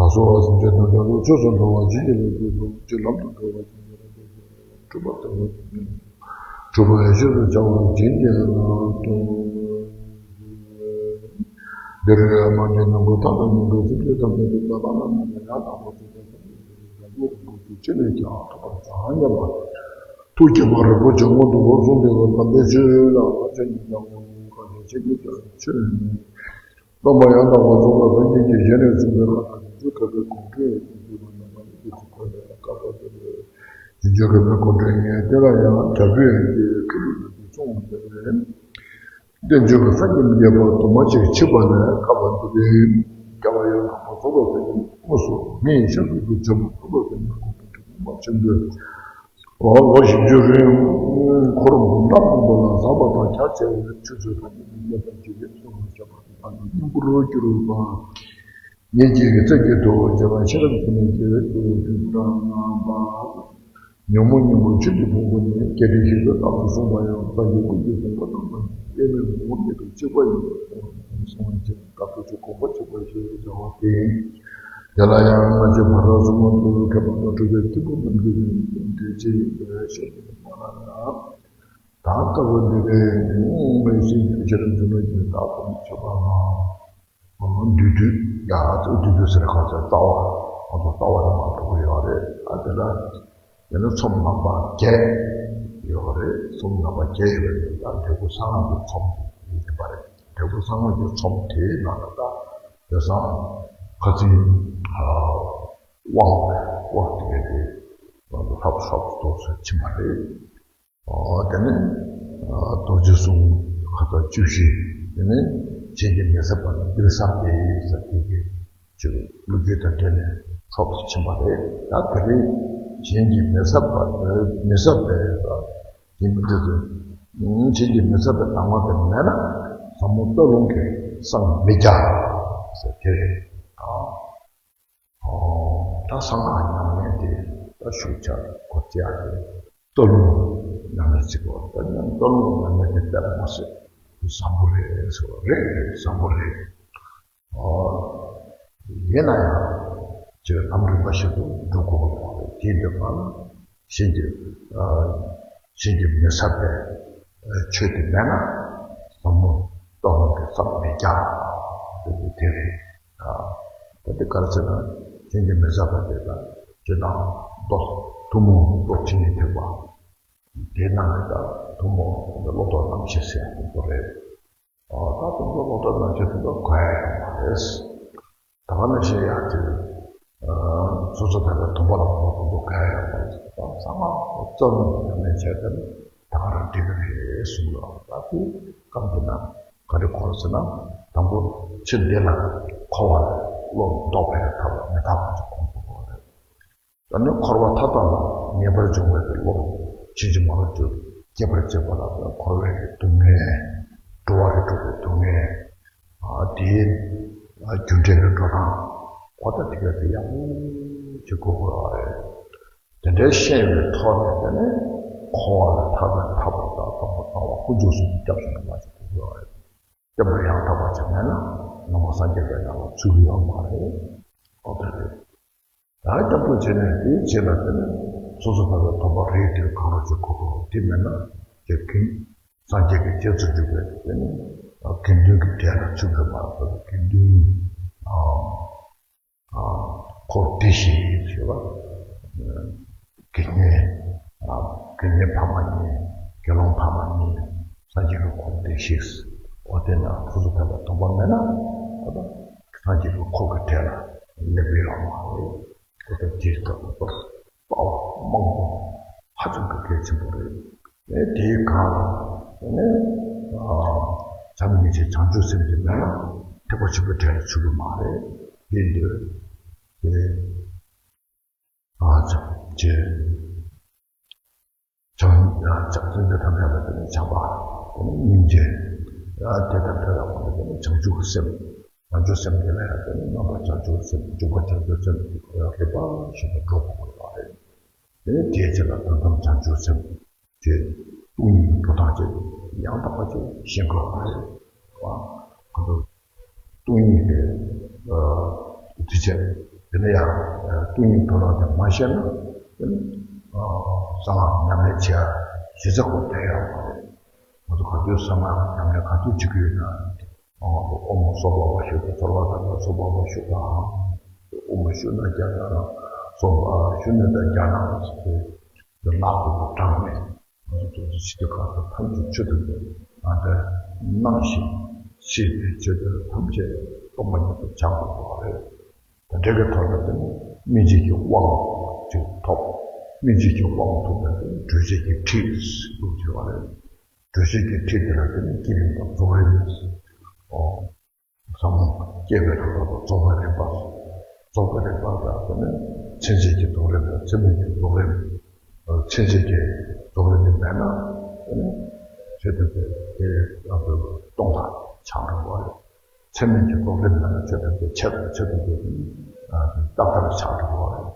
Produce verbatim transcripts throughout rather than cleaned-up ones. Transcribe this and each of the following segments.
ད་གཟོད་སེམས་ཅན་ཐམས་ཅད་ལ་ཆོས་སུ་འགྲོ་བ་ཇི་སྙེད་པའི་དུས་སུ་ཇི་ལམ་དུ་འགྲོ་བ་ཇི་སྙེད་པའི་དུས་སུ་སྒྲུབ་པ་ལྟ་བུ་ཇི་སྙེད་པའི་སྒྲུབ་པའི་རྗེས་སུ་བྱ་བ་ཇི་སྙེད་ལ་ལྟོས། འདིར་མ་གྱུར་ནམ་མཁའ་མཐའ་དང་མཉམ་པའི་སེམས་ཅན་ཐམས་ཅད་ཀྱི་རྩ་བ་ལ་ནམ་མཁའ་ཡང་དག་པར་རྫོགས་པའི་སངས་རྒྱས་ཀྱི་གོ་འཕང་ཅི་ནས་ཀྱང་ཐོབ་པར་བྱ་སྙམ་པ། ཐུགས་བསྐྱེད་པ་རིན་པོ་ཆེ་སྔོན་དུ་འགྲོ་གསུངས་པའི་དམ་པའི་ཆོས་ལ་བར་ཆད་ཉིད་ཀྱང་ངོ་བོ་གང་ཞིག་ཆེན་པོ་ཀྱང་ཆོས་ཉིད། སྟོན་པ་ཡང་དག་པར་རྫོགས་པའི་སངས་རྒྱས་ཀྱི་ཞལ་ནས་གསུངས་པའི་ཁ་ལ་རྗེས་འཇུག་ག་གེ་གོང་འཕེལ་ཡོད་ཅེས་ཞུས་པ་རྣམས་ལ་ནི་དེ་ཚེ་འཁོར་བའི་བསྐལ་པ་འདིར་རྗེས་འཇུག་ག་གེ་གོང་འཕེལ་ངེས་དེ་ལ་ཡང་དྲག་པོའི་ཡན་ཆད་ཁྲོ་བོའི་ལུས་ཀྱིས་གསུངས་པའི། བསྟན་བཅོས་ཀྱི་སངས་རྒྱས་མི་བརྒྱད་པ་དུ་མ་ཅིག་མཆིས་པ་ལས་བསྐལ་པ་འདི་རུ་རྒྱལ་བ་ཡང་དག་པར་རྫོགས་པའི་སངས་རྒྱས་དངོས་སུ་མི་ཡི་ཤ་རུས་སུ་འབྱོན་པ་ཐུབ་པ་དེ་ནི་གོང་དུ་ཐུགས་ཕན་པ་ཆེན་པོས། ལོ་བཞི་བཅུ་རིང་འཁོར་འབུམ་ཕྲག་མང་པོ་ལ་ཟབ་པ་དང་རྒྱ་ཆེ་བའི་ཆོས་ཚུལ་ཐམས་ཅད་ཀྱི་ཉམས་དང་ཇི་སྐད་གསུངས་པར་བྱེད་པ་དང་། བསྙེན་བཀུར་གྱུར་པ་ཉིད་ཀྱི་རྩེ་གཅིག་ཏུ་བྱེད་པ་ཤེས་རབ་ཀྱི་ནི་སྐྱེ་བོའི་སྐྱེ་བོ་དུས་གྲངས་པ། ཉོན་མོངས་གཉེན་པོ་ཆོས་ཀྱི་ཕུང་པོ་ནི་སྐྱེ་མཆེད་བཞི་པའི་རྟགས་སུ་གསུངས་པ་ཡང་སངས་རྒྱས་ཀུན་གྱི་གོ་འཕང་དང་། པདྨའི་ངོ་བོ་ཉིད་དང་གཅིག་པ་ཡིན་པས་གསུངས་པ་ལ་བརྟེན་ནས་ད་ལྟ་ཆོས་གོ་འཕང་གཅིག་པ་ཞེས་བྱ་བ་སྟེ། དེ་ལ་ཡང་སྔ་ཕྱི་བར་དོ་གསུམ་མ་དུ་ཁྱད་པར་དུ་གྲུབ་པའི་ཐུན་མོང་མ་ཡིན་པའི་དོན་དེ་ཅི་ཡིན་པའི་ཤེས་པ་ལ་ན། ད་ལྟ་བུ་འདི་ལས་མི་ཤེས་ཀྱང་ཤེས་རབ་འབྱུང་བའི་རྒྱུ་དག་ཏུ་མི་ཆོད་པ་ལ། འདུས་བསྡུས་ཡང་བསྡུས་བསྡུས་ཟེར་ཁ་ཚ་རྩ་བ་ང་ཚོ་རྩ་བ་རེ་མ་གཏོགས་ཡོད་རེད། ཨ་དེ་ལ་དེ་ནི་ཚོམས་རྣམ་པ་བརྒྱད་ཡོད་རེད། ཚོམས་རྣམ་པ་བརྒྱད་ཡོད་རེད། ད་འབྲས་བུ་གསང་སྔགས་ཀྱི་ཚོམས་ཡིན་པ་རེད། འབྲས་བུ་གསང་སྔགས་ཀྱི་ཚོམས་དེའི་ནང་ལ་ད་དེང་སང་ཁ་ཚིག་དབང་དབང་དེ་གའི་དེ་ལྷབ་ལྷབ་ཏོག་ཙམ་ཕྱིན་པ་རེད། ཨོ་དེ་ནས་ཨ་རྡོ་རྗེ་གསུམ་ཁ་ཚ་བཅུ་བཞི། དེ་ནས་གཞན་གྱིས་མི་ཟབ་པ་ལ་འདིར་ཟབ་སྟེ་ཟེར་དེ་གའི་ཅིག་ལོ་རྒྱུས་དང་འབྲེལ་ནས་ཚོགས་སུ་ཕྱིན་པ་རེད། ད་དེ་རིང་གཞན་གྱིས་མི་ཟབ་པ་མི་ཟབ་པའི་ཟབ་དེ་མི་འདོད་དུ་གཞན་གྱིས་མི་ཟབ་པའི་གདམས་ངག་དེ་མེད་ན་ཟབ་མོ་སྟོད་ལུང་གི་སངས་མི་རྒྱ་ཟེར་དེ་རེད། ཨ། ད་གསང་སྔགས་ཉམས་ལེན་དེ་ད་ཤུགས་ཆེ་གོ་རྒྱུ་ཡག་རེད། སྟོད་ལུང་ཉམས་ལེན་བྱེད་དགོས། ད་ཉམས་སྟོད་ལུང་ཉམས་ལེན་དེ་དཔེ་མ་སྲིད་བཟང་པོ་རེད་ཟེར་བ་རེད། རེད། བཟང་པོ་རེད། ཨོ། ཡིན་ན་ཡང་ཅིག་ལམ་རིམ་པ་ཞིག་ཏུ་འགྲོ་དགོས་པ་རེད། དེའི་འདོད་པ་ལ་གཞན་གྱི་ཨ་གཞན་གྱིས་མི་ཟབ་པའི་ཆོས་དེ་མེད་ན་ཟབ་མོ་སྟོད་ལུང་གི་སངས་མི་རྒྱ་ཟེར་དེ་རེད། ད་དེ་ག་རེ་ཟེར་ན་གཞན་གྱིས་མི་ཟབ་པ་དེ་དང་ཅི་དང་མདོ་ཐུན་མོང་མདོ་ཕྱི་ནས་ཐེག་པ་དེ་ནང་ནས་ད་ཐུན་མོང་བློ་ལྡོག་རྣམ་བཞི་ཟེར་དེ་ཚོ་རེད། ད་ཐུན་མོང་བློ་ལྡོག་རྣམ་བཞི་དེ་ཚོ་གོ་ཡ་ཡོད་མ་རེད། ད་ག་ནང་བཞིན་ཡང་དེ་སོ་སོ་ཐར་པའི་སྡོམ་པ་ལ་གོ་དགོས་གལ་ཡོད་པ་ཞིག་དང་། གསང་སྔགས་རྩ་བ་ཉམས་ལེན་བྱས་ཏེ་ད་ག་རང་འགྲིག་གི་རེད་གསུངས་ཡོད། ད་དེ་སྐབས་འདི་ན་ག་རེ་གོ་ཟེར་ན། དང་པོ་ཕྱི་འདི་ལ་འཁོར་བ་ལས་བློ་ལྡོག་པའི་ཐབས་ལ་མི་ཐབས་པ་ཅིག་གོ་དགོས་རེད། ད་ནི་འཁོར་བ་མཐའ་དག་ལ་ངེས་པར་འབྱུང་བའི་བློ་ཕྱིན་ཅི་མ་ལོག་ཏུ་སྐྱེད་པར་བྱེད་པ་ལ་འཁོར་བའི་སྡུག་བསྔལ། འགྲོ་བ་རིགས་དྲུག་གི་སྡུག་བསྔལ། ཨ་དེའི་རྒྱུ་འབྲས་ཀྱི་འགྲོ་སྟངས་གོ་བརྡ་དེ་ག་དེ་ཡག་པོ་ཅིག་གོ་དགོས་པ་རེད། དེ་འདྲའི་ཤེས་པའི་ཐོག་ནས་དེ་ནས་འཁོར་བ་ལས་ཐར་པའི་ཐབས་ལ་ད་དང་པོ་ལྟ་བ་དཀོན་མཆོག་གསུམ་གྱི་སྐྱབས་སུ་འགྲོ་བ་ཅིག་དགོས་ཀྱི་ཡོད་རེད། སྐྱབས་ལ་ཡང་དག་པ་ཅིག་མེད་ན་ནང་པ་སངས་རྒྱས་པའི་ནང་ལ་ཚུད་ཀྱི་ཡོད་མ་རེད། ཨོ་དེ་རེད། ད་སྐྱབས་འགྲོ་བྱས་ནས་དེའི་རྗེས་ལ་དེ་ནས་སོ་སོ་ཐར་པའི་དམ་པ་རེད་དེ་གང་རུང་ཅིག་གོ་དགོས། དེ་མེད་ན་དགེ་རྒན་སངས་རྒྱས་ཀྱི་རྗེས་སུ་འཇུག་པའི་དེ་ནས་དགེ་འདུན་གྱི་གྲལ་ལ་ཚུད་དགོས་མ་རེད། དགེ་འདུན་ཨ་ཨ་འཁོར་སྡེ་བཞི་ཞེས་པ། དགེ་བསྙེན་ཨ་དགེ་བསྙེན་ཕ་མ་གཉིས། དགེ་སློང་ཕ་མ་གཉིས། སངས་རྒྱས་ཀྱི་འཁོར་སྡེ་བཞི། འོ་དེ་ན་སོ་སོ་ཐར་པའི་དམ་པ་མེད་ན་ད་ལྟ་སངས་རྒྱས་ཀྱི་འཁོར་གྱི་གྲལ་ལ་སླེབས་ཀྱི་ཡོད་མ་རེད། ཨོ་ད་དེའི་སྐབས་ལ་དཔའ་བ་དམངས་གཙོ་ཧ་ཅང་གི་གལ་ཆེན་པོ་རེད། ཨེ་དེའི་སྒང་ལ་དེ་ནས་ཨ་ ཐབས་སྙིང་རྗེ་བྱང་ཆུབ་སེམས་ཀྱི་མེད་ན་ཐེག་པ་ཆེན་པོའི་གྲལ་ལ་ཚུད་ཀྱི་མ་རེད། དེ་འདོད་དེ། ཨ་ཙི་ཅེ། བྱང་ཡ་བྱང་སེམས་དེ་ཐམས་ཅད་ལ་དེ་ནི་བྱམས་པ། དེ་ནི་སྙིང་རྗེ། ཡ་དེ་ལྟར་དེ་ལ་དེ་ནི་བྱང་ཆུབ་ཀྱི་སེམས། བྱང་ཆུབ་སེམས་དེ་ལ་ཡང་དེ་ནི་རྣམ་པ་བྱང་ཆུབ་སེམས། འཇུག་པ་བྱང་ཆུབ་སེམས་ཀྱི་ཁོ་ཡང་རིམ་པ་བཞིན་དུ་འགྲོ་དགོས་པ་རེད། དེ་ནི་དེའི་རྗེས་ལ་དོན་དམ་བྱང་ཆུབ་སེམས་ཀྱི་སྟོང་ཉིད་འགྲོ་སྟངས་ཅིག་ཡང་དག་པ་ཅིག་ཤེས་དགོས་པ་རེད། ཁོ་ཚོ་སྟོང་ཉིད་ཀྱི་ཨ་དེ་བྱས། དེ་ནས་ཡང་སྟོང་ཉིད་དོན་རང་དེ་མ་ཤེས་ན་དེ་ནི་ཨ་གསང་སྔགས་ཉམས་ལེན་བྱེད་ཡ་གཞི་རྩ་ཁོ་དེ་ཡང་མ་རེད། ང་ཚོ་ག་དུས་གསང་སྔགས་ཉམས་ལེན་ག་དུས་བྱེད་ཀྱི་ཡོད་ན། ཨོཾ་ཨོཾ་སྭ་བྷཱ་བ་ཤུདྡྷ་སརྦ་དྷརྨ་སྭ་བྷཱ་བ་ཤུདྡྷ་ཨ་ཧཾ། ཨོཾ་ཤུ་ན་རྒྱ་ན་ར་སྭ་བྷཱ་ཤུ་ན་ད་རྒྱ་ན་ཟེར་ཏེ་ནག་པོ་གྲངས་མེད། ང་ཚོ་ཚོ་ཚོ་ཕྱི་དུས་ཁ་ཚ་ཐམས་ཅད་ཆུ་དང་ང་ཚོ་ནང་བཞིན་ཤེས་པའི་ཆོས་དེ་ཐམས་ཅད་སྟོང་པ་ཉིད་དུ་བྱ་དགོས་པ་རེད། དེ་འདྲ་གི་ཐོག་ནས་དེ་ནི་སྨིན་བྱེད་ཀྱི་དབང་ཅིག་ཐོབ། སྨིན་བྱེད་ཀྱི་དབང་ཐོབ་ནས་དེ་ནི་གྲོལ་བྱེད་ཀྱི་ཁྲིད་ཟེར་དུ་བྱེད་པ་རེད། གྲོལ་བྱེད་ཀྱི་ཁྲིད་དེ་ལ་དེ་ནི་བསྐྱེད་རིམ་དང་རྫོགས་རིམ། ཨོ། ཟབ་མོ་བསྐྱེད་པའི་རིམ་པ་དང་རྫོགས་པའི་རིམ་པ། རྫོགས་པའི་རིམ་པ་དང་དེ་ནི་མཚན་བཅས་ཀྱི་རྫོགས་རིམ་དང་མཚན་མེད་ཀྱི་རྫོགས་རིམ། མཚན་བཅས་ཀྱི་རྫོགས་རིམ་དེ་མེད་ན་དེ་ནི་ཆོས་ཐམས་ཅད་དེ་ཡང་དུ་སྟོང་པ་ཆགས་འགྲོ་བ་རེད། མཚན་མེད་ཀྱི་རྫོགས་རིམ་མེད་ན་ཆོས་ཐམས་ཅད་ཆད་པ་ཆད་པ་དེ་ནི་རྟག་པར་ཆགས་འགྲོ་བ་རེད།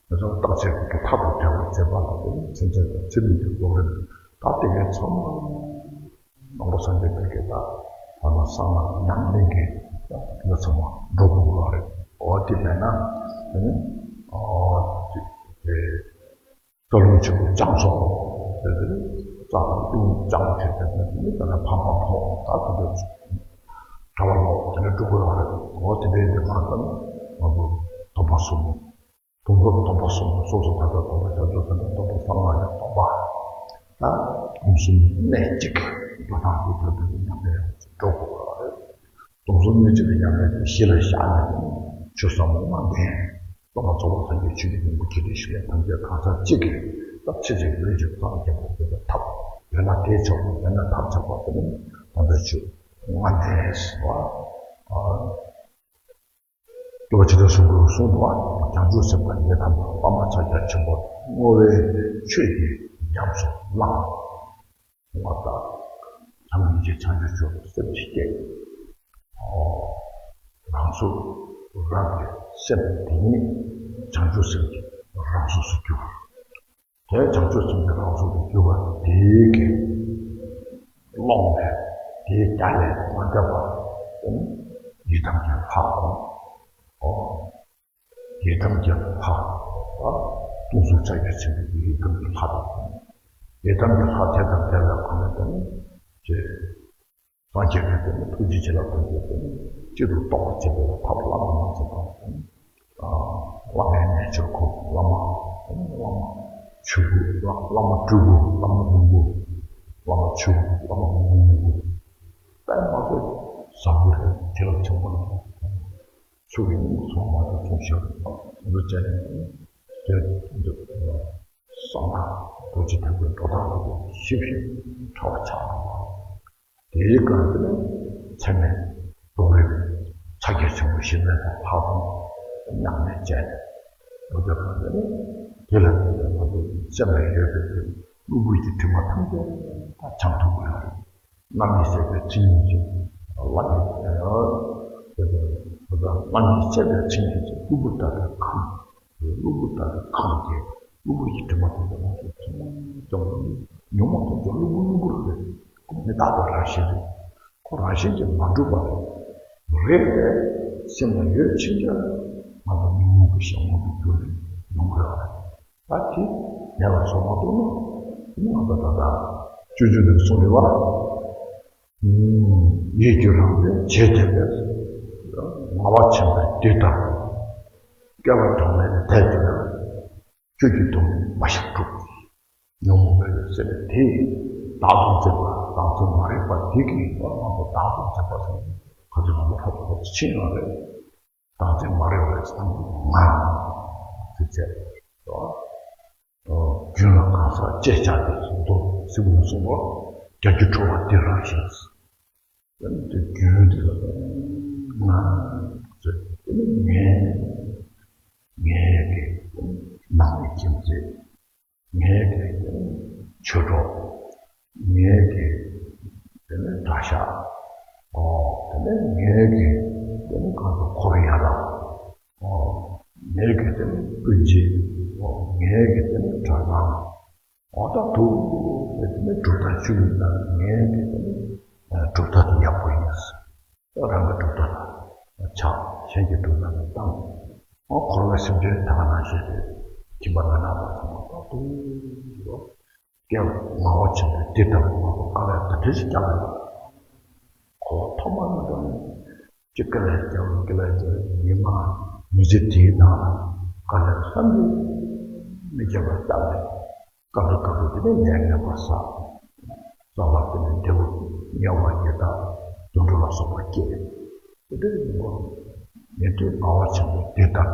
དེ་ཚོ་རྟག་ཆད་ཀྱི་མཐར་ཐུག་བྲལ་བར་བྱེད་པ་ལ་དེ་ནི་མཚན་བཅས་དང་མཚན་མེད་ཀྱི་རྫོགས་རིམ། ད་དེ་གའི་ཚང་མ་ནང་པ་སངས་རྒྱས་པའི་གི་ད་ད་ལ་གསང་སྔགས་ཉམས་ལེན་གྱི་ད་ཚང་མ་འགྲོ་དགོས་པ་རེད། འོ་དེ་མེད་ན་དེ་ནི་ཨ་དེ་རྩ་རླུང་ཆེན་པོ་སྦྱངས་སོང་། དེ་དེ་རྩ་རླུང་སྦྱངས་བྱས་ཏེ་དེ་ནི་ད་ལ་ཕམ་པ་ཕོག་ད་དེ་འདྲ་གྲྭ་པ་ལོག་དེ་ནི་འགྲོ་དགོས་པ་རེད། འོ་དེ་འདྲའི་དེ་མ་ད་ནི་ང་ཚོ་སྡོམ་པ་གསུམ། སྡོམ་པ་སྡོམ་པ་གསུམ་སོ་སོ་ད་ལྟ་སྡོམ་པ་བྱང་ཆུབ་སེམས་དང་སྡོམ་པ་གསང་སྔགས་ཀྱི་སྡོམ་པ། ད་སྡོམ་གསུམ་གནད་གཅིག་གི་འགྲོ་སྟངས་ཀྱི་ཐོག་ཏུ་ཉམས་ལེན་འགྲོ་དགོས་པ་རེད། སྡོམ་གསུམ་གནད་གཅིག་གི་ཉམས་ལེན་དེ་གཞི་ལ་བཞག་ནས་ཆོས་ཟབ་མོ་ལྔ་ལྡན། སྟོང་པ་རྫོགས་པ་སངས་རྒྱས་ཆོས་ཀྱི་སྙིང་པོ་ཁྱེད་ཀྱི་ཞུ་བ་ཐམས་ཅད་གང་ཟག་གཅིག་གིས་སྟབས་ཆེ་ཆེ་ལས་ཀྱི་གཙང་རྒྱལ་པོ་དེ་ལ་ཐབས་ཡོད་ན་དེའི་ཆོག་མེད་ན་ཐབས་ཆག་པ་དེ་ནི་དམ་པའི་ཆོས་ལྔ་ལྡན་ཟེར་བ། སྟོབས་ཆེ་དྲག་གསུང་དགོས་གསུང་འདུག་བ། བྱང་ཆུབ་སེམས་དཔའ་ཡི་དམ་པ་བླ་མ་ཕྱག་རྒྱ་ཆེན་པོ་བསྔོ་བའི་ཆོས་ཀྱིས་ཉམས་སུ་བླངས། བསྔོ་བ་དང་། ཐམས་ཅད་བྱང་ཆུབ་མཆོག་ཏུ་སེམས་ཅན་བསྐྱེད། ཨོ། རང་ཚུགས་རང་གི་སེམས་དེ་ཉིད་བྱང་ཆུབ་སེམས་ཀྱི་རང་གཟུགས་སུ་གྱུར། དེ་བྱང་ཆུབ་སེམས་ཀྱི་རང་གཟུགས་སུ་གྱུར་པ་དེའི་གི་ཀློང་ནས་དེའི་རྒྱ་ལས་མ་འདས་པ་དེ་ནི་ཡི་དམ་གྱི་ལྷ་དང་། ཨོ། ཡི་དམ་གྱི་ལྷ། སྟོང་གཟུགས་ཕྱག་རྒྱ་ཆེན་པོའི་ཡི་དམ་གྱི་ལྷ་དང་། ཡི་དམ་གྱི་ལྷ་དེ་དང་དེ་ལ་གོ་ནས་དང་། ཅེས། སངས་རྒྱས་པའི་དེ་ནི་ཐུགས་རྗེ་ཆེ་ལ་ཐུགས་རྗེ་དེ་ནི་སྤྱི་དུ་རྟོགས་པར་བྱེད་པའི་ཐབས་བླ་མ་མ་ཟད་པ་དང་། བླ་མའི་རྣལ་འབྱོར་ཁོ་བླ་མ། བླ་མ་ཆོས་སྐུ། བླ་མ་སྤྲུལ་སྐུ། བླ་མ་ལྷུན་པོ། བླ་མ་ཆོས་སྐུ། བླ་མ་མི་མངོན་པ། དཔེ་མ་ཚད་བཟང་པོ་རེད། བྱིན་རླབས་ཆེན་པོ་རེད། ཆོས་ཀྱི་སྙིང་པོ་ཚང་མ་དང་མཚུངས་ཤིང་། འདི་བྱས་ནས་དེ་འདི་བསམ་ན་རྡོ་རྗེ་ཐེག་པའི་འགྲོ་སྟངས་དེ་ཞིབ་ཞིབ་ཕྲ་བ་ཆགས་འགྲོ་བ། དེའི་སྐབས་དེ་ནས་མཚན་མེད་རྡོ་རིང་ཕྱག་རྒྱ་ཆེན་པོ་ཞི་གནས་དང་ལྷག་པའི་ཉམས་ལེན་བྱས། འོ་དེ་སྐབས་དེ་ནས་དེ་ལ་བརྟེན་ནས་ང་ཚོ་སེམས་ལ་ཡོད་པའི་གློ་བུར་གྱི་དྲི་མ་ཐམས་ཅད་ད་བྱང་ཐུབ་ཀྱི་ཡོད་རེད། རྣམ་སྨིན་སྲེག་པའི་ཚེ་སྔོན་གྱི་བླ་མའི་རྣམ་སྨིན་སྲེག་པའི་ཚེ་སྔོན་གྱི་གློ་བུར་ལྟ་བུའི་ཁམས། གློ་བུར་ལྟ་བུའི་ཁམས་ཀྱི་གློ་བུར་གྱི་དྲི་མ་དེ་ཚོ་ང་ཚོ་ཚང་མ་ཉོན་མོངས་དང་ཚོ་གློ་བུར་གློ་བུར་རེད། ཁོ་མི་རྟག་པའི་རང་བཞིན་རེད། ཁོ་རང་བཞིན་གྱིས་མ་གྲུབ་པ་རེད། རེད་རེད། སེམས་ལ་ཡོད་ཕྱིན་ཆད་ང་ཚོ་ཉོན་མོངས་ཀྱི་ཞེན་ཁོག་ཏུ་གྱུར་ནས་ཡོང་གི་ཡོད་རེད། ད་དེ་ཉེ་བར་བཟོ་མ་ཐུབ་ན་ང་ཚོ་ད་ལྟ་སྤྱོད་འཇུག་ནས་གསུངས་རེད་བ། ཡིད་ཀྱི་རང་བཞིན་བྱེད་བདེ་བས། ངལ་བ་ཆེན་པོས་འདི་ལྟར། བསྐལ་པ་གྲངས་མེད་འདས་ཀྱང་། ཁྱོད་ཀྱི་སྡུག་བསྔལ་མ་ཞིག་འགྲུབ། ཉོན་མོངས་མེད་པའི་སེམས་དེས་བདག་ཏུ་འཛིན་པ་བདག་འཛིན་མ་རིག་པ་དེ་གིས་ང་ཚོ་བདག་ཏུ་འཛིན་པ་ཟེར་ཁ་ཚིག་ང་ཚོ་ཧྲོབ་ཧྲོབ་ཕྱིན་ཡོད་རེད། བདག་འཛིན་མ་རིག་པའི་སེམས་ང་ཚིག་བཅད་རེད། རྒྱུན་ལ་གང་ཟག་ཅེས་བྱ་སྟེ་གཟུགས་སྟོབས་སྲིད་པ་ལ་སོགས་པ་རྒྱ་སྒྱུ་འཕྲུལ་པ་འདི་རང་བཞིན། དེ་ནི་དེ་རྒྱུན་དེ་ལ་ང་ཚོས་དེ་ནི་ངའི་ངའི་གི་ནང་ནས་ཁྱིམ་མཚེས། ངའི་གི་ཆོས་གྲོགས། ངའི་གི་དེ་ནི་གྲྭ་ཤག་ཨོ། དེ་ནི་ངའི་གི་དེ་ནི་གང་དུ་འཁོར་ཡ་ལ། ཨོ། ངའི་གི་དེ་ནི་སྤུན་མཆེད། ཨོ། ངའི་གི་དེ་ནི་གྲྭ་ཚང་། ཨོ། ད་དུ་དེ་ནི་གྲུབ་མཐའ་ཆོས་ལུགས་ལ་ངའི་གི་དེ་ནི་གྲུབ་མཐའ་དེ་ཡག་པོ་ཡིན། རང་གི་གྲུབ་མཐའ་ལ་ཆགས། གཞན་གྱི་གྲུབ་མཐའ་ལ་བཏང་། འཁོར་བའི་སེམས་ཅན་དེ་ག་ནང་བཞིན་དུ་ཁྱིམ་པ་མི་ནག་པ་ཚང་མ་ཏོག་ཏོག་ཡོད། སྐྱེ་བ་ལྔ་པ་ཆེན་པོའི་དེ་ལྟ་བུ་ང་ཚོ་དཀའ་ལས་དེ་འདྲ་ཞིག་བརྒྱབ་ཡོད། ཁོ་ཐོག་མར་མི་འདུག་ནས་ཅི་དཀའ་ལས་བརྒྱབ་དཀའ་ལས་བརྒྱབ། ཉི་མ་མི་ཚེ་དེའི་ནང་ལ་དཀའ་ལས་བསམ་གྱིས་མི་ཁྱབ་པ་བརྒྱབ་ནས། སྐབས་རེ་སྐབས་རེ་དེ་ནས་ནད་ངན་པ་ཟ། རྩ་བ་དེ་ནས་བདེ་བོ་དམྱལ་བ་ཡི་དྭགས་དུད་འགྲོ་ལ་སོགས་པ་སྐྱེ། དེ་འདྲ་ཡིན་པ་ཉན་ཐོས་དགའ་བ་ཆེན་པོ་དེ་ལྟར།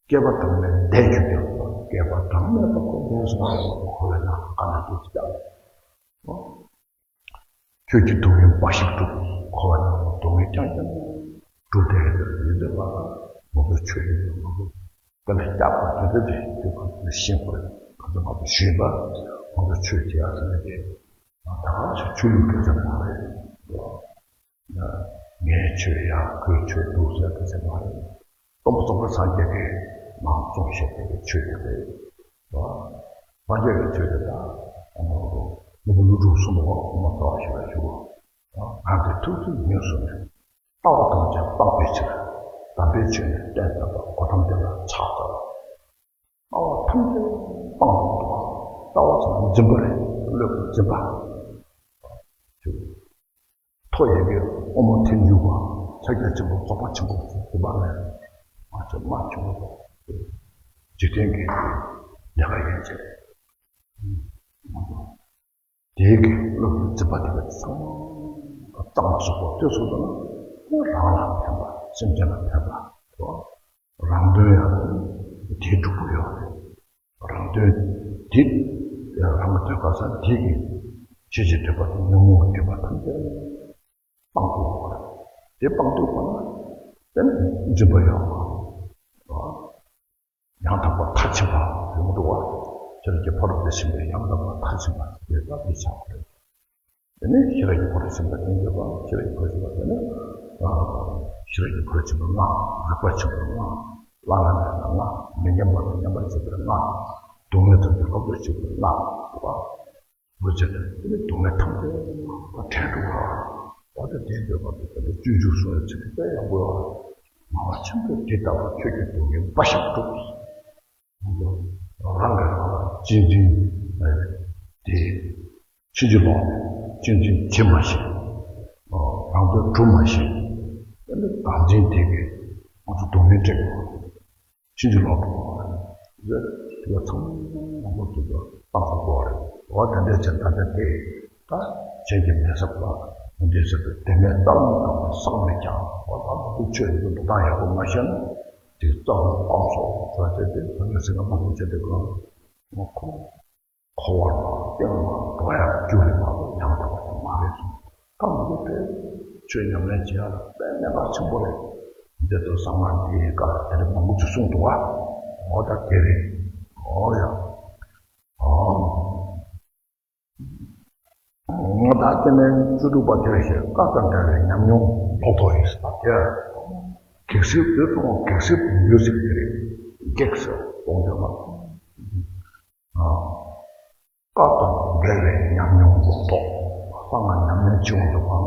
སྐྱེས་པ་གྲངས་མེད་འདས་གྱུར་ཀྱང་། སྐྱེས་པ་གྲངས་མེད་པ་ཁོ་འདས་སོང་བ་ཁོ་བས་ན་དཀའ་ལས་དེ་ཅི་ལྟར། ཁྱོད་ཀྱིས་སྡུག་བསྔལ་འབའ་ཞིག་བསྒྲུབས། འཁོར་བ་ནང་སྡུག་བསྔལ་རྐྱང་རྐྱང་བསྒྲུབས་ཏེ། ཡོད་དེ་བ་ང་ཚོ་ཆོས་ཡིན། ང་ཚོ་དཀའ་ལས་བརྒྱབ་པ་དེ་འདྲ་དེ་དུས་གང་དུ་ཤེས་དགོས། ང་ཚོ་ང་ཚོ་ཞུས་པ། ང་ཚོ་ཆོས་དེ་ཡག་ས་ནས་དེ་ད་ག་ཆོས་ཆོས་ལུགས་སྐད་ཆ་མ་རེད། ངའི་ཆོས་ཡག་ཁོའི་ཆོས་སྡུག་ཟེར་སྐད་ཆ་མ་རེད། སྟོན་པ་ཚོགས་པ་སངས་རྒྱས་ཀྱིས་མར་གསུངས་བཞག་པའི་ཆོས་དེ་རེད། སངས་རྒྱས་ཀྱི་ཆོས་དེ་དག་ནོར་བུ་ཀླུ་སྒྲུབ་གསུམ་པ་དབུ་མ་ཐལ་བ་ཞེས་པའི་ཞུ་བ། ང་ཚོས་ཐུགས་སུ་ཉོན་སོང་ནས། ལྟ་བ་ཐམས་ཅད་སྤང་བའི་ཕྱིར། དམ་པའི་ཆོས་ནི་གཏན་དུ་དག་གོ་ཏམ་དེ་ལ་ཕྱག་འཚལ་ལོ། ལྟ་བ་ཐམས་ཅད་སྤང་བ་འདུག་ལྟ་བ་ཚང་མ་འཛིན་པ་རེད། བློས་འཛིན་པ། ཐོ་ཡི་གེ་དབུ་མ་ཐལ་འཇུག་པ། ཕྱག་རྒྱ་ཆེན་པོ་རྫོགས་པ་ཆེན་པོ་འཛིན་པ་རེད། མ་ཆོག་མ་ཆོག་འཇིག་རྟེན་གྱི་ལས་ཀ་ཡན་ཆད། དེའི་གི་བློ་གི་འཛིན་པ་དེ་ག་ཚང་མ་གཙང་མ་སོགས་པ་དེ་སོགས་དང་ནི་རང་ལ་ཕན་པ། སེམས་ཅན་ལ་ཕན་པ། རང་དོན་ཡང་དེའི་སྒྲུབ་པ་ཡོད་རེད། རང་དོན་དེ་རང་གི་དོན་ག་ས་དེ་གི་ཆོས་ཀྱི་འདོད་པ་དེ་ཉོན་མོངས་འདོད་པ་ཐམས་ཅད་སྤང་དགོས་པ་རེད། དེ་སྤང་ཐུབ་པ་ན་དེ་ནི་འཛིན་པ་ཡོད་པ། ཡང་དག་པར་མཐར་ཕྱིན་པ་ཡོང་འདུག་བ། ཤེས་རབ་ཀྱི་ཕ་རོལ་ཏུ་ཕྱིན་པའི་ཡང་དག་པར་མཐར་ཕྱིན་པ་དེ་ལྟ་བུ་ཆགས་པ་རེད། དེ་ནས་ཤེས་རབ་ཀྱི་ཕ་རོལ་ཕྱིན་པ་དེ་འདོད་པ། ཤེས་རབ་ཀྱི་ཕ་རོལ་ཕྱིན་པ་དེ་ནི། ཤེས་རབ་ཀྱི་ཕ་རོལ་ཕྱིན་པ་ལྔ། རིག་པ་ཆེན་པོ་ལྔ། བླ་ན་མེད་པ་ལྔ། མི་མཉམ་པ་དང་མཉམ་པར་བྱེད་པའི་ལྔ། སྡུག་བསྔལ་ཐམས་ཅད་སློབ་ཏུ་བྱེད་པའི་ལྔ། འོ་ཟེར་ནས་དེ་ནི་སྡུག་བསྔལ་ཐམས་ཅད་དྲན་འགྲོ་བ། འོ་ད་དེ་འདོད་པ་དེ་ལྟར་སྤྱོད་འཇུག་གསུངས་ཡོད་ཚེ་དཔེ་ཡག་པོ་ཡོད། སྣང་བ་ཆེན་པོས་དེ་ལྟ་བུ་ཁྱོད་ཀྱི་སྡུག་བསྔལ་འབའ་ཞིག་སྒྲུབས། རང་གིས་རང་ལ་གཅེས་འཛིན་དེ་ཕྱིན་ཅི་ལོག་ནས་གཅེས་འཛིན་བྱེད་མ་ཤེས། རང་དོན་སྒྲུབ་མ་ཤེས། དེ་ནི་བདག་འཛིན་དེ་གིས་ང་ཚོ་སྡུག་བསྔལ་སྤྲད་ཡོད་རེད། ཕྱིན་ཅི་ལོག་ཏུ་འགྲོ་བ་རེད། དེ་ཚང་མ་མང་པོ་དུ་ལ་བཏང་དགོས་པ་རེད། འོ་དེ་འདྲ་བྱས་ད་ལྟ་དེ་ད་གཞན་གྱི་མེ་སྲེག་པ་འདི་ཟེར་ཏེ་དེ་མེད་རྩ་བ་ནས་བཏང་ནས་བསགས་མེད་ཀྱང་འོ་ད་མ་ཐུག་ཆོས་ཡིན་པ་འདུག་སྟངས་ཡག་པོ་མ་ཤེས་ན་དེ་རྩ་བ་ནས་སྤང་སོགས་ཟེར་ཏེ་དེ་ཚང་མས་ཟེར་ན་མང་པོ་བྱས་ཏེ་གང་ངོ་ཁོ། འཁོར་བ་ལ་སྟེང་ལ་འགྲོ་ཡག་རྒྱུ་རེད་མ་གཏོགས་ཡང་དག་པ་དེ་མ་རེད་གསུངས། ད་མི་དེ་ཆོས་ཉམས་ལེན་བྱེད་ཡག་ལ་དཔེ་གནད་འགག་ཆེན་པོ་རེད། འདི་ཚོ་གསང་སྔགས་འདིའི་སྐབས་ལ་དེ་འདྲ་མང་པོ་ཅིག་གསུངས་འདུག་བ། འོ་ད་དེ་རེད། འོ་ཡ། འོ། ང་ད་དེ་ནས་བཅུ་དྲུག་པ་དེ་རེད་ཤག་བཀའ་དང་འགལ་བའི་ཉམས་མྱོང་ལོག་རྟོག་ཡིན་ཟེར་བ་དེ། གེགས་སེལ་དེ་ཚོ་གེགས་སེལ་དུ་འགྱུར་ཟེར་གྱི་རེད། གེགས་སེལ་གཏོང་དགོས་ན། བཀའ་དང་འགལ་བའི་ཉམས་མྱོང་ལོག་རྟོག་གསང་སྔགས་ཉམས་ལེན་བྱེད་འོང་དུས་གང་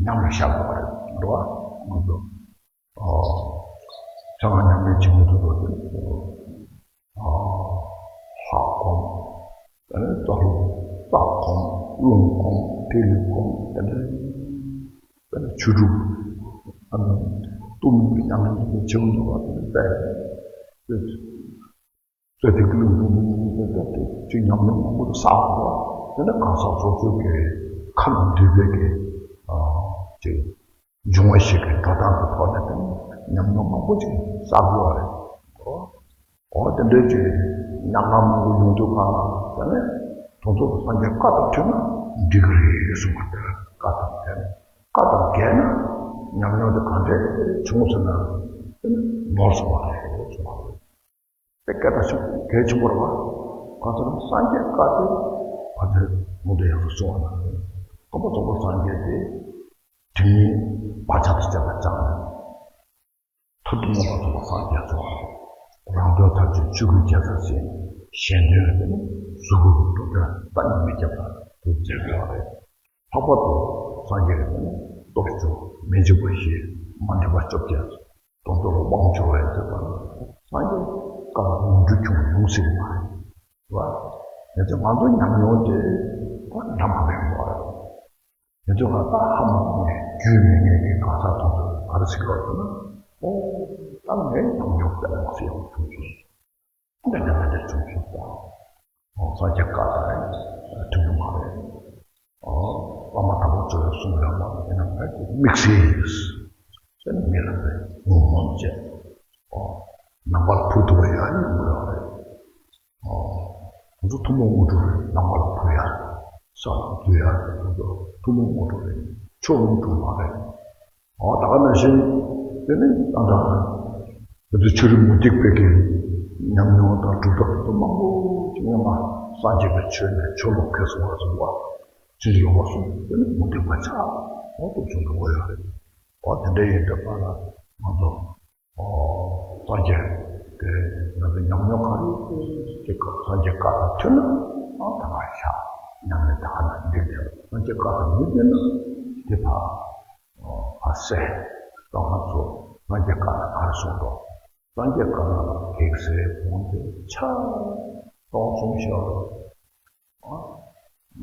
ཉམས་ལ་བཞག་དགོས་པ་རེད་འགྲོ་བ། ང་ཚོ་གསང་སྔགས་ཉམས་ལེན་བྱེད་འོང་དུས་གང་དེ་ལྷ་སྒོམ། དེ་ནས་རྩ་ལྷུག་རྩ་སྒོམ། རླུང་སྒོམ། ཐིག་ལེ་སྒོམ། དེ་ནས་དེ་ནས་ཆོས་དྲུག་ཨ་ནི་གཏུམ་མོའི་ཉམས་ལེན་བྱེད་འོང་དུས་གང་དེ་ནས་དཔེ། རྩོད་ཐིག་གི་ལུང་དུ་འདུག་འདུག་འདུག་འདུག་དེ་ཅིག་ཉམས་མྱོང་མང་པོ་དུ་བསགས་པ། དེ་ནས་གང་ཟག་སོ་སོ་གི་ཁམས་འདུས་པའི་གི་ཅིག་འབྱུང་བ་ཞིག་གི་འགྲོ་སྟངས་ཀྱི་ཐོག་ནས་དེ་ནས་ཉམས་མྱོང་མང་པོ་ཅིག་བསགས་དགོས་པ་རེད། འོ་དེ་འདྲའི་ཅིག་ཉམས་སྣང་མང་པོ་ཡོང་དུས་གང་ལ་དེ་ནས་དེ་ཚོ་སངས་རྒྱས་བཀའ་དང་མཐུན་ན་ འགྲིག་གི་རེད་གསུངས་པ་དེར་བཀའ་དང་འགལ་ན། བཀའ་དང་འགལ་ན་ཉམས་མྱོང་དེ་གང་འདྲ་བྱུང་ཟེར་ན། དེ་ནི་ནོར་སོང་བ་རེད་གསུངས་པ་རེད། དེ་སྐད་གྲགས་ཆེན་པོ་གལ་ཆེན་པོ་རེད་བ། གང་ཟེར་ན་སངས་རྒྱས་བཀའ་དེ་བར་དུ་མུ་མཐུད་ཡང་དུ་གསུངས་པ་ན། ཀུན་མཁྱེན་ཐུབ་པ་སངས་རྒྱས་དེ་དེ་ཉིད་བག་ཆགས་དང་བཅས་པ་སྦྱངས་ནས། མཐར་ཐུག་མངོན་པར་རྫོགས་པར་སངས་རྒྱས་སོ། རང་དོན་ཐམས་ཅད་ཆོས་སྐུའི་རྒྱལ་མཚན་ཟིན། གཞན་དོན་དེ་ནི་གཟུགས་སྐུའི་གྲུབ་དོན་རྩ་ཉིད་མི་ཁྱབ་པ་དུ་མཛད་དགོས་པ་རེད། ལྷག་པར་དུ་སངས་རྒྱས་ཀྱི་སྟོབས་བཅུ། མི་འཇིགས་པ་བཞི། མ་འདྲེས་པ་བཅོ་བརྒྱད། སྟོང་གྲོགས་ལ་དབང་བསྒྱུར་བའི་མཛད་པ་ནི། སངས་རྒྱས་བཀའ་ལུང་འདྲེན་ཁྱོན་ནས་ཡོང་སྲིད་པ་མ་རེད། ང་ཚོ་ང་ཚོ་ཉམས་མྱོང་དེ་ད་འདྲ་མ་འདྲ་མ་རེད། དེ་ཚོ་ལ་ད་ཧ་མ་གོ་ནས་རྒྱུས་མེད་མཁན་གྱི་གང་ཟག་དེ་ཚོ་ག་རེ་ཟེར་གྱི་ཡོད་ཟེར་ན། ཨོ། ད་ངས་ཉམས་མྱོང་དཔེ་མ་སྲིད་ཡག་པོ་བྱུང་སོང་། འདི་འདྲ་འདི་འདྲ་བྱུང་སོང་ད། ཨོ། སངས་རྒྱས་བཀའ་དང་མཐུན་གྱི་མ་རེད། ཨོ། བླ་མ་དམ་པ་ཚོས་གསུངས་ཡོད་མ་རེད། ཡིན་ནའང་ངས་དམིགས་བསལ་ཟེར་ནས་མི་ལ་དཔེ་ངོ་སྤྲོད་བྱས། ཨོ། ནང་པ་ལ་ཕུལ་ཐུབ་པ་ཡང་ཡོང་གི་ཡོད་རེད། ཨོ། ང་ཚོ་ཐུན་མོང་དངོས་གྲུབ་རེད། ནང་པ་ལ་ཕུལ་ཡ། ས་ལ་འཛུལ་ཡ་རེད། ང་ཚོ་ཐུན་མོང་དངོས་གྲུབ་རེད། ཕྱོགས་ལྷུང་གྲུབ་མ་རེད། ཨོ། ད་ག་ནང་བཞིན་དེ་ནི་ད་ལྟ་ང་ཚོ་ཆོས་རིག་མུ་སྟེགས་པའི་གི་ཉམས་མྱོང་དང་གྲུབ་མཐའ་དེ་ཚོ་མང་པོ་ཅིག་སྔོན་མ་སངས་རྒྱས་པའི་ཆོས་ནས་ཆོས་ལོག་ཁེལ་སོང་བ་ཚོ་བ། ཕྱིན་ཅི་ལོག་པར་སོང་། དེ་ནི་མུ་སྟེགས་པ་ཆགས། ཨོ། དེ་ཚོ་འགྲོ་གི་ཡོད་རེད། ཨོ། དེ་འདྲ་ཡིན་དུས་པ་ལ་ང་ཚོ། ཨོ། སངས་རྒྱས་དེ་ང་ཚོ་ཉམས་མྱོང་ག་རེ་ཅིག་སངས་རྒྱས་བཀའ་དང་མཐུན་ན། ཨ། ད་ག་ཤ་ཉམས་ལེན་ད་ག་ན་འགྲིག་ཡོད། སངས་རྒྱས་བཀའ་དང་མི་མཐུན་ན་དེ་ཕར། ཨོ། ཕར་བསད། ད་ང་ཚོ་སངས་རྒྱས་བཀའ་ན་ག་རེ་གསུངས་འདུག་སངས་རྒྱས་བཀའ་ན་གེགས་སེལ་སྦོམ་དེ་ཆ་ཚང་གསུངས་ཤག་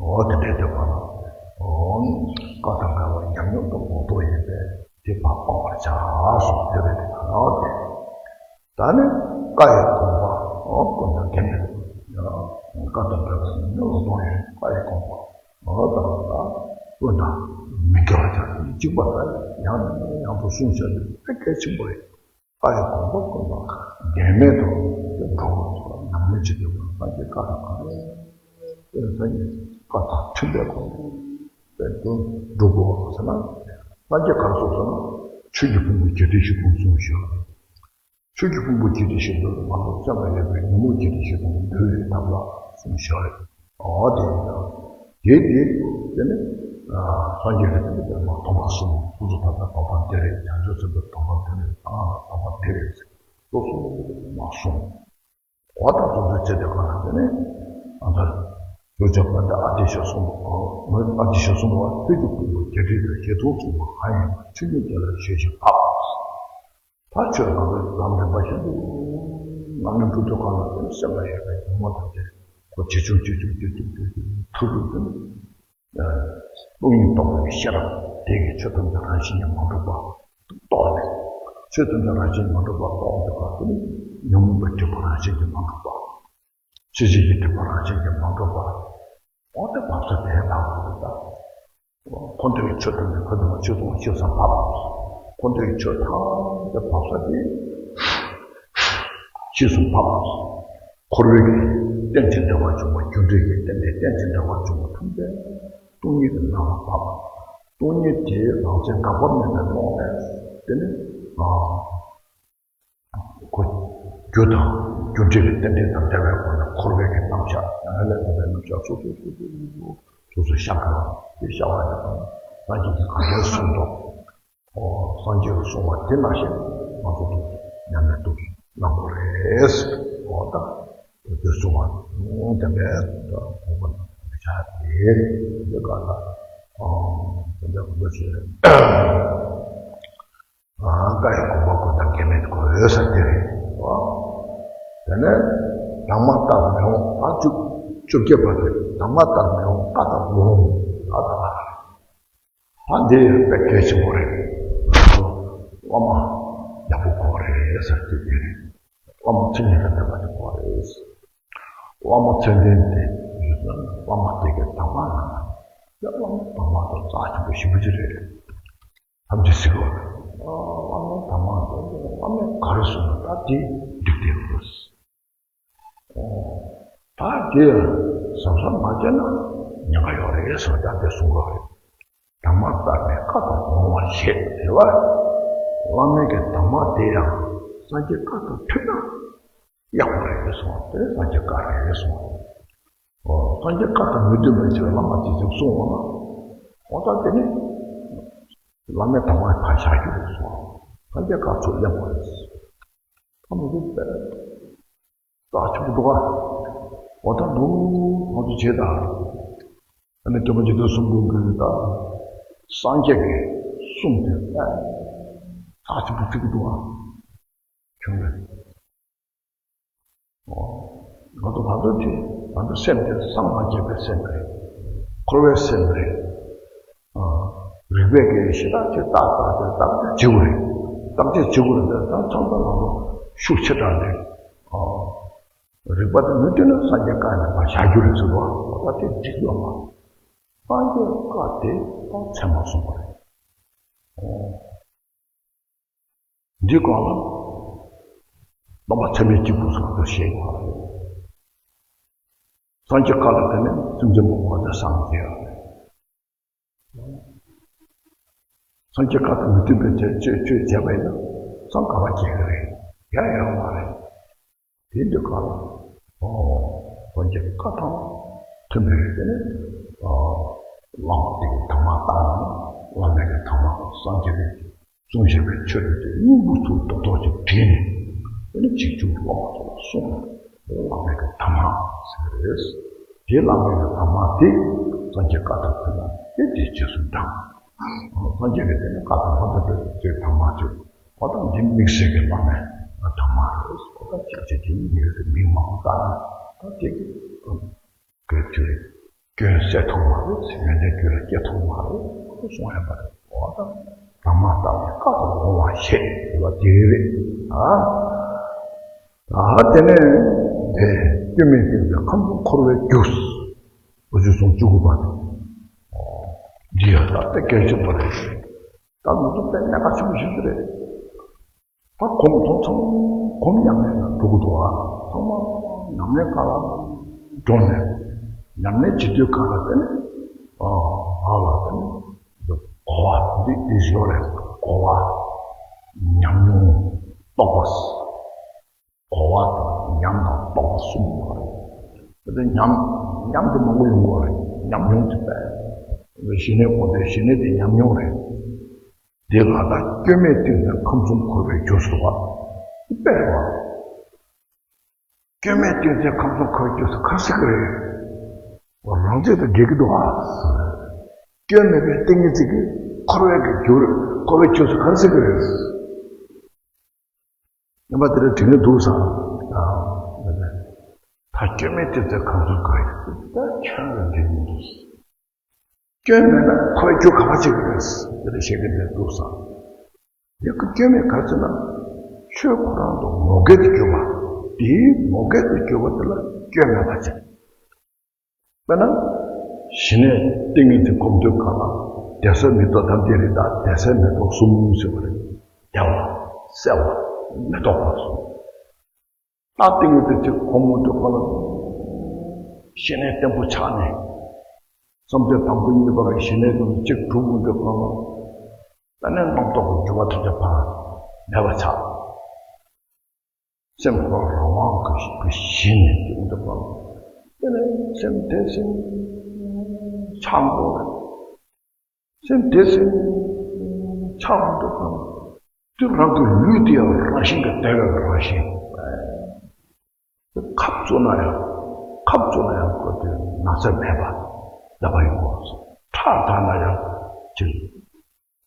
ཨོ། དེ་འདྲའི་དེ་བར་ལ། ཨོ། བཀའ་དང་འགལ་བ་ཉམས་མྱོང་དང་གོ་རྟོགས་ཡིན་པས་དེ་ཕར་སྤང་བར་བྱ་གསུངས། དེ་རེད། དེ་ནང་དེ། ད་ནི་བཀའ་ཡི་དགོངས་པ། ཨོ། ཀུན་དང་འགལ་མེད། བཀའ་དང་འགལ་བ་ཉམས་མྱོང་ལ་ལྡོག་ཡོད། བཀའ་ཡི་དགོངས་པ། ཨོ། ད་ད་ཀུན་དང་མི་འགལ་བ་དང་གཅིག་པ་ལ་ཡང་ནས་ཡང་དུ་གསུངས་བཞག་ནས་དཔེ་གལ་ཆེན་པོ་རེད། བཀའ་ཡི་དགོངས་པ་ཀུན་ལ་འགལ་མེད་དུ་འགྲོ་བ་ཉམས་ལེན་བྱེད་དགོས་པ། སངས་རྒྱས་བཀའ་དང་ག་རེ། སངས་རྒྱས་བཀའ་དང་མཐུན་པའི་སྒོ་ནས་དཔེ་འགྲོ་དགོས་པ་ཟེར་ན། སངས་རྒྱས་ག་རེ་གསུངས་ཟེར་ན། ཆོས་ཀྱི་ཕུང་པོ་བརྒྱད་ཁྲི་བཞི་སྟོང་གསུངས་ཤག་ཆོས་ཀྱི་ཕུང་པོ་བརྒྱད་ཁྲི་བཞི་སྟོང་དུ་ང་ཚོ་སེམས་ལ་ཡོད་པའི་ཉོན་མོངས་བརྒྱད་ཁྲི་བཞི་སྟོང་འདུལ་བའི་ཐབས་ལ་གསུངས་ཤག་ཨོ། དེ་ཡིན་ཙང་། དེ་དེ་དེ་ནི་སངས་རྒྱས་ཀྱི་དེ་ནི་དེ་མ་སྡོམ་པ་གསུམ། སོ་སོ་ཐར་པའི་སྡོམ་པ་དེ་རེད། བྱང་ཆུབ་སེམས་དཔའི་སྡོམ་པ་དེ་རེད། གསང་སྔགས་སྡོམ་པ་དེ་རེད། སོ་སོ་མ་གསུངས། འོ། ད་སོ་སོའི་ཚེ་དེ་ག་ན་དེ་ནི་ང་ཚོ་ལུས་ཅན་དཔལ་ལྡན་ཨ་ཏི་ཤ་གསུམ་པོ། ཨ་ཏི་ཤ་གསུམ་པོ་ཆོས་ཀྱི་ཕུང་པོ་བརྒྱད་ཁྲི་དང་བཞི་སྟོང་གསུངས་པ་གང་ཡིན་པ་ཆོས་ཉིད་དེ་ལ་ཞེན་ཅིང་འཕགས། ད་ཆོས་ལམ་རིམ་པ་བཞིན་དུ་ལམ་རིམ་སྒྲུབ་དུས་གང་ལ་དེ་ནི་སེམས་ལ་ཡོད་པའི་ཉོན་མོངས་ཐམས་ཅད་ཁོ་ཇེ་ཆུང་ཇེ་ཆུང་ཇེ་ཆུང་ཇེ་ཆུང་མཐོ་རུ་ཕྱིན། སྟོང་ཉིད་རྟོགས་པའི་ཤེས་རབ་དེ་གིས་ཆོས་ཐམས་ཅད་རང་བཞིན་གྱིས་མ་གྲུབ་པ་རྟོགས་ནས། ཆོས་ཐམས་ཅད་རང་བཞིན་མ་གྲུབ་པ་རྟོགས་པའི་སྐབས་སུ་ནི་ཉོན་མོངས་པའི་སྒྲིབ་པ་རང་བཞིན་གྱིས་མ་གྲུབ་པ། ཤེས་བྱའི་སྒྲིབ་པ་རང་བཞིན་གྱིས་མ་གྲུབ་པ། འོ། དེ་བབས་ས་དེ་ལ་འོ་ད། འཁོར་འདས་ཀྱི་ཆོས་ཐམས་ཅད་ཁ་ཐུག་མ་ཆོས་ཐོག་ཤེས་སུ་བབས། འཁོར་འདས་ཀྱི་ཆོས་ཐམས་ཅད་བབས་ས་དེ་ཤེས་སུ་བབས། འཁོར་བའི་གི་རྟེན་ཅིང་འབྲེལ་བར་འབྱུང་བ། རྒྱུ་འབྲས་ཀྱི་རྟེན་འབྲེལ་རྟེན་ཅིང་འབྲེལ་བར་འབྱུང་བ་ཐམས་ཅད་སྟོང་ཉིད་ཀྱི་ལམ་ལ་བབས། སྟོང་ཉིད་དེའི་རང་མཚན་འགག་པ་མེད་པའི་ཀློང་ནས་དེ་ནི། ཨ། ཁོ། རྒྱུ་དང་རྒྱུ་འབྲས་ཀྱི་རྟེན་འབྲེལ་དང་བྲལ་བའི་སྒོ་ནས་འཁོར་བའི་གི་རྣམ་གཞག་ཡང་ལས་ལས་པའི་རྣམ་གཞག་སོ་སོ་སོ་སོ་སོ་སོ་སོ་ཤར་དགོས་པ། དེ་ཤར་བ་དེ་དང་སངས་རྒྱས་ཀྱིས་ག་འདྲ་གསུངས་འདུག་ཨོ། སངས་རྒྱས་ཀྱིས་གསུངས་པ་དེ་ནང་བཞིན་ང་ཚོ་གིས་ཉམས་ལེན་ཏོག་ཙམ་གནང་དགོས་རེད། ཨོ། ད་དེ་གསུངས་པ་དེ་འདྲའི་དགོངས་པ་ཆགས་ཏེ། དེ་ག་ལ། ཨོ། དེ་འདྲ་གོ་ཆེ། ཨ། བཀའ་ཡི་དགོངས་པ་ཀུན་དང་འགལ་མེད་དགོས་ཟེར་དེ་རེད། ཨོ། དེ་ནས་དྭངས་མ་ལྟར་མི་འོང་། ཨ། བཅུ། བཅོ་བརྒྱད་པ་དེ། དྭངས་མ་ལྟར་མི་འོང་། བཀའ་ལྟར་མི་འོང་། ཨ། ད་ག་རེད། ད་འདི་དཔེ་གལ་ཆེན་པོ་རེད། བླ་མ་ཡག་པོ་དགོས་རེད་ཟེར་དེ་དེ་རེད། བླ་མ་མཚན་ཉིད་དང་ལྡན་པ་དེ་དགོས་རེད། བླ་མ་མཚན་ལྡན་དེ་ཡོད་ན་བླ་མ་དེ་གའི་དྭངས་མ་ལ། ཡང་བླ་མ་དྭངས་མ་དང་རྩ་ཆེན་པོ་ཞེ་པོ་ཅིག་རེད། ཐམས་ཅད་གཟིགས་པ། ཨ། བླ་མ་དྭངས་མ་དེ་བླ་མས་ག་རེ་གསུངས་ན་ད་དེ་འགྲིག་བསྡད་དགོས། ཨོ། ད་དེ་གཟབ་གཟབ་མ་བྱས་ན་ ཉེན་ཁ་ཡོད་རེད་ཟེར་ད་དེ་གསུང་གི་རེད། དམ་པ་ལྟར་ནི་བཀའ་དང་འོང་བར་བྱེད་ཟེར་བ། བླ་མའི་གི་དམ་པ་དེ་ཡང་སངས་རྒྱས་བཀའ་དང་མཐུན་ན་ཡག་པོ་རེད་གསུངས། དེ་སངས་རྒྱས་བཀའ་རེད་གསུངས། ཨོ། སངས་རྒྱས་བཀའ་དང་མི་མཐུན་པའི་ཕྱིར་བླ་མ་དེ་ཚོས་གསུངས་པ་ན། འོ་ད་དེ་ནི་བླ་མའི་དམ་པ་ཕར་བཞག་རྒྱུ་རེད་གསུངས། སངས་རྒྱས་བཀའ་ཚུར་གླེང་བ་རེད། ད་མི་འདུག་པས། རྩ་ཆེན་པོ་འདུག་ག་འོ་ད་འདུག་ང་ཚོ་བྱེད་དང་། ཨ་ནི་སྟོན་པ་རྗེ་བཙུན་གསུམ་མགོན་གྱི་ད་སངས་རྒྱས་ཀྱི་གསུང་དེ་རྩ་ཆེན་པོ་ཚིག་གི་འདུག་ག་ཁྱོད་རེད། ང་ཚོ་ང་ཚོ་དེ་ང་ཚོ་སེམས་དེ་སངས་མ་རྒྱས་པའི་སེམས་རེད། འཁོར་བའི་སེམས་རེད། རིག་པའི་གི་ཞེ་དྲག་ཅིག་བརྟག་བརྟག་དེ་བརྟག་དཔྱད་བྱེད་དགོས་རེད། བརྟག་དཔྱད་བྱེད་དགོས་རེད། དེ་ད་ཚང་མ་ང་ཚོ་ཤུགས་ཆེ་དྲགས་རེད། རིག་པ་དེ་མི་མཐུན་ན་སངས་རྒྱས་བཀའ་ནས་ཕར་བཞག་རྒྱུ་རེད་ཟེར་བ། འོ་ད་དེ་འགྲིག་ཡོད་མ། སངས་རྒྱས་བཀའ་དེ་ད་ཚད་མ་གསུངས་པ་རེད། འདི་སྐོར་ལ་སྟོན་པ་ཚད་མེད་གཅིག་པུ་ཟེར་བ་དེ་བཤད་ཡོད་རེད། སངས་རྒྱས་བཀའ་ལ་བརྟེན་ནས་སེམས་ཅན་པོ་ངོ་ཚ་སངས་རྒྱས་ཡོད་རེད། སངས་རྒྱས་བཀའ་དང་མི་མཐུན་པའི་ཆོས་ཆོས་བྱས་པ་ཡིན་ན་སངས་ག་པར་རྒྱས་ཀྱི་རེད། ཡ་ཡོད་མ་རེད། དེ་འདི་ག་ལ། ཨོ། སངས་རྒྱས་བཀའ་དང་མཐུན་པའི་དེ་ནི། ཨོ། བླ་མ་དེ་གི་དམ་པ་བཏང་ནས་བླ་མའི་གི་དམ་པ་སངས་རྒྱས་པའི་གསུང་བཞིན་པའི་ཆོས་དེ་དེ་སྙིང་པོ་ཚུར་རྡོག་རྡོག་ཅིག་བྲིས་ནས་དེ་ནི་ཆིག་བརྒྱུད་སློབ་མ་ཚོ་ལ་གསུངས། དེ་བླ་མའི་གི་དམ་པ་ཟེར་གི་རེད། དེ་བླ་མའི་གི་དམ་པ་དེ་སངས་རྒྱས་བཀའ་དང་མཐུན་ན་དེ་དེ་རྗེས་སུ་འབྲང་། སངས་རྒྱས་ཀྱི་དེ་ནི་བཀའ་དང་མ་མཐུན་པའི་དེ་དམ་པ་དེ། འོ་ད་འདི་དམིགས་བསལ་གྱི་བླ་མའི་དམ་པ་རེད། འོ་ད་ཅག་ཅིག་གིས་མིང་དེ་མིང་མང་པོ་བཏགས་ན་ད་དེ་གི་དགོས་ཀྱི་རེད། སྐྱོན་སེལ་ཐུབ་མ་རེད། ཡོན་ཏན་རྒྱུད་ལ་སྐྱེ་ཐུབ་མ་རེད། ཁོ་གསུང་ཡ་མ་རེད། འོ་ད་དམ་པ་ལྟར་ནི་བཀའ་དང་འོང་བར་བྱེད་ཟེར་བ་དེ་རེད། ཨ། ད་དེ་ནས་དེ་སྐྱོན་མེད་ཏིང་འཛིན་ཁམས་གསུམ་འཁོར་བའི་རྒྱུ། འོ་ཅུ་སོང་བཅུ་དགུ་པ་དེ། འདི་ཡང་ད་དེ་གལ་ཆེན་པོ་རེད། ད་ང་ཚོ་དཔེ་གནད་འགག་ཆེན་པོ་ཞིག་རེད། ད་གོམས་དང་ཚང་མ་གོམས་ཉམས་ལེན་ལ་འགྲོ་གི་འདུག་ཨ། ཚང་མ་ཉམས་ལེན་སྒང་ལ་འགྲོ་ནས་ཉམས་ལེན་བྱེད་དུས་སྒང་ལ་དེ་ནི་ཨ་ཨ་ལ་དེ་ནི་གོ་བ་འདི་འདི་ཞིག་ཡོད་རེད། གོ་བ། ཉམས་མྱོང་། རྟོགས་པ། གོ་བ་དང་ཉམས་དང་རྟོགས་པ་གསུམ་ཡོད་རེད། དེ་ཉམས་ཉམས་དེ་མང་པོ་ཡོང་གི་རེད། ཉམས་མྱོང་དེ་དཔེ། ཞི་གནས་དགོངས་ཏེ་ཞི་གནས་དེ་ཉམས་མྱོང་རེད། དེ་ལ་ད་སྐྱོན་མེད་ཏིང་འཛིན་ཁམས་གསུམ་འཁོར་བའི་རྒྱུ་ཟེར་བ། དཔེ་རེད་བ། སྐྱོན་མེད་ཏིང་འཛིན་ཁམས་གསུམ་འཁོར་བའི་རྒྱུ་ཟེར་ག་རེ་ཟེར་གི་རེད། རང་ཚོད་དུ་འགལ་གྱི་འདུག་ཨ། སྐྱོན་མེད་པའི་ཏིང་ངེ་འཛིན་གྱིས་འཁོར་བའི་གི་རྒྱུ་རེད། འཁོར་བའི་རྒྱུ་ཟེར་ག་རེ་ཟེར་གི་རེད། རྣམ་པ་དེ་འདྲ་དྲན་གྱི་འདུག་ས། ད་སྐྱོན་མེད་ཏིང་འཛིན་ཁམས་གསུམ་འཁོར་བའི་རྒྱུ་ཟེར་ད་ཁྱོན་ནས་འགྲིག་མི་འདུག། སྐྱོན་མེད་ན་འཁོར་བའི་རྒྱུ་ག་པར་བྱེད་ཀྱི་རེད། དེ་འདྲ་བཤད་མཁན་དེ་འདུག་ས། ཡང་སྐྱོན་མེད་ག་རེ་ཟེར་ན། ཆོས་ཁོ་རང་དུ་ངོ་འགལ་དུ་གྱུར་པ། དེའི་ངོ་འགལ་དུ་གྱུར་པ་དེ་ལ་སྐྱོན་མེད་པར་བྱེད། དཔེར་ན། ཞི་གནས་ཏིང་ངེ་འཛིན་སྒོམ་དུས་སྒང་ལ། བདེ་གསལ་མི་རྟོག་དམ་བཅའ་རེད། ད་བདེ་གསལ་མི་རྟོག་གསུམ་ཟེར་བ་རེད། བདེ་བ། གསལ་བ། མི་རྟོག་པ་གསུམ། ད་ཏིང་ངེ་འཛིན་གཅིག་སྒོམ་དུས་སྒང་ལ། ཞི་གནས་བརྟན་པོ་ཆགས་ནས། བསམ་གཏན་དང་པོ་གཉིས་པ་ལ་ཞི་གནས་དང་གཅིག་གྲུབ་དུས་སྒང་ལ། ད་ནི་རྣམ་རྟོག་གི་འགྱུ་བ་ཐམས་ཅད་ཕར་མེད་པ་ཆགས། སེམས་ཁོ་རང་དབང་གིས་གཞི་ནས་སྐྱོང་ཐུབ་པ། དེ་ནས་སེམས་དེ་སེམས་ཆགས་འགྲོ་བས། སེམས་དེ་སེམས་ཆགས་འགྲོ་བས། དེ་རང་གི་ལུས་དེ་ཡང་རང་བཞིན་གྱིས་བདེ་བའི་རང་བཞིན། ཁབ་བཙུགས་ན་ཡང་ཁབ་བཙུགས་ན་ཡང་ཁོ་དེ་ན་ཚ་མེད་པ་བདེ་བ་ཡོང་བ་སོང་། ཁྲག་འཛག་ན་ཡང་ཅིག་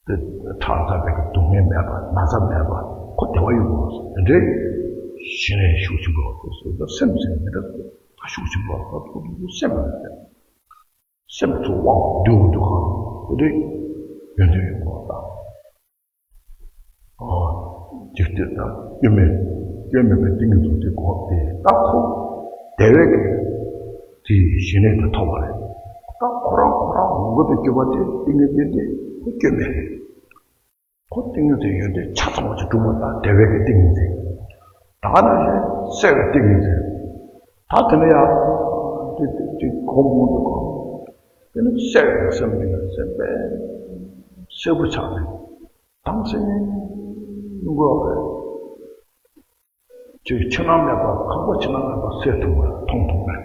དེ་ཁྲག་འཛག་པའི་གི་སྡུག་བསྔལ་མེད་པ། ན་ཚ་མེད་པ། ཁོ་བདེ་བ་ཡོང་བ་སོང་། དེ་འདྲའི་ཞི་གནས་ཤུགས་ཆེན་པོ་སོ་སོ་སེམས་ཟེར་མི་འདྲ་ད་ཤུགས་ཆེན་པོ་སོ་སོ་སེམས་ལ་སེམས་ཚོ་དབང་འདུས་འདུ་ཁང་དེ་འདྲའི་ཡོན་ཏན་ཡོང་བ་དང་། འཇིག་རྟེན་དང་སྐྱོན་མེད་སྐྱོན་མེད་པའི་ཏིང་ངེ་འཛིན་དེ་གོ་དེ་ད་ཁོ་བདེ་བའི་གི་དེ་ཞི་གནས་དེ་ཐོབ་པ་རེད། ད་ཁོ་རང་ཁོ་རང་ངོ་འགལ་དུ་གྱུར་པ་དེ་ཏིང་ངེ་འཛིན་དེ་ཁོ་སྐྱོན་མེད་རེད། ཁོ་ཏིང་ངེ་འཛིན་ཡོན་ཏན་ཆ་ཚང་བ་ཅིག་གྲུབ་པ་དང་བདེ་བའི་གི་ཏིང་ངེ་འཛིན། ད་ག་ནང་བཞིན་གསལ་བའི་ཏིང་ངེ་འཛིན། ད་དེ་ནས་ཡང་དེ་དེ་དེ་གོང་མང་དུ་གང་ དེ་ནི་གསལ་བའི་སེམས་ཀྱི་སེམས་པས་གསལ་པོ་ཆགས་ནས་དམ་སེམས་དགོས་པ་རེད། ཅིག་ཕྱི་ནང་མེད་པར་ཁང་པ་ཕྱི་ནང་མེད་པར་གསལ་ཐུབ་པ་མཐོང་ཐུབ་པས་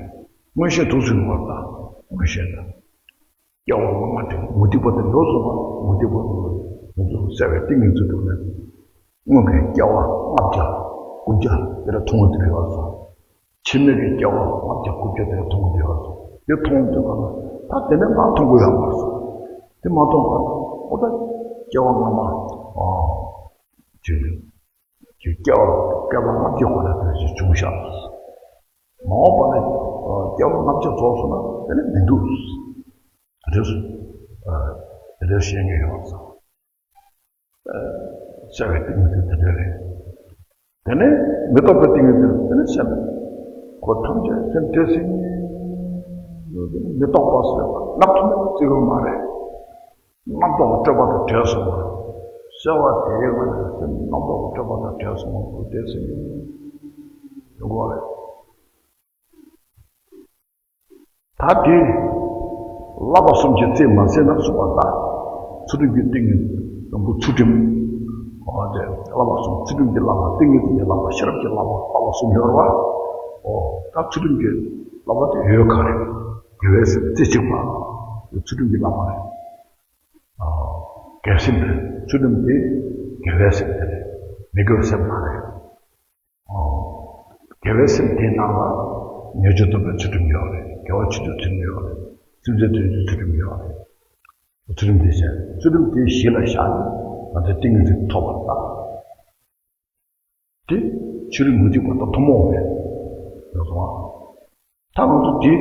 མངོན་ཤེས་དུས་སུ་ཡོང་བར་ལྟ། མངོན་ཤེས་དང་། སྐྱེ་བ་སྔ་མ་དེ་མུ་སྟེགས་པ་དེ་ལོག་སོང་བ་མུ་སྟེགས་པ་དེ་ལོག་ཡོངས་སུ་གསལ་བའི་ཏིང་ངེ་འཛིན་དུ་ནི་སྔོན་གྱི་སྐྱེ་བ་ལྔ་བརྒྱ་དགུ་བརྒྱ་དེ་ལ་མཐོང་བ་དེ་རེད་བ་སོང་། ཕྱི་མའི་གི་སྐྱེ་བ་ལྔ་བརྒྱ་དགུ་བརྒྱ་དེ་ལ་མཐོང་བ་དེ་རེད་བ་སོང་། དེ་མཐོང་བ་དེ་ག་ལ་ད་དེ་ནས་མ་མཐོང་གི་ཡོད་མ་རེད་སོང་། དེ་མ་མཐོང་བ་ཨོ་ད་སྐྱེ་བ་སྔ་མ་ཨ་ཅིག་ཅིག་སྐྱེ་བ་སྐྱེ་བ་ལྔ་བརྒྱ་གོང་ལ་དེ་ཞིག་བྱུང་ཤག་མ་འོངས་པ་ནས་སྐྱེ་བ་ལྔ་བརྒྱ་རྫོགས་སོང་ན་དེ་ནས་མི་འདུག་དེ་འདྲ་སོང་། དེ་འདྲ་བཤད་མཁན་ཡོད་ཙང་། གསལ་བའི་ཏིང་ངེ་འཛིན་དེ་འདྲ་རེད། དེ་ནས་མི་རྟོག་པའི་ཏིང་ངེ་འཛིན་དེ་ནས་སེམས། འཁོར་ཐམས་ཅད་སེམས་དེ་སེམས་མི་རྟོག་པ་ཟེར་བ་རྣམ་རྟོག་བརྩི་གི་མ་རེད། རྣམ་རྟོག་སྤྲོས་པ་དང་བྲལ་སོང་བ། གསལ་བ་དེའི་ངང་ནས་སེམས་རྣམ་རྟོག་སྤྲོས་པ་དང་བྲལ་སོང་བ་དེ་སེམས་ཡོད་དགོས་རེད། ད་དེ་བསླབ་པ་གསུམ་གྱིས་རྩིས་མ་ཟིན་ན་གསུངས་པ་ལྟར་ཚུལ་ཁྲིམས་ཀྱི་ཏིང་ངེ་འཛིན་དང་པོ་ཚུལ་ཁྲིམས། འོ་དེ་བསླབ་པ་གསུམ་ཚུལ་ཁྲིམས་ཀྱི་བསླབ་པ་ཏིང་ངེ་འཛིན་གྱི་བསླབ་པ་ཤེས་རབ་ཀྱི་བསླབ་པ་བསླབ་པ་གསུམ་ཡོད་རེད་བ། འོ་ད་ཚུལ་ཁྲིམས་ཀྱི་བསླབ་པ་དེ་ཡོད་ག་རེད། དགེ་བའི་སེམས་རྩེ་གཅིག་པ། དེ་ཚུལ་ཁྲིམས་ཀྱི་བསླབ་པ་རེད། དགེ་སེམས་རེད། ཚུལ་ཁྲིམས་དེ་དགེ་བའི་སེམས་དེ་རེད། མི་དགེ་བའི་སེམས་མ་རེད། དགེ་བའི་སེམས་དེའི་ནང་ལ་ཉེས་སྤྱོད་སྡོམ་པའི་ཚུལ་ཁྲིམས་ཡོད་རེད། དགེ་བ་ཆེ་ཆུང་ཚུལ་ཁྲིམས་ཡོད་རེད། སེམས་ཅན་དོན་གྱི་ཚུལ་ཁྲིམས་ཡོད་རེད། ཚུལ་ཁྲིམས་དེ་བྱས་ཚུལ་ཁྲིམས་དེ་གཞི་ལ་བཞག་ནས་ང་ཚོའི་ཏིང་ངེ་འཛིན་ཐོབ་པར་གདའ། དེ་ཕྱི་རོལ་མུ་སྟེགས་པ་དང་ཐུན་མོང་བ་རེད། ཡོད་སོང་ཨ། ད་ང་ཚོ་དེ་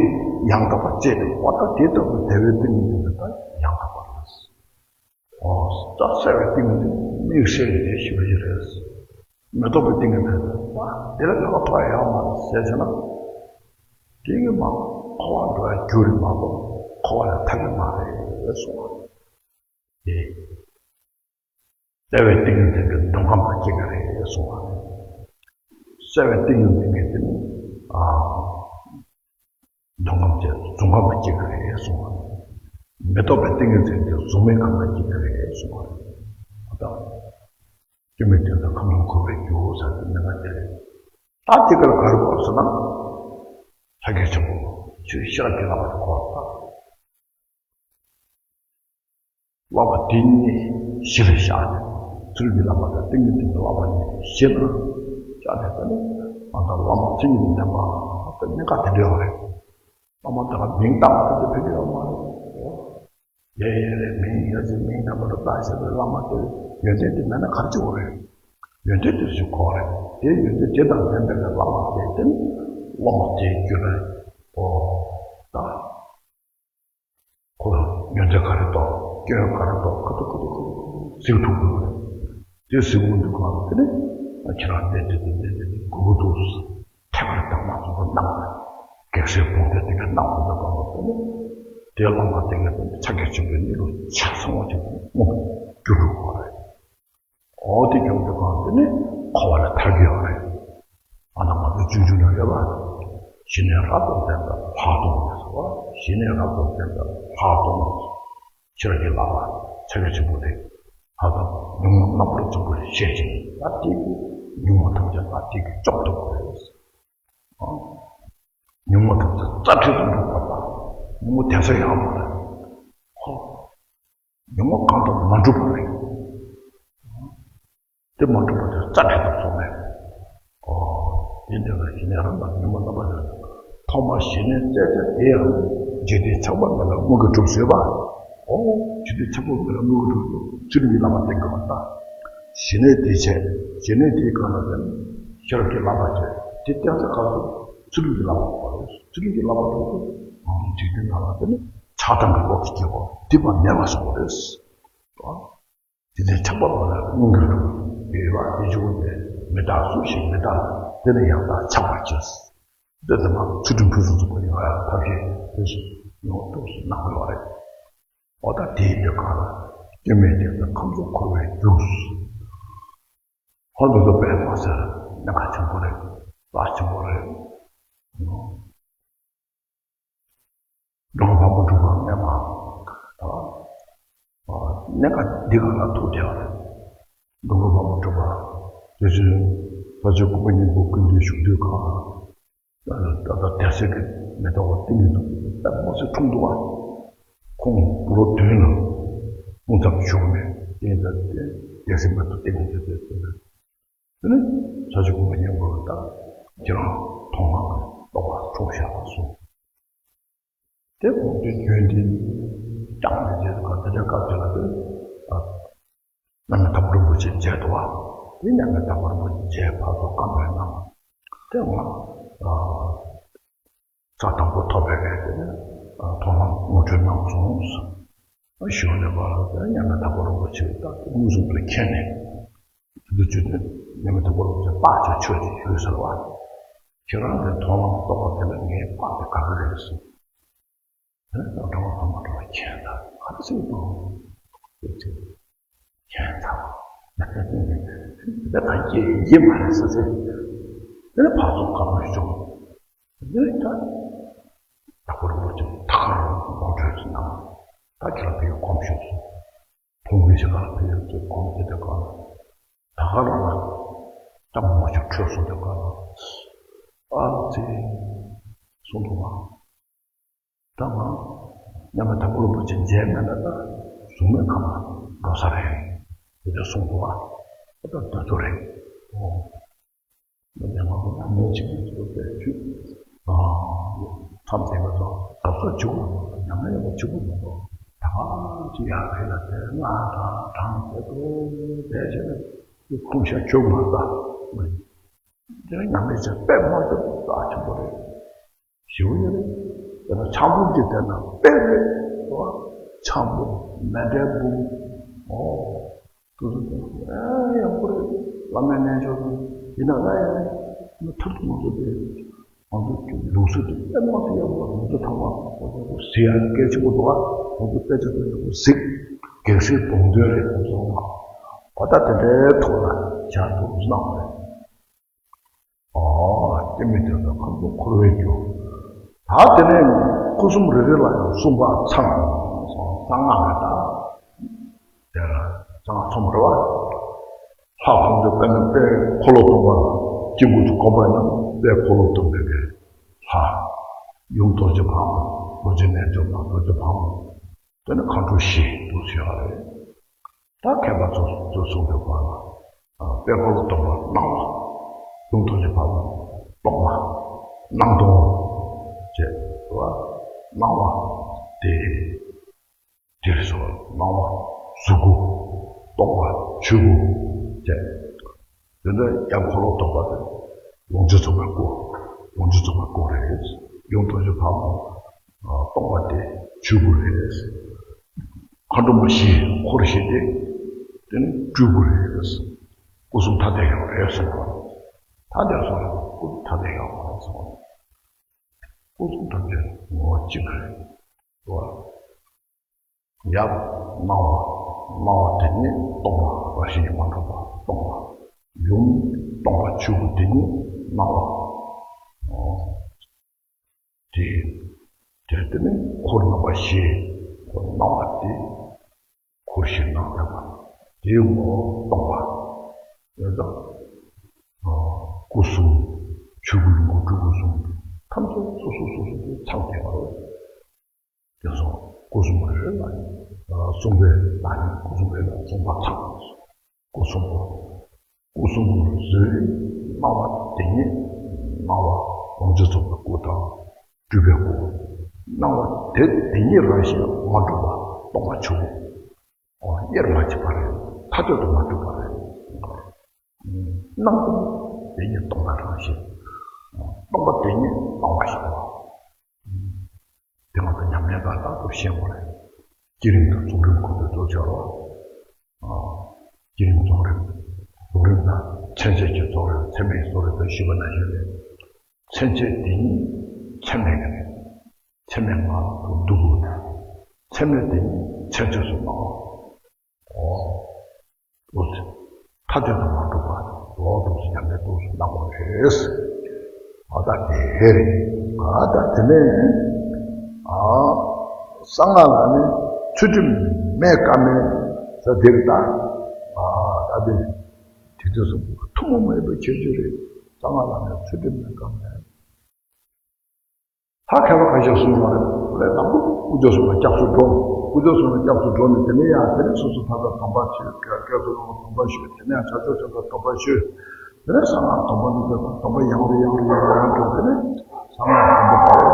ཡང་དག་པར་དཔྱད་པའི་བར་ད་དེ་ལྟ་བུའི་དལ་བའི་ཏིང་ངེ་འཛིན་དེ་ད་ཡང་དག་པར་རེད། ཨོ། རྩ་གསལ་བའི་ཏིང་ངེ་འཛིན་དམིགས་བསལ་གྱི་དེ་ཞི་བ་ཞིག་རེད། མི་རྟོག་པའི་ཏིང་ངེ་འཛིན་དེ་ད་དེ་ལ་ད་ག་ཐོག་ཡོད་མ་རེད་ཟེར་བྱས་ན། དེ་གི་མ་འཁོར་བར་འགྲོ་བའི་རྒྱུ་རེད་མ་གཏོགས་འཁོར་བ་ལས་ཐར་གྱི་མ་རེད་གསུངས་པ་རེད། གསལ་བའི་ཏིང་ངེ་འཛིན་གྱི་འདོད་ཁམས་ལ་སྐྱེ་གི་རེད་གསུངས་པ་རེད། གསལ་བའི་ཏིང་ངེ་འཛིན་གྱི་དེ་ནི་ཨ། འདོད་ཁམས་ཀྱི་འཛུམ་ཁམས་ལ་སྐྱེ་གི་རེད་གསུངས་པ་རེད། མི་རྟོག་པའི་ཏིང་ངེ་འཛིན་གྱི་གཟུགས་མེད་ཁམས་ལ་སྐྱེ་གི་རེད་གསུངས་པ་རེད། ཨ་ད། སྐྱེ་མེད་དོན་དམ་ཁམས་ལ་འཁོར་བའི་རྒྱུ་ཟེར་དེ་མི་ང་སྐྱེ་རེད། ད་དེ་གར་ག་རེ་གོ་ཟེར་ན། ཕྱག་རྒྱ་ཆེན་པོ་ཆོས་ཤེས་རབ་ཀྱི་བསླབ་པ་དེ་གོ་བ། བསླབ་པ་དེ་ཉིད་གཞི་ལ་བཞག་ནས་ཚུལ་གྱི་བསླབ་པ་དང་ཏིང་ངེ་འཛིན་གྱི་བསླབ་པ་གཉིས་གཞི་ལ་བཞག་ནས་ད་ནི་ང་ཚོ་བླ་མ་མཚན་ཉིད་ལྡན་པ་དེ་གནད་འགག་དེ་འདྲ་ཡོད་རེད། བླ་མ་དེ་ལ་མིང་བཏགས་པ་དེ་ཕན་གྱི་ཡོད་མ་རེད། ཡ་ཡ་རེད་མིང་ཡོད་ཚེ་མིང་དང་པོ་ལ་བཏགས་བྱས་པའི་བླ་མ་དེ་ཡོན་ཏན་དེ་མེད་ན་ག་རེ་བྱེད་དགོས་རེད། ཡོན་ཏན་དེ་ཞིག་དགོས་རེད། དེ་ཡོན་ཏན་དེ་དང་ལྡན་པའི་བླ་མ་དེ་དེ་ནི་བླ་མ་དེའི་རྒྱུད་ལ་ཨོ་ད། ཁོ་ཡོན་ཏན་ག་རེ་འདུག་སྐྱོན་ག་རེ་འདུག་ཁ་ཐུག་ཁ་ཐུག་ཁ་ཐུག་གཟིགས་ཐུབ་དགོས་རེད། དེ་གཟིགས་པ་འདུག་ག་དེ་ནི་ཁྱེད་རང་ཏན་ཏན་ཏན་ཏན་ཏན་དགོས་ཀྱི་འདུག་ཐད་ཀར་དང་མ་སོང་བ་གནང་བ་གེགས་སེལ་དགོངས་དེ་དེ་ག་གནང་བ་འདུག་ག་དེ་ནི་དེ་བླ་མ་དེ་ག་དེ་ནི་ཕྱག་རྒྱ་ཆེན་པོའི་གནས་ལུགས་ཆ་ཚང་བ་དེ་མངོན་གྱུར་འགྲོ་དགོས་རེད། འོ་དེ་ཀྱང་དེ་གང་དེ་ནི་འཁོར་བ་ལས་ཐར་གྱི་ཡོད་རེད། ཨ་ན་ང་ཚོ་སྤྱོད་འཇུག་ན་ཡོད་པ། ཞི་གནས་རབ་ཏུ་ལྡན་པས་ལྷག་མཐོང་ཟེར་བ། ཞི་གནས་རབ་ཏུ་ལྡན་པས་ལྷག་མཐོང་། ཤེས་རབ་ཀྱི་བསླབ་པ་ཕྱག་རྒྱ་ཆེན་པོ་དེ། ད་ལྟ་ཉོན་མོངས་རྣམ་པར་འཇོམས་པར་བཤད་ཅིང་ད་དེ་གིས་ཉོན་མོངས་ཐམས་ཅད་ད་དེ་གིས་སྐྱོབ་ཐུབ་པ་རེད། ཉོན་མོངས་ཐམས་ཅད་རྩ་བྲལ་དུ་འགྲོ་བ་དང་། ཉོན་མོངས་དེ་ཚོ་ཡང་མ་རེད། ཧོ། ཉོན་མོངས་གང་དུ་མ་འགྲུབ་པ་རེད། དེ་མ་འགྲུབ་པ་དེ་རྩ་བྲལ་དུ་སོང་ནས། ཨོ། དེ་འདྲ་བ་ཞི་གནས་རང་དང་ཉོན་མོངས་རྣམ་པར་འཇོམས། ཐོག་མར་ཞི་གནས་རྩད་གཅོད་དེ་ཡང་འཇིག་རྟེན་ཆགས་པ་མེད་པར་མངོན་གྱུར་གྲུབ་ཟེར་བ། ཨོ། འཇིག་རྟེན་ཆགས་པ་མེད་པར་མངོན་གྱུར་གྲུབ་ཚུལ་ཁྲིམས་ཀྱི་བསླབ་པ་བསྟེན་དགོས་པ་དང་། ཞི་གནས་དེ་བྱས། ཞི་གནས་དེའི་སྒང་ལ་བརྟེན་ཤེས་རབ་ཀྱི་བསླབ་པ་བྱས། དེ་བསྟེན་ས་ག་ཚོད་ཚུལ་ཁྲིམས་ཀྱི་བསླབ་པ་དགོས་རེད། ཚུལ་ཁྲིམས་ཀྱི་བསླབ་པ་དགོས་ཚེ་ང་ཚོ་འཇིག་རྟེན་ནང་ལ་དེ་ནི་ཆགས་སྡང་གི་བློ་དེ་སྐྱེ་བ་དེ་བ་མེད་པ་བཟོ་དགོས་རེད། དེ་ནས་ཆགས་པ་མ་ལ་མངོན་གྱུར་དུ་ཡོད་པ་དེ་བཞིན་དུ་མི་རྟག་སུ་ཞིག་མི་རྟག་དེ་ལ་ཡང་དག་ཆགས་པར་གྱུར། དེ་ལྟར་མ་ཚུལ་ཁྲིམས་ཕུན་སུམ་ཚོགས་པ་ཡོང་བའི་ཐབས་ཤེས་དེ་བཞིན་ཡོངས་གྲུབ་སུ་གནང་དགོས་པ་རེད། འོ་ད་དེའི་དུས་གང་ལ་སྐྱེ་མེད་དེ་ཚོ་ཁམས་གསུམ་འཁོར་བའི་རྒྱུ། ཧོ་འདི་ཚོ་དཔེ་མ་ཟེར་གནད་འགག་ཆེན་པོ་རེད། རླབས་ཆེན་པོ་རེད། འགྲོ་བ་མ་འགྲོ་བ་མེད་པ། གནད་འགག་འདི་ག་ལ་ཐུག་བསྡད་པ་རེད། མགོན་པོ་བླ་མ་གྲུབ་པ་དེ་བཞིན་ས་སྐྱ་གོང་མ་སྙིང་པོ་སྐུ་མདུན་བཞུགས་དུས་གང་ལ། ད་ལྟ་སྡེ་སྲིད་ཀྱི་མེ་ཏོག་བ་ཏིང་ངེ་འཛིན་དཔེ་མང་པོ་ཞིག་འཁྲུངས་འདུག་བ། ཁོང་ལོ་བདུན་ལ་སྐུ་མཚམས་བཞུགས་ནས་ཏིང་ངེ་འཛིན་སྡེ་སྲིད་མེ་ཏོག་ཏིང་ངེ་འཛིན་དེ་ནས་ས་སྐྱ་གོང་མ་སྙིང་པོ་ལ་ད་ཁྱེད་རང་མཐོང་སྣང་གི་རྟོགས་པ་འཁྲུངས་ཤག་གསུངས། དེ་ཁོང་གི་རྒྱུན་དེ་བསྐྱངས་པའི་རྗེས་སུ་ག་དེ་འདྲའི་སྐབས་དེ་ལ་དེ། མཉམ་མེད་དྭགས་པོ་རིན་པོ་ཆེ་མཇལ་འདུག་བ། དེ་མཉམ་མེད་དྭགས་པོ་རིན་པོ་ཆེ་མཇལ་ཕར་ཚུར་བཀའ་མོལ་གནང་། དེ་ང་ས་དང་པོ་ཐོབ་པའི་ངས་དེ་ནས་མཐོང་སྣང་ངོ་སྤྲོད་གནང་སོང་། ཞུ་ནས་པ་ལ་དེ་མཉམ་མེད་དྭགས་པོ་རིན་པོ་ཆེ་ད་དེ་མངོན་སུམ་དུ་མཁྱེན་ནས། དེ་དུས་ཚོད་དེ་མཉམ་མེད་དྭགས་པོ་རིན་པོ་ཆེ་དཔག་ཅིག་ཆོས་ཅིག་ཞུས་ཟེར་བ། ཁྱེད་རང་གི་མཐོང་སྣང་རྟོགས་པ་དེ་ལ་ངས་དཔག་དེ་ག་རེ་རེད་གསུངས། དེ་ནས་སློབ་གྲྭ་བ་ཚང་མ་འགྲོ་བ་མཁྱེན་ད་ག་རེ་ཟེར་དང་། དེ་ཚེ་མཁྱེན་ད་དེ་ད་སྐྱེ་ཡིན་མ་རེད་ཟེར་ཚེ། དེ་ནས་ཕར་ཚུར་བཀའ་མོལ་བྱུང་། དེ་ནས་ད་དྭགས་པོ་རིན་པོ་ཆེ་ད་ག་རང་ངོ་སྤྲོད་ཟེར་ན། ད་ཁྱེད་རང་ཕ་གིར་གོམས་བཞུགས་སོང་། ཕུང་པོའི་ཞིང་ཁར་ཕེབས་ཡོད་ཚེ་གོམས་དེ་དེ་ག་ལ་ད་ག་རང་ལ་ལྕམ་མོ་ཞིག་འཕྲོད་སོང་དེ་ག་ལ། ཨ་ཙི། གསུངས་འདུག་བ། ད་ང་མཉམ་མེད་དྭགས་པོ་རིན་པོ་ཆེ་མཇལ་མེད་ན་ད་གཟུགས་མེད་ཁམས་ལ་འགྲོ་ས་རེད། དེ་འདྲ་གསུངས་འདུག་བ། ད་ལྟ་དེ་ཚོ་རེད། ཨོ། མི་ལས་མང་པོ་ཉམས་ལེན་བྱེད་མཁན་ཚོ་དཔེ་ཁྱོད། ཨ། མཚམས་བསྡད་པ་དང་གབ་གསབ་བྱེད་དགོས་མ་གཏོགས་ཉམས་ལེན་ཡག་པོ་བྱེད་དགོས་མ་གཏོགས་ད་ག་ཅི་ཡག་རེད་ལ་དེ་སྔ་དྲང་དྲང་བྱེད་དགོས་དེ་བྱས་ནས་ཁོང་ཤ་ཁྱོད་མ་ལྟ། དེ་ཉམས་ལེན་བྱེད་དཔེ་མ་ཐུབ་རྩ་ཆེན་པོ་རེད། ཞེའུ་ཡོད་རེད། དེ་ལ་ཆང་འབུམ་གྱི་དེ་ན་དཔེ་རེད། ཆང་འབུམ་མེ་འབྲས་འབུམ། ཨོ། དེ་ཚོ་དེ་ཨེ་ཡག་པོ་རེད། བླ་མའི་རྣལ་འབྱོར་དང་ཡིན་ན་ལ་ཡང་མི་ཐབས་ང་ཚོ་དེ་ང་ཚོ་ལུགས་སྲོལ་དེ་དཔེ་མ་སྲིད་ཡག་པོ་ང་ཚོ་ཐང་བ་ང་ཚོ་གཟིགས་ཡག་གལ་ཆེན་པོ་འདུག་ཨ། ང་ཚོ་དཔེ་ཆ་དེ་ཡག་པོ་གཟིགས། གེགས་སེལ་སྡོང་དོན་རེད་ང་ཚོ་ང་། ཨོ་ད་དེ་འདྲའི་ཐོག་ལ་ཞག་ཐུག་གནང་བ་རེད། ཨོ། སྐྱེ་མེད་དེ་ཚོ་ཁམས་གསུམ་འཁོར་བའི་རྒྱུ། ད་དེ་ནས་སྐུ་གསུམ་རེ་རེ་ལ་ཡང་གསུངས་པ་ཚང་སོང་གསང་སྔགས་རེད་ད། དེ་ལ་གསང་སྔགས་ཚང་མ་རེད་བ། ལྷ་ཁོང་ཚོ་དཔེར་ན་དཔལ་འཁོར་ལོ་སྡོམ་པ་དཀྱིལ་འཁོར་དུ་བསྒོམ་པ་ཡིན་ན་དཔལ་འཁོར་ལོ་སྡོམ་པའི་གི་ལྷ། ཡུམ་རྡོ་རྗེ་ཕག་མོ། རྡོ་རྗེ་རྣལ་འབྱོར་མ། རྡོ་རྗེ་ཕག་མོ། དེ་ནས་མཁའ་འགྲོ་བཞི་འདུག་ཟེར་བ་རེད། ད་མཁས་པ་ཚོ་ཚོ་གསུངས་པའི་བར་ལ། དཔལ་འཁོར་ལོ་སྡོམ་པ་སྣང་བ། ཡུམ་རྡོ་རྗེ་ཕག་མོ་སྟོང་པ། སྣང་སྟོང་བཅས་པ། སྣང་བ་དེ་དེ་རེད་སོ། སྣང་བ་གཟུགས་སྐུ། སྟོང་པ་ཆོས་སྐུ་བཅས། དེ་འདྲ་ཡང་འཁོར་ལོ་སྡོམ་པ་དེ་ལོངས་སྤྱོད་རྫོགས་པའི་སྐུ། ལོངས་སྤྱོད་རྫོགས་པའི་སྐུ་རེད། ཡུམ་རྡོ་རྗེ་ཕག་མོ་སྟོང་པ་དེ་ཆོས་སྐུ་རེད། མཁའ་འགྲོ་མ་བཞི་འཁོར་བཞི་སྟེ། དེ་ནི་སྤྲུལ་སྐུ་རེད། སྐུ་གསུམ་ཐ་དད་ཡོད་རེད་གསུངས་པ། ཐ་དད་སོང་ན་སྐུ་ཐ་དད་ཡོད་རེད་གསུངས་པ། སྐུ་གསུམ་ཐ་དད་ངོ་བོ་གཅིག་རེད། ཡབ་སྣང་བ། སྣང་བ་དེ་ཉིད་སྟོང་པ་རང་བཞིན་གྱིས་མ་གྲུབ་པ་སྟོང་པ། ཡུམ་སྟོང་པ་ཆོས་སྐུ་དེ་ཉིད་སྣང་བ། དེ། དེ་དེ་ནི་འཁོར་རྣམ་པ་བཞི། འཁོར་སྣང་བ་སྟེ། འཁོར་བཞི་སྣང་མེད་པ། དེའི་ངོ་བོ་སྟོང་པ། ཡོད་ཙང་། སྐུ་གསུམ། ཆོས་སྐུ་ཡོངས་སྐུ་སྤྲུལ་སྐུ་གསུམ། ཐམས་ཅད་སོ་སོ་སོ་སོ་དུ་ཚང་བསྡད་པ་རེད། དེ་སོང་སྐུ་གསུམ་རེ་རེ་ལ་ཡང་གསུངས་པའི་བདག་ཉིད་སྐུ་གསུམ་རེ་ལ་གསུངས་པ་ཚང་། སྐུ་གསུམ་པོ། སྐུ་གསུམ་པོ་གཟུགས་སྣང་བ་དེ་ཉིད་སྣང་བ་ལོངས་སྤྱོད་རྫོགས་པའི་སྐུ་དང་སྤྲུལ་པའི་སྐུ། སྣང་བ་དེ་དེ་ཉིད་རང་བཞིན་མ་གྲུབ་པ་སྟོང་པ་ཆོས་སྐུ། དབྱེར་མ་ཕྱེ་བ་རེད། ཐ་དད་དུ་མ་གྲུབ་པ་རེད། སྣང་སྟོང་དེ་ཉིད་སྟོང་པ་རང་བཞིན། སྟོང་པ་དེ་ཉིད་སྣང་བ་ཞིག་པ། དེ་ང་ཚོ་ཉམས་ལེན་དང་རྟག་ཏུ་ཤེས་དགོས་རེད། བསྐྱེད་རིམ་དང་རྫོགས་རིམ་ཁོ་ཚོའི་རྫོགས་བྱ་རོ། བསྐྱེད་རིམ་རྫོགས་རིམ། རྫོགས་རིམ་དང་མཚན་བཅས་ཀྱི་རྫོགས་རིམ་མཚན་མའི་རྫོགས་རིམ་དུ་ཞུས་པ་ནང་བཞིན་རེད། མཚན་བཅས་དེ་ཉིད་མཚན་མེད་ཀྱི་རེད། མཚན་མེད་ངང་དུ་འདུ་དགོས་ན། མཚན་མེད་དེ་ཉིད་མཚན་བཅས་སུ་སྣང་བ། འོ། ཐ་དད་དུ་མ་གྲུབ་པ། འོ་དུ་ཞིག་ཡང་མེད་དུ་སྣང་བ་རེད། ཨ་ད་དེ་རེད། ཨ་ད་དེ་ནས་ཨ་གསང་སྔགས་ལ་ནི་ཚུལ་ཁྲིམས་མེད་ཀ་མེད། ས་དེར་ད། ཨ་ད་དེ་དེ་དུས་སུ་ཐུན་མོང་མ་ཡིན་པའི་ཁྱད་ཆོས་རེད། གསང་སྔགས་ལ་ནི་ཚུལ་ཁྲིམས་མེད་ཀ་མེད། ད་མཁས་པ་ཁ་ཤས་གསུངས་པ་རེད། ལས་དང་པོ་དཀོན་མཆོག་གསུམ་ལ་སྐྱབས་སུ་འགྲོ། དཀོན་མཆོག་གསུམ་ལ་སྐྱབས་སུ་འགྲོ་ནས་དེ་ནས་ཡང་དེ་ནས་སོ་སོ་ཐར་པའི་སྡོམ་པ་བཞེས། བསྐྱེད་རྫོགས་སྡོམ་པ་བཞེས། དེ་ནས་ཡང་བྱང་ཆུབ་སེམས་དཔའི་སྡོམ་པ་བཞེས། དེ་ནས་གསང་སྔགས་སྡོམ་པ་འདི་ཚོ་དང་སྡོམ་པ་ཡང་རུ་ཡང་རུ་ཡང་རུ་ཡང་འགྲོ། དེ་ནས་གསང་སྔགས་སྡོམ་པ་བར་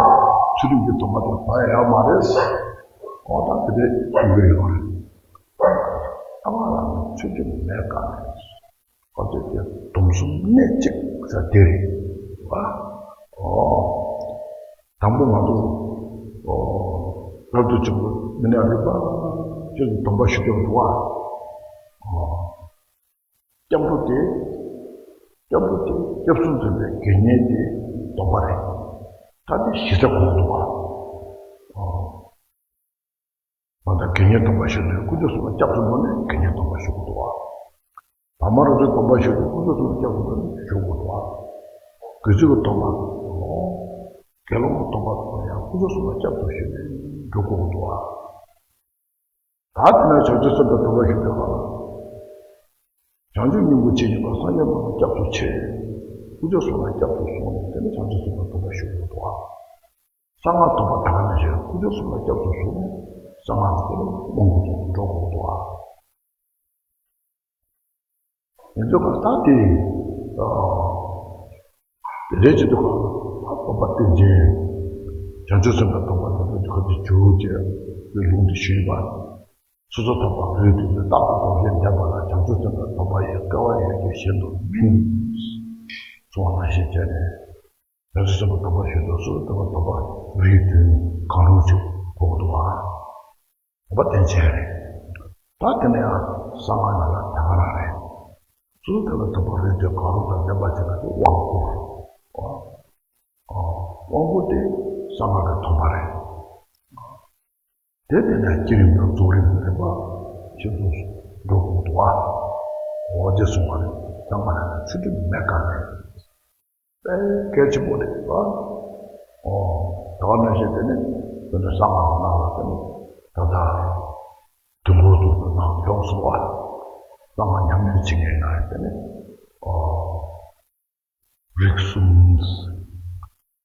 ཚུལ་ཁྲིམས་ཀྱི་སྡོམ་པ་དེ་བར་ཡོད་མ་རེད། འོ་ད་དེ་འདྲའི་ཡོང་གི་ཡོད་རེད། ཨ་མ་ལགས་ནི་ཚུལ་ཁྲིམས་མེད་ཀ་མེད། ཁོ་ཚོས་ཀྱི་སྡོམ་གསུམ་གནད་གཅིག་ཟེར་དེ་རེད་བ། ཨོ། དང་པོ་ང་ཚོ་ཨོ་རབ་ཏུ་བྱུང་བའི་མི་སྣ་རིག་པ་ཆོས་ཀྱི་སྡོམ་པ་ཞུ་རྒྱུ་འདུག་བ། ཨོ། སྐྱབས་འགྲོ་དེ། སྐྱབས་འགྲོ་དེ་སྐྱབས་སུ་འཛིན་པའི་དགེ་བསྙེན་དེ་སྡོམ་པ་རེད། ད་དེ་གཞི་རྩ་གོང་དུ་བ། ཨོ། མ་དང་དགེ་བསྙེན་སྡོམ་པ་ཞུ་དུས་དཀོན་མཆོག་གསུམ་ལ་སྐྱབས་སུ་འགྲོ་ནས་དགེ་བསྙེན་སྡོམ་པ་ཞུ་དགོས་འདུག་བ། བར་མ་རབ་ཏུ་སྡོམ་པ་ཞུ་དུས་དཀོན་མཆོག་གསུམ་ལ་སྐྱབས་སུ་འགྲོ་ནས་ཞུ་དགོས་འདུག་བ། དགེ་ཚུལ་གྱི་སྡོམ་པ། དགེ་སློང་གི་སྡོམ་པ་དང་ཡང་དཀོན་མཆོག་གསུམ་ལ་སྐྱབས་སུ་ཞུ་ནས་འགྲོ་དགོས་འདུག་བ། ད་དེ་ནས་བྱང་ཆུབ་སེམས་དཔའི་སྡོམ་པ་ཞུ་དུས་གང་། བྱང་ཆུབ་སྙིང་པོ་ཇི་སྙེད་པ་སངས་རྒྱས་རྣམས་ལ་སྐྱབས་སུ་མཆི། དཀོན་མཆོག་གསུམ་ལ་སྐྱབས་སུ་སོང་ནས་དེ་ནས་བྱང་ཆུབ་སེམས་དཔའི་སྡོམ་པ་ཞུ་དགོས་འདུག་བ། གསང་སྔགས་སྡོམ་པ་དེ་ག་ནང་བཞིན་དཀོན་མཆོག་གསུམ་ལ་སྐྱབས་སུ་སོང་ནས་གསང་སྔགས་ཀྱི་དབང་པོ་དུ་འགྲོ་དགོས་འདུག་བ། ཡིན་ཚུལ་གང་ལྟར་དེ། དེ་འདྲའི་བྱེད་དུས་གང་ལ་སྟོན་པ་བསྟན་འཛིན། བྱང་ཆུབ་སེམས་དཔའི་སྡོམ་པ་དེ་ཚོ་ཁོ་ཚོས་བྱུག་ཅེས་པའི་ལུང་དུ་ཞུས་པ། སོ་སོ་ཐོབ་པ་རེད་དུས་རྟག་ཏུ་སྡོམ་ཞིང་ལྡན་པ་ལ་བྱང་ཆུབ་སེམས་དཔའི་སྡོམ་པ་ཡི་སྐལ་བ་ཡོད་རྒྱུ་གཞན་དུ་མིན། གསུངས་པ་ནང་བཞིན་བྱས་ནས། བྱང་ཆུབ་སེམས་དཔའི་སྡོམ་པ་ཞུ་དུས་སོ་སོ་ཐོབ་པ་སྡོམ་པ་རེད་དུས་གང་རུང་ཅིག་དགོས་འདུག་བ། སྡོམ་པ་བསྟན་བྱས་རེད། ད་དེ་ནས་ཡང་གསང་སྔགས་ནང་ལ་དེ་ག་རང་རེད། སོ་སོ་ཐོབ་པ་སྡོམ་པ་རེད་དུས་གང་རུང་དང་ལྡན་པ་ཅིག་ལ་དབང་བསྐུར། དབང་བསྐུར་དེ་གསང་སྔགས་ཀྱི་སྡོམ་པ་རེད། དེ་དེ་ནས་བསྐྱེད་རིམ་དང་རྫོགས་རིམ་རིམ་པ་ཤིན་ཏུ་འགྲོ་དགོས་འདུག་བ། འོ་དེ་གསུངས་པ་རེད། གསང་སྔགས་ལ་ཚུལ་ཁྲིམས་མེད་ཀ་མེད། དཔེ་གལ་ཆེན་པོ་རེད་བ། ཨོ། ད་ག་ནང་བཞིན་དེ་ནི་དེ་ནི་གསང་སྔགས་ནང་ལ་དེ་ནི་ད་ལྟ་དུས་འཁོར་དུ་ནང་ཡོངས་སུ་བ། གསང་སྔགས་ཉམས་ལེན་བྱེད་མཁན་ན་དེ་ནི། ཨོ། རིགས་གསུམ།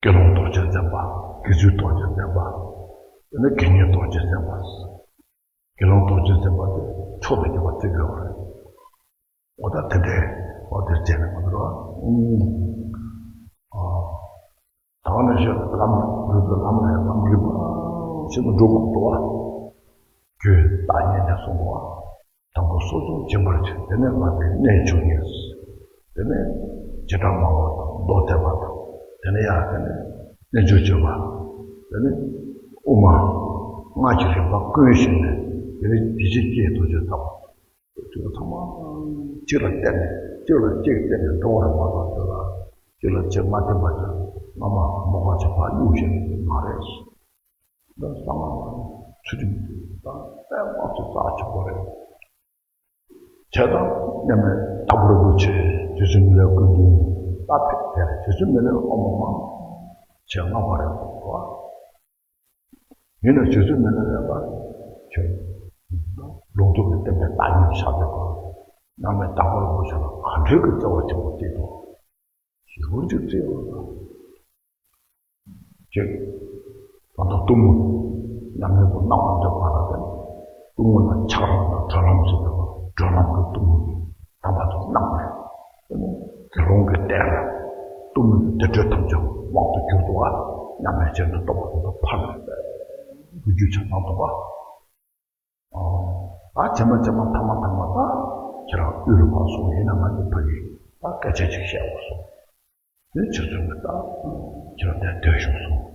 དགེ་སློང་རྡོ་རྗེ་འཛིན་པ། དགེ་ཚུལ་རྡོ་རྗེ་འཛིན་པ། དེ་ནི་དགེ་བསྙེན་རྡོ་རྗེ་འཛིན་པ། དགེ་སློང་རྡོ་རྗེ་འཛིན་པ་དེ་མཆོག་ཏུ་གྱུར་པ་བརྩི་དགོས་པ་རེད། འོ་ད་དེ་འདྲའི་འོ་དེར་བྱས་ནས་མ་འགྲོ། ཨུམ། ཨ། ད་ནི་ཞེས་ལམ་འགྲོ་དུས་ལམ་ལས་ལམ་རིམ་པ་ཞིག་ཏུ་འགྲོ་དགོས་འདུག་བ། རྒྱུད་བརྟག་གཉིས་ནས་གསུངས་པ། དང་པོ་སོ་སོར་སྦྱིན་པར་བྱེད། དེ་ནས་བསླབ་པའི་གནས་བཅུ་གཉིས། དེ་ནས་བྱེ་བྲག་སྨྲ་བ་དང་མདོ་སྡེ་པ་དང་། དེ་ནས་ཡང་དེ་ནས་རྣལ་འབྱོར་སྤྱོད་པ། དེ་ནས་དབུ་མ། སྔགས་ཀྱི་རིམ་པ་ཀུན་ཞིག་ནས་དེ་ནས་དེ་བཞིན་གཤེགས་རྡོ་རྗེ་ཐམས་ཅད། དེ་ཚོ་ཚང་མ་གཅིག་ལ་བརྟེན་ནས་གཅིག་ལ་གཅིག་བརྟེན་ནས་འགྲོ་བར་མ་གཏོགས་དེ་ལ་གཅིག་ལ་གཅིག་མ་བརྟེན་པ་ཅིག་སྔ་མ་མོ་ཁ་ཆེ་ཕར་གཡུག་བཞིན་མ་རེད། འདི་གསང་སྔགས་ལ་ཚུལ་ཁྲིམས་དང་དཔེ་མང་ཆེ་རྩ་ཆེན་པོ་རེད། བྱས་ཙང་མཉམ་མེད་དྭགས་པོ་རིན་པོ་ཆེ་རྗེ་བཙུན་མི་ལའི་སྐུ་མདུན་ལ་ཕེབས་ཏེ་རྗེ་བཙུན་མི་ལའི་དབང་པོ་མང་ཆེ་མངགས་པ་རེད་གོ། ཡིན་ནའང་རྗེ་བཙུན་མི་ལ་ལས་པ་ཁྱོད་ལུང་རྟོགས་ཀྱི་བསྟན་པའི་བདག་ཉིད་ཆགས་པའི་སྐོར་མཉམ་མེད་དྭགས་པོ་རིན་པོ་ཆེ་ལ་ག་འདྲའི་གི་བརྩེ་བ་ཆེན་པོ་སྐྱེས་འདུག་ཞེ་པོ་ཅིག་བརྩེ་བ་དང་། ཅིག་ད་ལྟ་གཏུམ་མོ་མཉམ་མེད་པོ་གནང་བ་འདོད་པ་ལ་བརྟེན་གཏུམ་མོ་ལ་ཆགས་རང་དང་གྲོལ་ལམ་ཟེར་བ་གྲོལ་ལམ་གྱི་གཏུམ་མོ་དམ་པ་དུ་གནང་བས། དེ་ནས་དགེ་སློང་གི་རྟེན་ལ་གཏུམ་མོའི་བདེ་དྲོད་ཐམས་ཅད་དབང་དུ་གྱུར་ཏོ། མཉམ་མེད་ཅན་དུ་རྟོགས་པ་དེ་ཚོ་ཕར་ལ་བུ་རྒྱུད་ཆ་ཚང་ཐོབ་པ། ད་ཇི་མ་ཇི་མ་ཐ་མ་ཐ་མ་ད་ཁྱེད་རང་དབུས་རུ་ཕར་སོང་ཡིན་ན་ང་ཚོ་ཕ་གི་ད་སྐད་ཆ་ཅིག་བཤད་དགོས་སོང་། དེ་ཆུ་ཚོད་ཀྱི་ད་ཁྱེད་རང་དེར་སྡོད་བཞུགས་སོང་།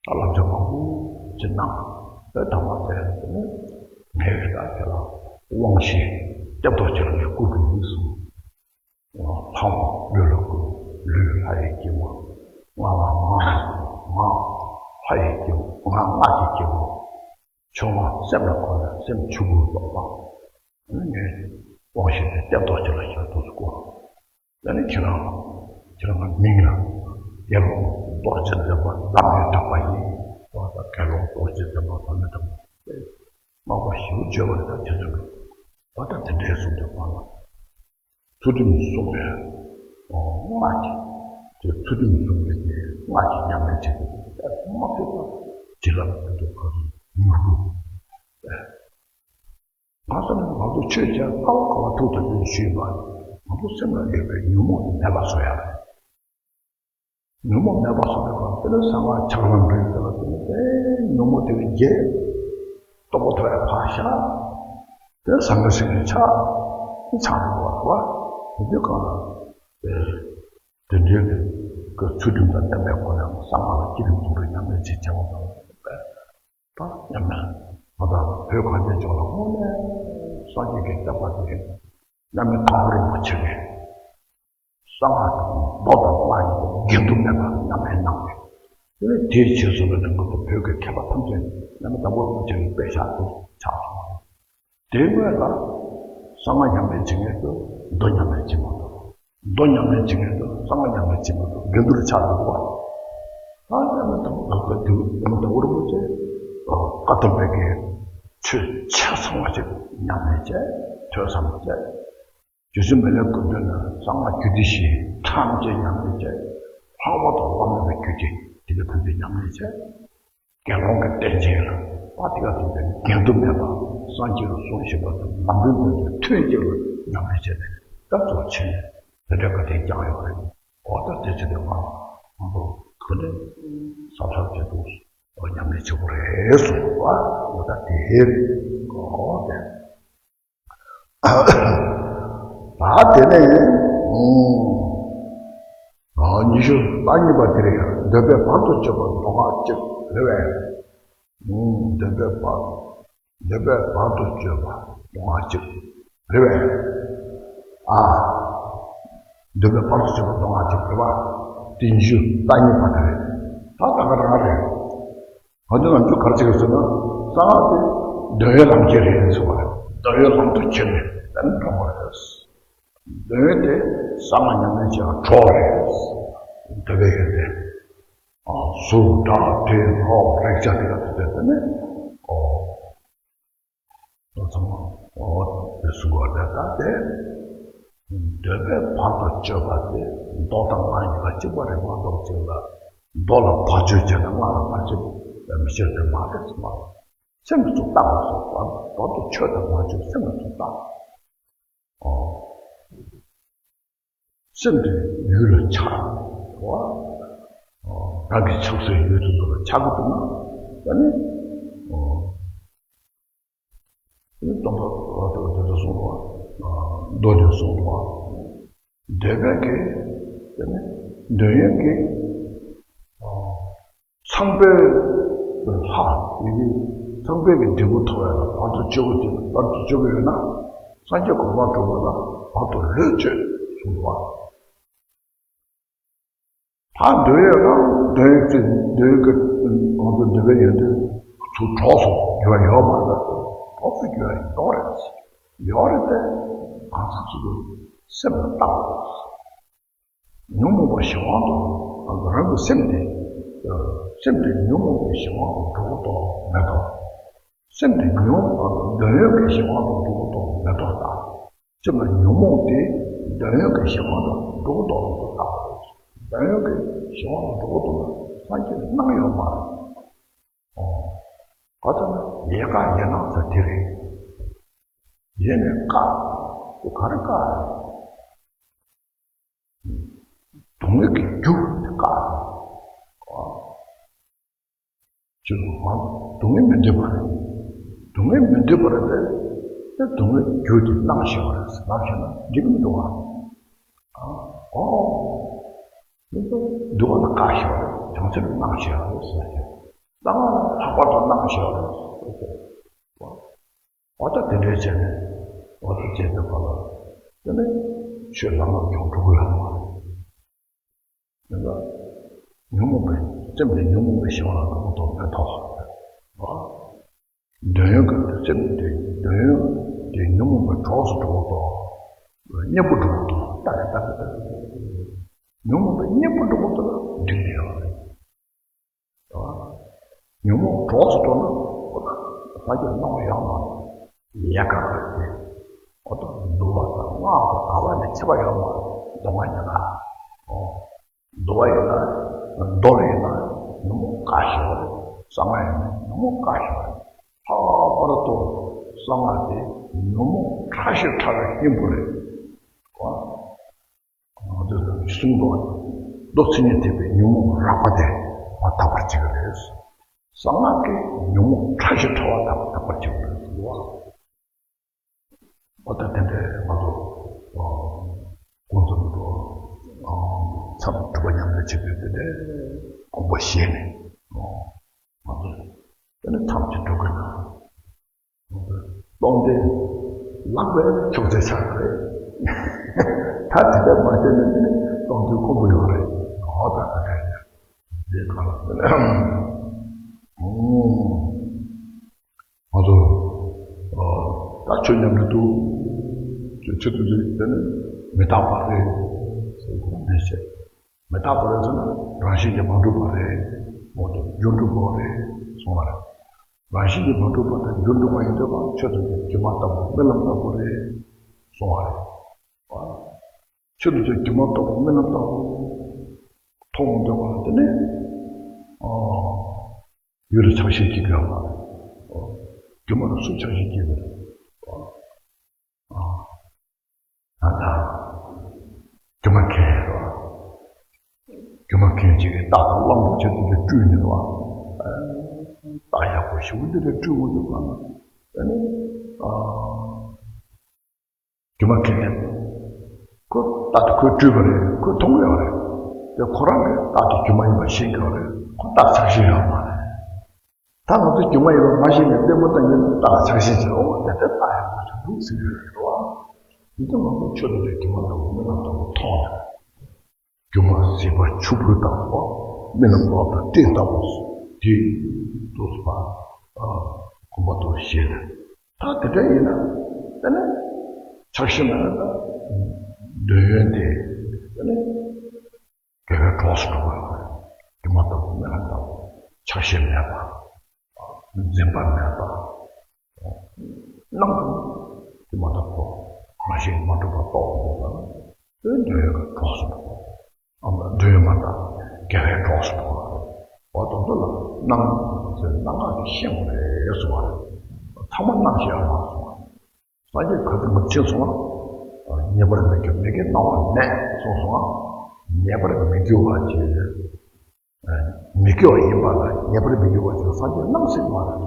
ཨ། ད་ལམ་སང་མང་པོ་ཅིག་གནང་། དེ་ཐ་མ་དེ་ནི་ངས་ད་ཁྱེད་རང་དབང་ཞིག་སྐྱབས་ཐོབ་ཁྱེད་རང་གི་སྐུ་གི་ཡིན་གསུངས། ལྷ་མོ་ལུས་ལ་བསྐུལ། ལུས་ལྷ་ཡི་སྐྱེ་བོ། ངག་ལ་ངག་ལ་བསྐུལ། ངག་ལྷ་ཡི་སྐྱེ་བོ། ངག་སྔགས་ཀྱི་སྐྱེ་བོ། ཆོས་ངག་སེམས་ལ་འཁོར་ནས་སེམས་ཆོས་སྐུར་རྟོགས་པ། ངས་དབང་ཞིག་དེ་སྐྱབས་ཐོབ་ཁྱེད་ལ་ཞལ་དུ་བསྐུར། དེ་ནས་ཁྱེད་རང་ཁྱེད་རང་མིང་ལ་དགེ་སློང་རྡོ་རྗེ་འཛིན་པ་བླ་མས་གྲགས་པ་ཡིན། དགེ་སློང་རྡོ་རྗེ་འཛིན་པ་བླ་མས་གྲགས་པ། མངགས་པ་ཞེས་བརྗོད་པ་རེད། ད་དེ་ཚོ་འགྲོ། འོ་ད་དེ་འདྲའི་གསུང་དུ་བབ་ལ། ཚུལ་ཁྲིམས་སྲུང་བའི་སྔགས་ཀྱི། དེ་ཚུལ་ཁྲིམས་སྲུང་བའི་གི་སྔགས་ཀྱི་ཉམས་ལེན་བྱེད་དུས་དེ་མ་ཕེབས་པ་བྱིན་རླབས་དེ་ཚོ་ག་ཚོད་མྱུར་པོ། གང་ཟེར་ན་ང་ཚོ་ཆོས་བྱས་ལྟ་བ་ག་བ་ཐུག་ཐུབ་པའི་ཞུས་པ། ང་ཚོ་སེམས་ལ་ཡོད་པའི་ཉོན་མོངས་དེ་མེད་པ་བཟོ་ཡ་རེད། ཉོན་མོངས་མེད་པ་བཟོ་བའི་སྐབས་དེ་ལ་གསང་སྔགས་ཕྱག་ལམ་འབྲས་ཟེར་བ་དེ་ནི་དེ་ཉོན་མོངས་དེ་བའི་རྒྱས་རྟོགས་པ་ཐོབ་ཡ་ཕར་བཞག་དེ་ཟང་ངེ་ཟིང་ངེ་ཆགས་ཆགས་རེད་བ། བ་དེ་དུས་གང་ལ་དེ་འདྲའི་གི་ཚུལ་ཁྲིམས་དང་ལྡན་པའི་སྒོ་ནས་གསང་སྔགས་ལ་བསྐྱེད་རིམ་སྒོམ་རིམ་ཉམས་ལེན་བྱེད་བྱེད་པ་དང་། ད་ཉམས་ལེན་ང་དང་བོད་གངས་ཅན་ལྗོངས་ལ་དངོས་གནས་སངས་རྒྱས་ཀྱི་བསྟན་པ་དེ་བླ་མེད་མཁའ་འགྲོ་རིན་པོ་ཆེ་གིས་གསང་སྔགས་དང་མདོ་དང་སྔགས་གཉིས་ཀྱི་འགལ་འདུ་མེད་པར་ཉམས་ལེན་གནང་བས། དེ་ནས་དེའི་རྗེས་སུ་ལ་ནང་ཁུལ་དུ་བོད་ཀྱི་མཁས་པ་ཐམས་ཅད་བླ་མེད་དྭགས་པོ་རིན་པོ་ཆེ་གི་དཔེ་ཆ་དེ་ཆགས་སོང་བ་རེད། དེའི་སྔོན་ལ་གསང་སྔགས་ཉམས་ལེན་བྱེད་མཁན་ཚོས་མདོ་ཉམས་ལེན་བྱེད་མ་ཐུབ། མདོ་ཉམས་ལེན་བྱེད་མཁན་ཚོས་གསང་སྔགས་ཉམས་ལེན་བྱེད་མ་ཐུབ། འགལ་འདུ་ཆགས་འདུག་པ། ད་ཡང་ན་དང་པོ་དང་པོ་དེ་ཡང་ན་དྭགས་པོ་རིན་པོ་ཆེ་བཀའ་གདམས་པའི་གི་ཆོས་ཆ་ཚང་བ་ཞིག་ཉམས་ལེན་བྱས། ཐོས་བསམ་བྱས། རྗེ་བཙུན་མི་ལའི་སྐུ་མདུན་ན་གསང་སྔགས་རྒྱུད་སྡེ་བཞི་ཐམས་ཅད་ཉམས་ལེན་བྱས། ལྷག་པར་དུ་བླ་མེད་པའི་རྒྱུད་སྡེ་དེ་ག་ཐམས་ཅད་ཉམས་ལེན་བྱས། དགེ་སློང་གི་རྟེན་ཅན་ལ་ད་དེ་ག་ཐམས་ཅད་འགལ་འདུ་མེད་པ་སངས་རྒྱས་ཀྱིས་གསུངས་བཞིན་པ་དང་ལམ་རིམ་ཀུན་ཏུ་ཐུན་གཅིག་ལ་ཉམས་ལེན་བྱས་ནས་ད་གཙོ་ཆེ་ནས་དེ་འདྲ་ག་དེ་ཀྱང་ཡོད་རེད། འོ་ད་དེ་ཚོ་དེ་ང་ང་ཚོ་ག་ནས་གཟབ་གཟབ་བྱེད་དུས་ཉམས་ལེན་བྱེད་དགོས་རེད་གསུངས་པ། འོ་ད་དེ་འོ་དེ། ད་དེ་ནས་ཉི་ཤུ་རྩ་གཉིས་པ་དེ་རེད། འདོད་པས་བར་དུ་གཅོད་པ་མདོ་སྔགས་གཅིག་རེད་པས། འདོད་པས་བར་འདོད་པས་བར་དུ་གཅོད་པ་མདོ་སྔགས་གཅིག་རེད་པས། ཨ། འདོད་པས་བར་དུ་གཅོད་པ་མདོ་སྔགས་གཅིག་རེད་པ། དེ་ཉི་ཤུ་རྩ་གཉིས་པ་དེ་རེད། ད་ད་ག་རང་རེད། ང་ཚོ་ནམ་རྒྱུན་ག་རེ་བྱེད་ཀྱི་ཟེར་ན། གསང་སྔགས་དེ་འདོད་ཡོན་ལམ་ཁྱེར་རེད་ཟེར་བ་རེད། འདོད་ཡོན་ལམ་དུ་ཁྱེར་ནས་དེ་ནས་འགྲོ་བ་རེད། འདོད་ཡོན་དེ་གསང་སྔགས་ཉམས་ལེན་བྱེད་པ་གྲོགས་རེད། འདོད་པའི་ཡོན་ཏན། ཨ། གཟུགས་སྒྲ་དྲི་རོ་རེག་བྱ་དེ་ག་ཚོད་དེ་ནས། ཨོ། ད་ཚང་མ་འོ་དེ་གསུང་བ་རེད། ད་དེ་འདོད་པས་བར་དུ་གཅོད་པ་དེ་མདོ་དང་སྔགས་གཉིས་ཀ་གཅིག་པ་རེད་མ་གཏོགས་གཅིག་ལ་མདོ་ལ་བར་གཅོད་བྱས་ན་སྔགས་ལ་བར་གཅོད་མི་བྱེད་དེ་མ་རེད་མ། སེམས་ལ་ཚུར་བརྟག་པ་སོགས་པ་བར་དུ་ཆོས་དང་མ་ཆོས་སེམས་ལ་ཚུར་བརྟག་ཨོ། སེམས་དེ་ཡུལ་ལ་ཆགས་པ། ཨོ། རང་གི་ཆགས་སའི་ཡུལ་དེ་ཚོ་ལ་ཆགས་ཀྱི་འདུག་ན་ད་ནི་ཨོ། སྟོན་པ་འོ་དེ་ཚོ་གསུངས་པ། མདོ་ནས་གསུངས་པ། འདོད་པའི་གི་དེ་ནི་འདོད་ཡོན་གྱི་ཚངས་པའི་ལྷ་ཡི་གེ་ཚངས་པའི་གི་འབྲས་བུ་ཐོབ་ཡ་ལ་བར་དུ་གཅོད་པ་དེ་བར་དུ་གཅོད་པ་ཡོད་ན། སངས་རྒྱས་གོ་འཕང་འགྲོ་བ་ལ་བར་དུ་ལྷོད་གཅོད་གསུངས་པ། ད་འདོད་ཡོན་ལ་འདོད་ཡོན་གྱི་འདོད་ཡོན་གྱི་ང་ཚོ་འདོད་པའི་ཡོན་ཏན་ཚུར་གྲོགས་སུ་འགྱུར་བ་ཡོད་མ་རེད། གྲོགས་སུ་འགྱུར་བ་ཡོད་རེད། ཡོད་རེད་དེ་གང་ཟག་སུ་དུ་སེམས་ལ་བརྟག་དགོས། ཉོན་མོངས་པ་གཞན་དབང་དུ་རང་གི་སེམས་དེ་སེམས་དེ་ཉོན་མོངས་པའི་གཞན་དབང་དུ་འགྲོ་དགོས་མེད་དོ། སེམས་དེ་ཉོན་མོངས་པ་འདོད་ཡོན་གྱི་གཞན་དབང་དུ་འགྲོ་དགོས་མེད་དོ། ད་སེམས་ལ་ཉོན་མོངས་དེ་འདོད་ཡོན་གྱི་གཞན་དབང་དུ་འགྲོ་དགོས་མེད་དོ། ད་འདོད་ཡོན་གྱི་གཞན་དབང་དུ་འགྲོ་དགོས་ན་སངས་རྒྱས་གནང་ཡོད་མ་རེད། ཨོ། ག་ཚོད་ན་ཡལ་ག་ཡལ་ནག་ཚ་དེ་རེད། ཡལ་ནས་བཀག་དེ་ག་རེ་བཀག་རེད། སྡུག་བསྔལ་གྱི་རྒྱུ་དེ་བཀག་རེད། ཨོ། ཅི་མ་སྡུག་བསྔལ་མི་འདོད་པ་རེད། སྡུག་བསྔལ་མི་འདོད་པ་རེད་དེ། དེ་སྡུག་བསྔལ་རྒྱུ་དེ་བླངས་ཤེས་པ་རེད། བླངས་ཤེས་ན་འགྲིག་གི་མི་འདུག་ཨ། ཨོ། འདི་ཚོ་འདུལ་བ་ལ་བཀག་ཤེས་པ་རེད། བྱང་ཆུབ་ལ་གནང་ཤེས་པ་རེད་ཟེར་ཏེ། གསང་སྔགས་ལ་ལྷག་པར་དུ་གནང་ཤེས་པ་རེད་ཟེར་ཏེ། འོ་ད་དེ་འདྲའི་བྱས་ནས་འོ་ད་བྱས་ཏེ་བར་ལ་དེ་ནས་ཆོས་ལམ་ལ་ཡོང་འགྲོ་གི་ཡོད་མ་རེད། དེ་ལ་ཉོན་མོངས་པའི་སེམས་དེ་ཉོན་མོངས་པའི་གཞན་དབང་ལ་འགྲོ་དགོས་མེད་དོ། འོ། འདོད་ཡོན་གྱི་སེམས་དེ་འདོད་ཡོན་དེ་ཉོན་མོངས་པའི་གྲོགས་སུ་འགྲོ་དགོས་དོ། གཉེན་པོ་འགྲོ་དགོས་དོ། ལྟ་གི་ལྟ་གི་ལྟ་གི་ཉོན་མོངས་པའི་གཉེན་པོ་འགྲོ་དགོས་དོ་ལ་འགྲིག་གི་ཡོད་རེད། ཉོན་མོངས་གྲོགས་སུ་འགྲོ་ན་ཁོ་ན་ ང་ཚོས་སྣང་བ་ཡོད་མ་རེད། ཡལ་ག་རེད་དེ། འོ་ད་འདུལ་བ་དང་སྔགས་དང་ག་བ་ནས་ཁྱད་པར་ཡོད་མ་རེད། མདོ་སྔགས་ཉན་ན། འོ། འདུལ་བ་ཡིན་ན། མདོ་ཡིན་ན་ཉོན་མོངས་དགའ་ཞིང་རེད། གསང་སྔགས་ཡིན་ན་ཉོན་མོངས་དགའ་ཞིང་རེད། ལྷག་པར་དུ་གསང་སྔགས་དེ་ཉོན་མོངས་ཕྲ་ཞིང་ཕྲ་བའི་སྙིང་པོ་རེད། ང་ཚོས་གསུང་དོན་མདོ་མཚན་ཉིད་ཐེག་པའི་ཉོན་མོངས་རགས་པ་དེ་མ་དག་པར་བྱེད་ཀྱི་རེད། གསང་སྔགས་ཀྱི་ཉོན་མོངས་ཕྲ་ཞིང་ཕྲ་བ་དག་དག་པར་བྱེད་ཀྱི་རེད་ཟེར་བ། འོ་ད་དེ་འདྲའི་ང་ཚོ་ཀུན་རྫོབ་ཏུ་མཚམས་སྒྲུབ་པ་ཉམས་ལེན་བྱེད་དུས་དེ་འདྲའི་དགོངས་པ་བཞེས་ནས་ང་ཚོ་དེ་ནས་མཚམས་ཅིག་སྒྲུབ་དགོས་ན། སྟོང་ལྡན་ལག་པའི་ཕྱོགས་ཚད་ཆགས་རེད། ད་དེ་འདྲ་མ་བྱས་ན་ནི་སྟོང་ཐུན་ཁོམ་པོ་ཡོད་རེད། འོ་ད་ད་དེ་འདྲ་འདི་ག་ལ་ཨོ། ང་ཚོ་ད་ཆོས་མཉམ་རེད་འདུག་ཆོས་ཆོས་དུ་དེ་ནི་མི་རྟག་པ་རེད་ཟེར་གོ་མི་བྱེད། མི་རྟག་པ་རེད་ཟེར་ན་རང་བཞིན་གྱིས་མ་གྲུབ་པ་རེད། འོ་ད་རྒྱུ་འགྲུབ་པ་རེད་གསུང་བ་རེད། རང་བཞིན་གྱིས་མ་གྲུབ་པ་དང་རྒྱུ་འགྲུབ་པ་ཡིན་དུས་ཀྱང་ཆོས་ཐམས་ཅད་སྒྱུ་མ་ལྟ་བུ་རྨི་ལམ་ལྟ་བུ་རེད་གསུང་བ་རེད། ཆོས་ཐམས་ཅད་སྒྱུ་མ་ལྟ་བུ་རྨི་ལམ་ལྟ་བུ་མཐོང་འདོད་པ་དེ་ནི་ཡུལ་ལ་ཆགས་ཞེན་སྐྱེ་དགོས་པ། སྒྱུ་མ་ལ་སུ་ཆགས་ཞེན་སྐྱེ་དགོས། ད་ལྟ་སྒྱུ་མ་མཁན་རེད་བ། སྒྱུ་མ་མཁན་ཅིག་གིས་རྟ་དང་གླང་པོ་ཆེ་དེ་འདྲ་སྤྲུལ་ནས་བ། རྟ་ཡག་པོ་ཞེ་པོ་འདི་འདྲ་སྤྲུལ་འོང་དུས་ཙམ་ལ་ཨ་ནི་ཨ། སྒྱུ་མ་མཁན་ནི་ཁོ་རྟ་དེ་ཁོས་སྤྲུལ་པ་རེད། ཁོས་མཐོང་ཡོད་རེད། དེ་ཁོ་རང་གིས་རྟ་དེ་སྒྱུ་མ་ཡིན་པ་ཤེས་ཀྱི་ཡོད་རེད། ཁོ་རྟ་ཆགས་ཞེན་ཡོད་མ་རེད། ད་ང་ཚོ་སྒྱུ་མ་ཡིན་པ་མ་ཤེས་ནས་ལྟད་མོ་ལྟ་ཡོད་ན་རྟ་ལ་ཆགས་ཞེན་བྱེད། འོ་དེ་ལྟར་རྟ་ཡག་པོ་ཆགས་འདུག་ཟེར་གྱི་རེད་བ། འདི་ཚོ་ང་ཚོ་ཆོས་དང་སྒྱུ་མ་ལྟ་བུ་རྨི་ལམ་ལྟ་བུ་མཐོང་ཡོད། སྒྱུ་མ་ཟིལ་པ་ཆུ་བུར་ལྟ་བུ། རྨི་ལམ་གློག་དང་སྤྲིན་ལྟ་བུ། དེ་དུས་པ་གོམ་པ་དུ་བཞེས་ནས། ད་དེ་འདྲ་ཡིན་ན་དེ་ནི་ཆགས་ཞེན་མེད་ན་ད་འདོད་ཡོན་དེ་དེ་ནི་དགེ་བའི་གྲོགས་སུ་འགྲོ་དགོས། སྒྱུ་མ་ལྟ་བུ་རྨི་ལམ་ལྟ་བུ་ཆགས་ཞེན་མེད་པ། འཛིན་པ་མེད་པ། སྣང་དུ་སྒྱུ་མ་ལྟ་བུ་རང་བཞིན་མ་གྲུབ་པ་རྟོགས་པ་དེ་ལ་དེ་འདོད་ཡོན་གྱི་གྲོགས་སུ་འགྲོ་དགོས། ཨ་མ་འདོད་ཡོན་མ་དང་དགེ་བའི་གྲོགས་སུ་འགྲོ་དགོས། འོ་དེ་ཚོ་ལ་སྣང་ཟེར་སྣང་ངག་གིས་ཤེས་དགོས་རེད་གསུངས་པ་རེད། ཚང་མ་སྣང་ཤེས་ཨ་མ་གསུངས་པ། སངས་རྒྱས་ག་ཚོད་ངར་ཆེ་སོང་ང་། ངེས་པར་མི་སྐྱོ་མི་དགེ་སྣང་བ་མེད་གསུངས་སོང་ང་། ངེས་པར་མི་སྐྱོ་བ་ཅིག་མི་སྐྱོ་བ་ཡིན་པ་ལ་ངེས་པར་མི་སྐྱོ་བ་ཅིག་སངས་རྒྱས་སྣང་སྲིད་མ་རེད།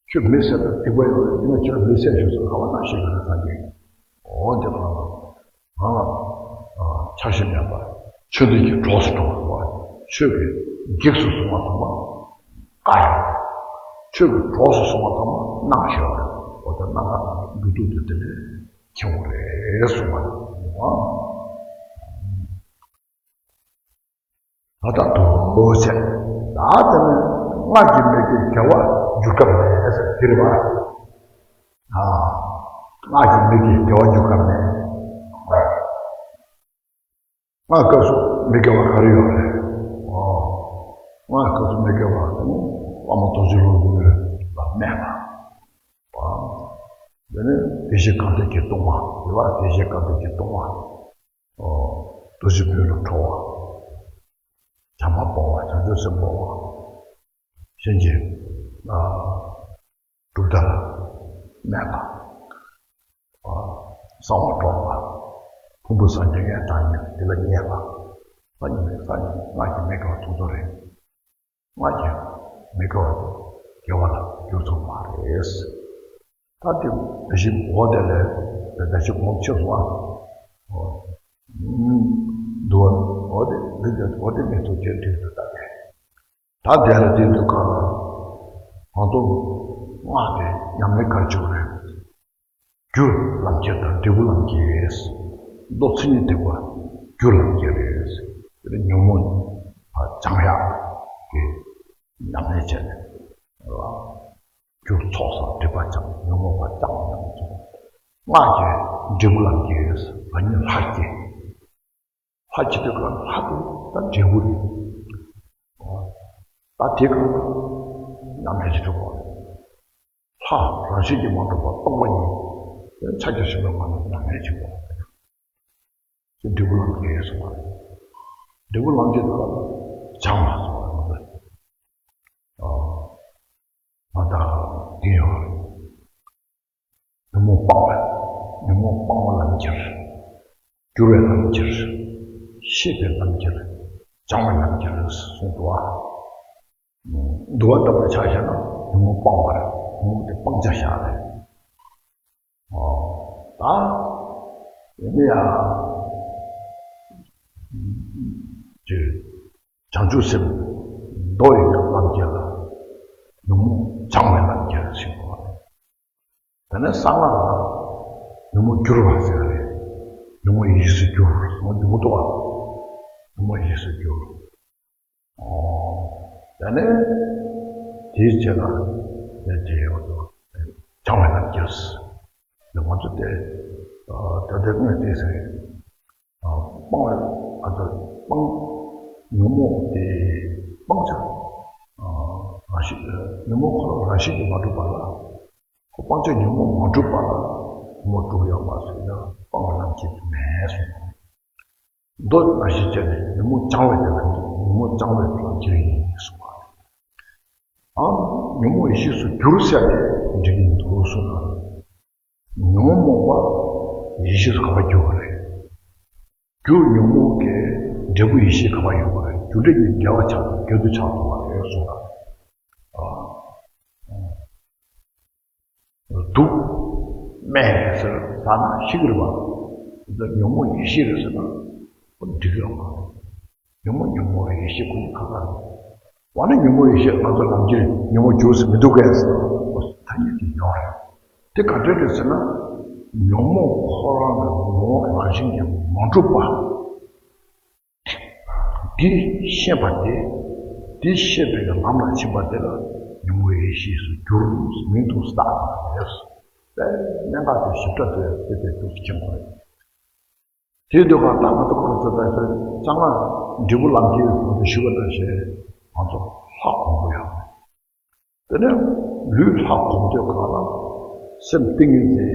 ཁྱོད་མི་བསད་པའི་སྡིག་པ་ཡོད་རེད། ཡིན་ན་ཁྱོད་མི་བསད་ཞུ་སོང་ག་བ་ན་ཞིག་རེད་སངས་རྒྱས། འོ་དེ་ལ་ང་ལ་ཆགས་ཞེན་མེད་པར་ཆོས་འདི་གི་གྲོགས་སུ་འགྲོ་བ། ཆོས་ཀྱི་འཇིགས་སུ་སོང་བ་ཚང་མ་དགའ་ཡོང་། ཆོས་ཀྱི་གྲོགས་སུ་སོང་བ་ཚང་མ་སྣང་ཞེན་པ་རེད། འོ་ད་སྣང་ག་འགྲོ་དུས་དེ་དེ་ནས་ཁྱེད་འོ་རེད་གསུངས་པ་རེད། ད་ལྟ་དུ་བྱས། ད་དེ་ནས་སྔགས་ཀྱི་མིག་གིས་དགེ་བ་འགྱུར་ཐབས་མེད་ཟེར་དེ་རེད་པ། ཨ། སྔགས་ཀྱི་མིག་གིས་དགེ་བ་འགྱུར་ཐབས་མེད། སྔགས་སྐབས་སུ་མི་དགེ་བ་ག་རེ་ཡོད་རེད། ཨོ། སྔགས་སྐབས་སུ་མི་དགེ་བ་དེ་ནི་བླ་མ་རྡོ་རྗེ་སློབ་དཔོན་ལ་སྨད་པ། ཨོ། དེ་ནི་བདེ་གཤེགས་དཀའ་ཐུབ་ཀྱིས་བརྡུང་བ་རེད་པ། བདེ་གཤེགས་དཀའ་ཐུབ་ཀྱིས་བརྡུང་བ། ཨོ། རྡོ་རྗེ་སྤུན་ལ་ཁྲོ་བ། བྱམས་པ་སྤོང་བ། བྱང་ཆུབ་སེམས་སྤོང་བ། གཞན་གྱི། ཨ། གྲུབ་མཐའ་ལ་སྨད་པ། ཨ། གསང་བ་སྒྲོག་པ། ཕུང་པོ་སངས་རྒྱས་ལྔའི་བདག་ཉིད་དེ་ལ་བརྙས་པ། སངས་རྒྱས་སངས་རྒྱས་སྔགས་ཀྱི་མི་དགེ་བ་དེ་ཚོ་རེད། སྔགས་ཀྱི་མི་དགེ་བ་དེ་དགེ་བ་ལ་འགྱུར་ཐུབ་མ་རེད། ད་དེ་བདེ་གཤེགས་འོ་དེ་ལས་བདེ་གཤེགས་གོང་ཆེ་སོང་ཨ། འོ། འདུལ་བ་འོ་དེ་འདི་འདི་འོ་དེ་མི་ཐུབ་ཅེས་དུས་སུ་ད་དེ། ད་དེ་ལ་དེ་འདུག་ག་ང་ཚོ་སྔགས་དེ་ཉམས་ལེན་ག་རེ་བྱེད་དགོས་རེད། རྒྱུ་ལམ་ཁྱེར་དང་འབྲས་བུ་ལམ་ཁྱེར། མདོ་མཚན་ཉིད་ཐེག་པ་རྒྱུ་ལམ་ཁྱེར་རེད། དེ་ནས་ཉོན་མོངས་པ་སྦྱང་ཡག་གི་ཉམས་ལེན་བྱས་ནས་རྒྱུ་ཚོགས་བསགས་སྒྲིབ་པ་སྦྱང་། ཉོན་མོངས་པ་སྦྱང་ཉམས་ལེན་བྱས། སྔགས་ཀྱི་འབྲས་བུ་ལམ་ཁྱེར། རང་ཉིད་ལྷར་སྐྱེ། ལྷ་སྐྱེ་དུས་ཀ་ལྷ་དེ་ད་འབྲས་བུ་རེད། ད་དེ་ག་ཉམས་ལེན་བྱེད་ཐུབ་པ་རེད། ཨ། རང་བཞིན་གྱིས་མ་གྲུབ་པ་རྟོག་པ་ཉིད། དེ་ཕྱག་རྒྱ་ཆེན་པོའི་ངང་ལ་ཉམས་ལེན་བྱེད་དགོས། འབྲས་བུ་ལམ་གྱི་ཡས་སོ། འབྲས་བུ་ལམ་གྱི་ལ་སྦྱང་བ་སོ། ང་ཚོ་ཨ་ང་དང་དེ་ཡང་ཉོན་མོངས་སྤང་བ། ཉོན་མོངས་སྤང་བ་ལམ་ཁྱེར། བསྒྱུར་བའི་ལམ་ཁྱེར། ཤེས་པའི་ལམ་ཁྱེར། སྦྱང་བའི་ལམ་ཁྱེར་གསུངས་འདུག་བ། འདུལ་བ་ལྟ་བུ་ཆ་བཞག་ན་ཉོན་མོངས་སྤང་བ་རེད། ཉོན་མོངས་དེ་སྤང་བྱ་བཞག་རེད། ཨོ། ད་ཡིན་ན་ཡང་། ཅེས། བྱང་ཆུབ་སེམས་མདོ་ཡི་ལམ་ཁྱེར་ལ་ཉོན་མོངས་སྦྱང་བའི་ལམ་ཁྱེར་ཞེས་པ་རེད། དེ་ནས་གསང་སྔགས་ལ་ཉོན་མོངས་བསྒྱུར་བ་ཟེར་བ་རེད། ཉོན་མོངས་ཡེ་ཤེས་སུ་བསྒྱུར། ཉོན་མོངས་སྡུག་བསྔལ་དུ་བ། ཉོན་མོངས་ཡེ་ཤེས་སུ་བསྒྱུར། ཨོ། དེ་ནས་དེའི་རྗེས་ལ་ནས་དེ་ཡོད་དོ། སྦྱང་བའི་ལམ་ཁྱེར། ང་ཚོ་དེ་ད་ལྟའི་དངོས་དེ་ཟེར། སྤང་བའི་ཨ་ད་སྤང་། ཉོན་མོངས་དེ་སྤང་བྱ། རང་བཞིན་ཉོན་མོངས་ཁོ་རང་རང་བཞིན་གྱིས་མ་གྲུབ་པ་ལ། ཁོ་སྤང་བྱ་ཉོན་མོངས་མ་གྲུབ་པ་ལ་ཉོན་མོངས་གྲུབ་ཡོད་མ་ཟེར་ན་སྤང་བའི་ལམ་ཁྱེར་མེད་གསུངས། མདོ་ནང་བཞིན་བྱས་ནས་ཉོན་མོངས་སྦྱང་བའི་དེ་ལ་ཉོན་མོངས་སྦྱང་བའི་ལམ་ཁྱེར་ཡིན་གསུངས་པ་རེད། ཨ། ཉོན་མོངས་ཡེ་ཤེས་སུ་བསྒྱུར་ཟེར་ནས་འགྲིག་གི་འདུག་གསུངས་ན། ཉོན་མོངས་པ་ཡེ་ཤེས་སུ་ག་པར་འགྱུར་བ་རེད། རྒྱུ་ཉོན་མོངས་ཀྱི་འབྲས་བུ་ཡེ་ཤེས་ག་པར་ཡོང་བ་རེད། རྒྱུ་འབྲས་གཉིས་འགལ་བ་ཆགས་ཏེ་འགལ་འདུ་ཆགས་ཐུབ་པ་རེད་གསུངས་པ། ཨ། སྡུག་སྨྲས་ཟེར་ད་ན་ཤི་གི་རེད་པ། འདི་ཉོན་མོངས་ཡེ་ཤེས་རེད་ཟེར་ན་འགྲིག་གི་ཡོད་མ་རེད། ཉོན་མོངས་ཉོན་མོངས་ཡེ་ཤེས་ཀུན་གྱི་ཁ་ཁ་རེད། འོ་ན་ཉོན་མོངས་ཡེ་ཤེས་ང་ཚོ་ལམ་ཁྱེར་ཉོན་མོངས་བསྒྱུར་ཟེར་མི་འདུག་གས་ཟེར་ན་ཐ་སྙད་དེ་ཡོད་རེད། དེ་ག་འདྲ་རེད་ཟེར་ན། ཉོན་མོངས་ཁོ་རང་གི་ངོ་བོ་རང་བཞིན་གྱིས་མ་གྲུབ་པ། འདི་ཤེས་པ་དེ། འདི་ཤེས་པའི་ལམ་ལ་ཕྱིན་པ་དེ་ལ་ཉོན་མོངས་ཡེ་ཤེས་སུ་གྱུར་མིང་དུ་བཏགས་པ་རེད། དེ་གནད་འགག་དེ་ཞིབ་ཕྲ་དེ་དེ་དེ་དུས་སུ་མཁྱེན་དགོས་རེད། དེའི་དུས་གང་ལྟར་ང་ཚོ་གང་ཚོད་ལྟར་ཚོད་ཅང་ལ་འབྲས་བུ་ལམ་གྱི་ང་ཚོ་ཞུ་བ་ལྟར་བྱས་ང་ཚོ་ལྷ་གོང་བུ་ཡོད། དེ་ནས་ལུས་ལྷ་གོང་བུའི་སྒང་ལ་སེམས་ཏིང་ངེ་འཛིན་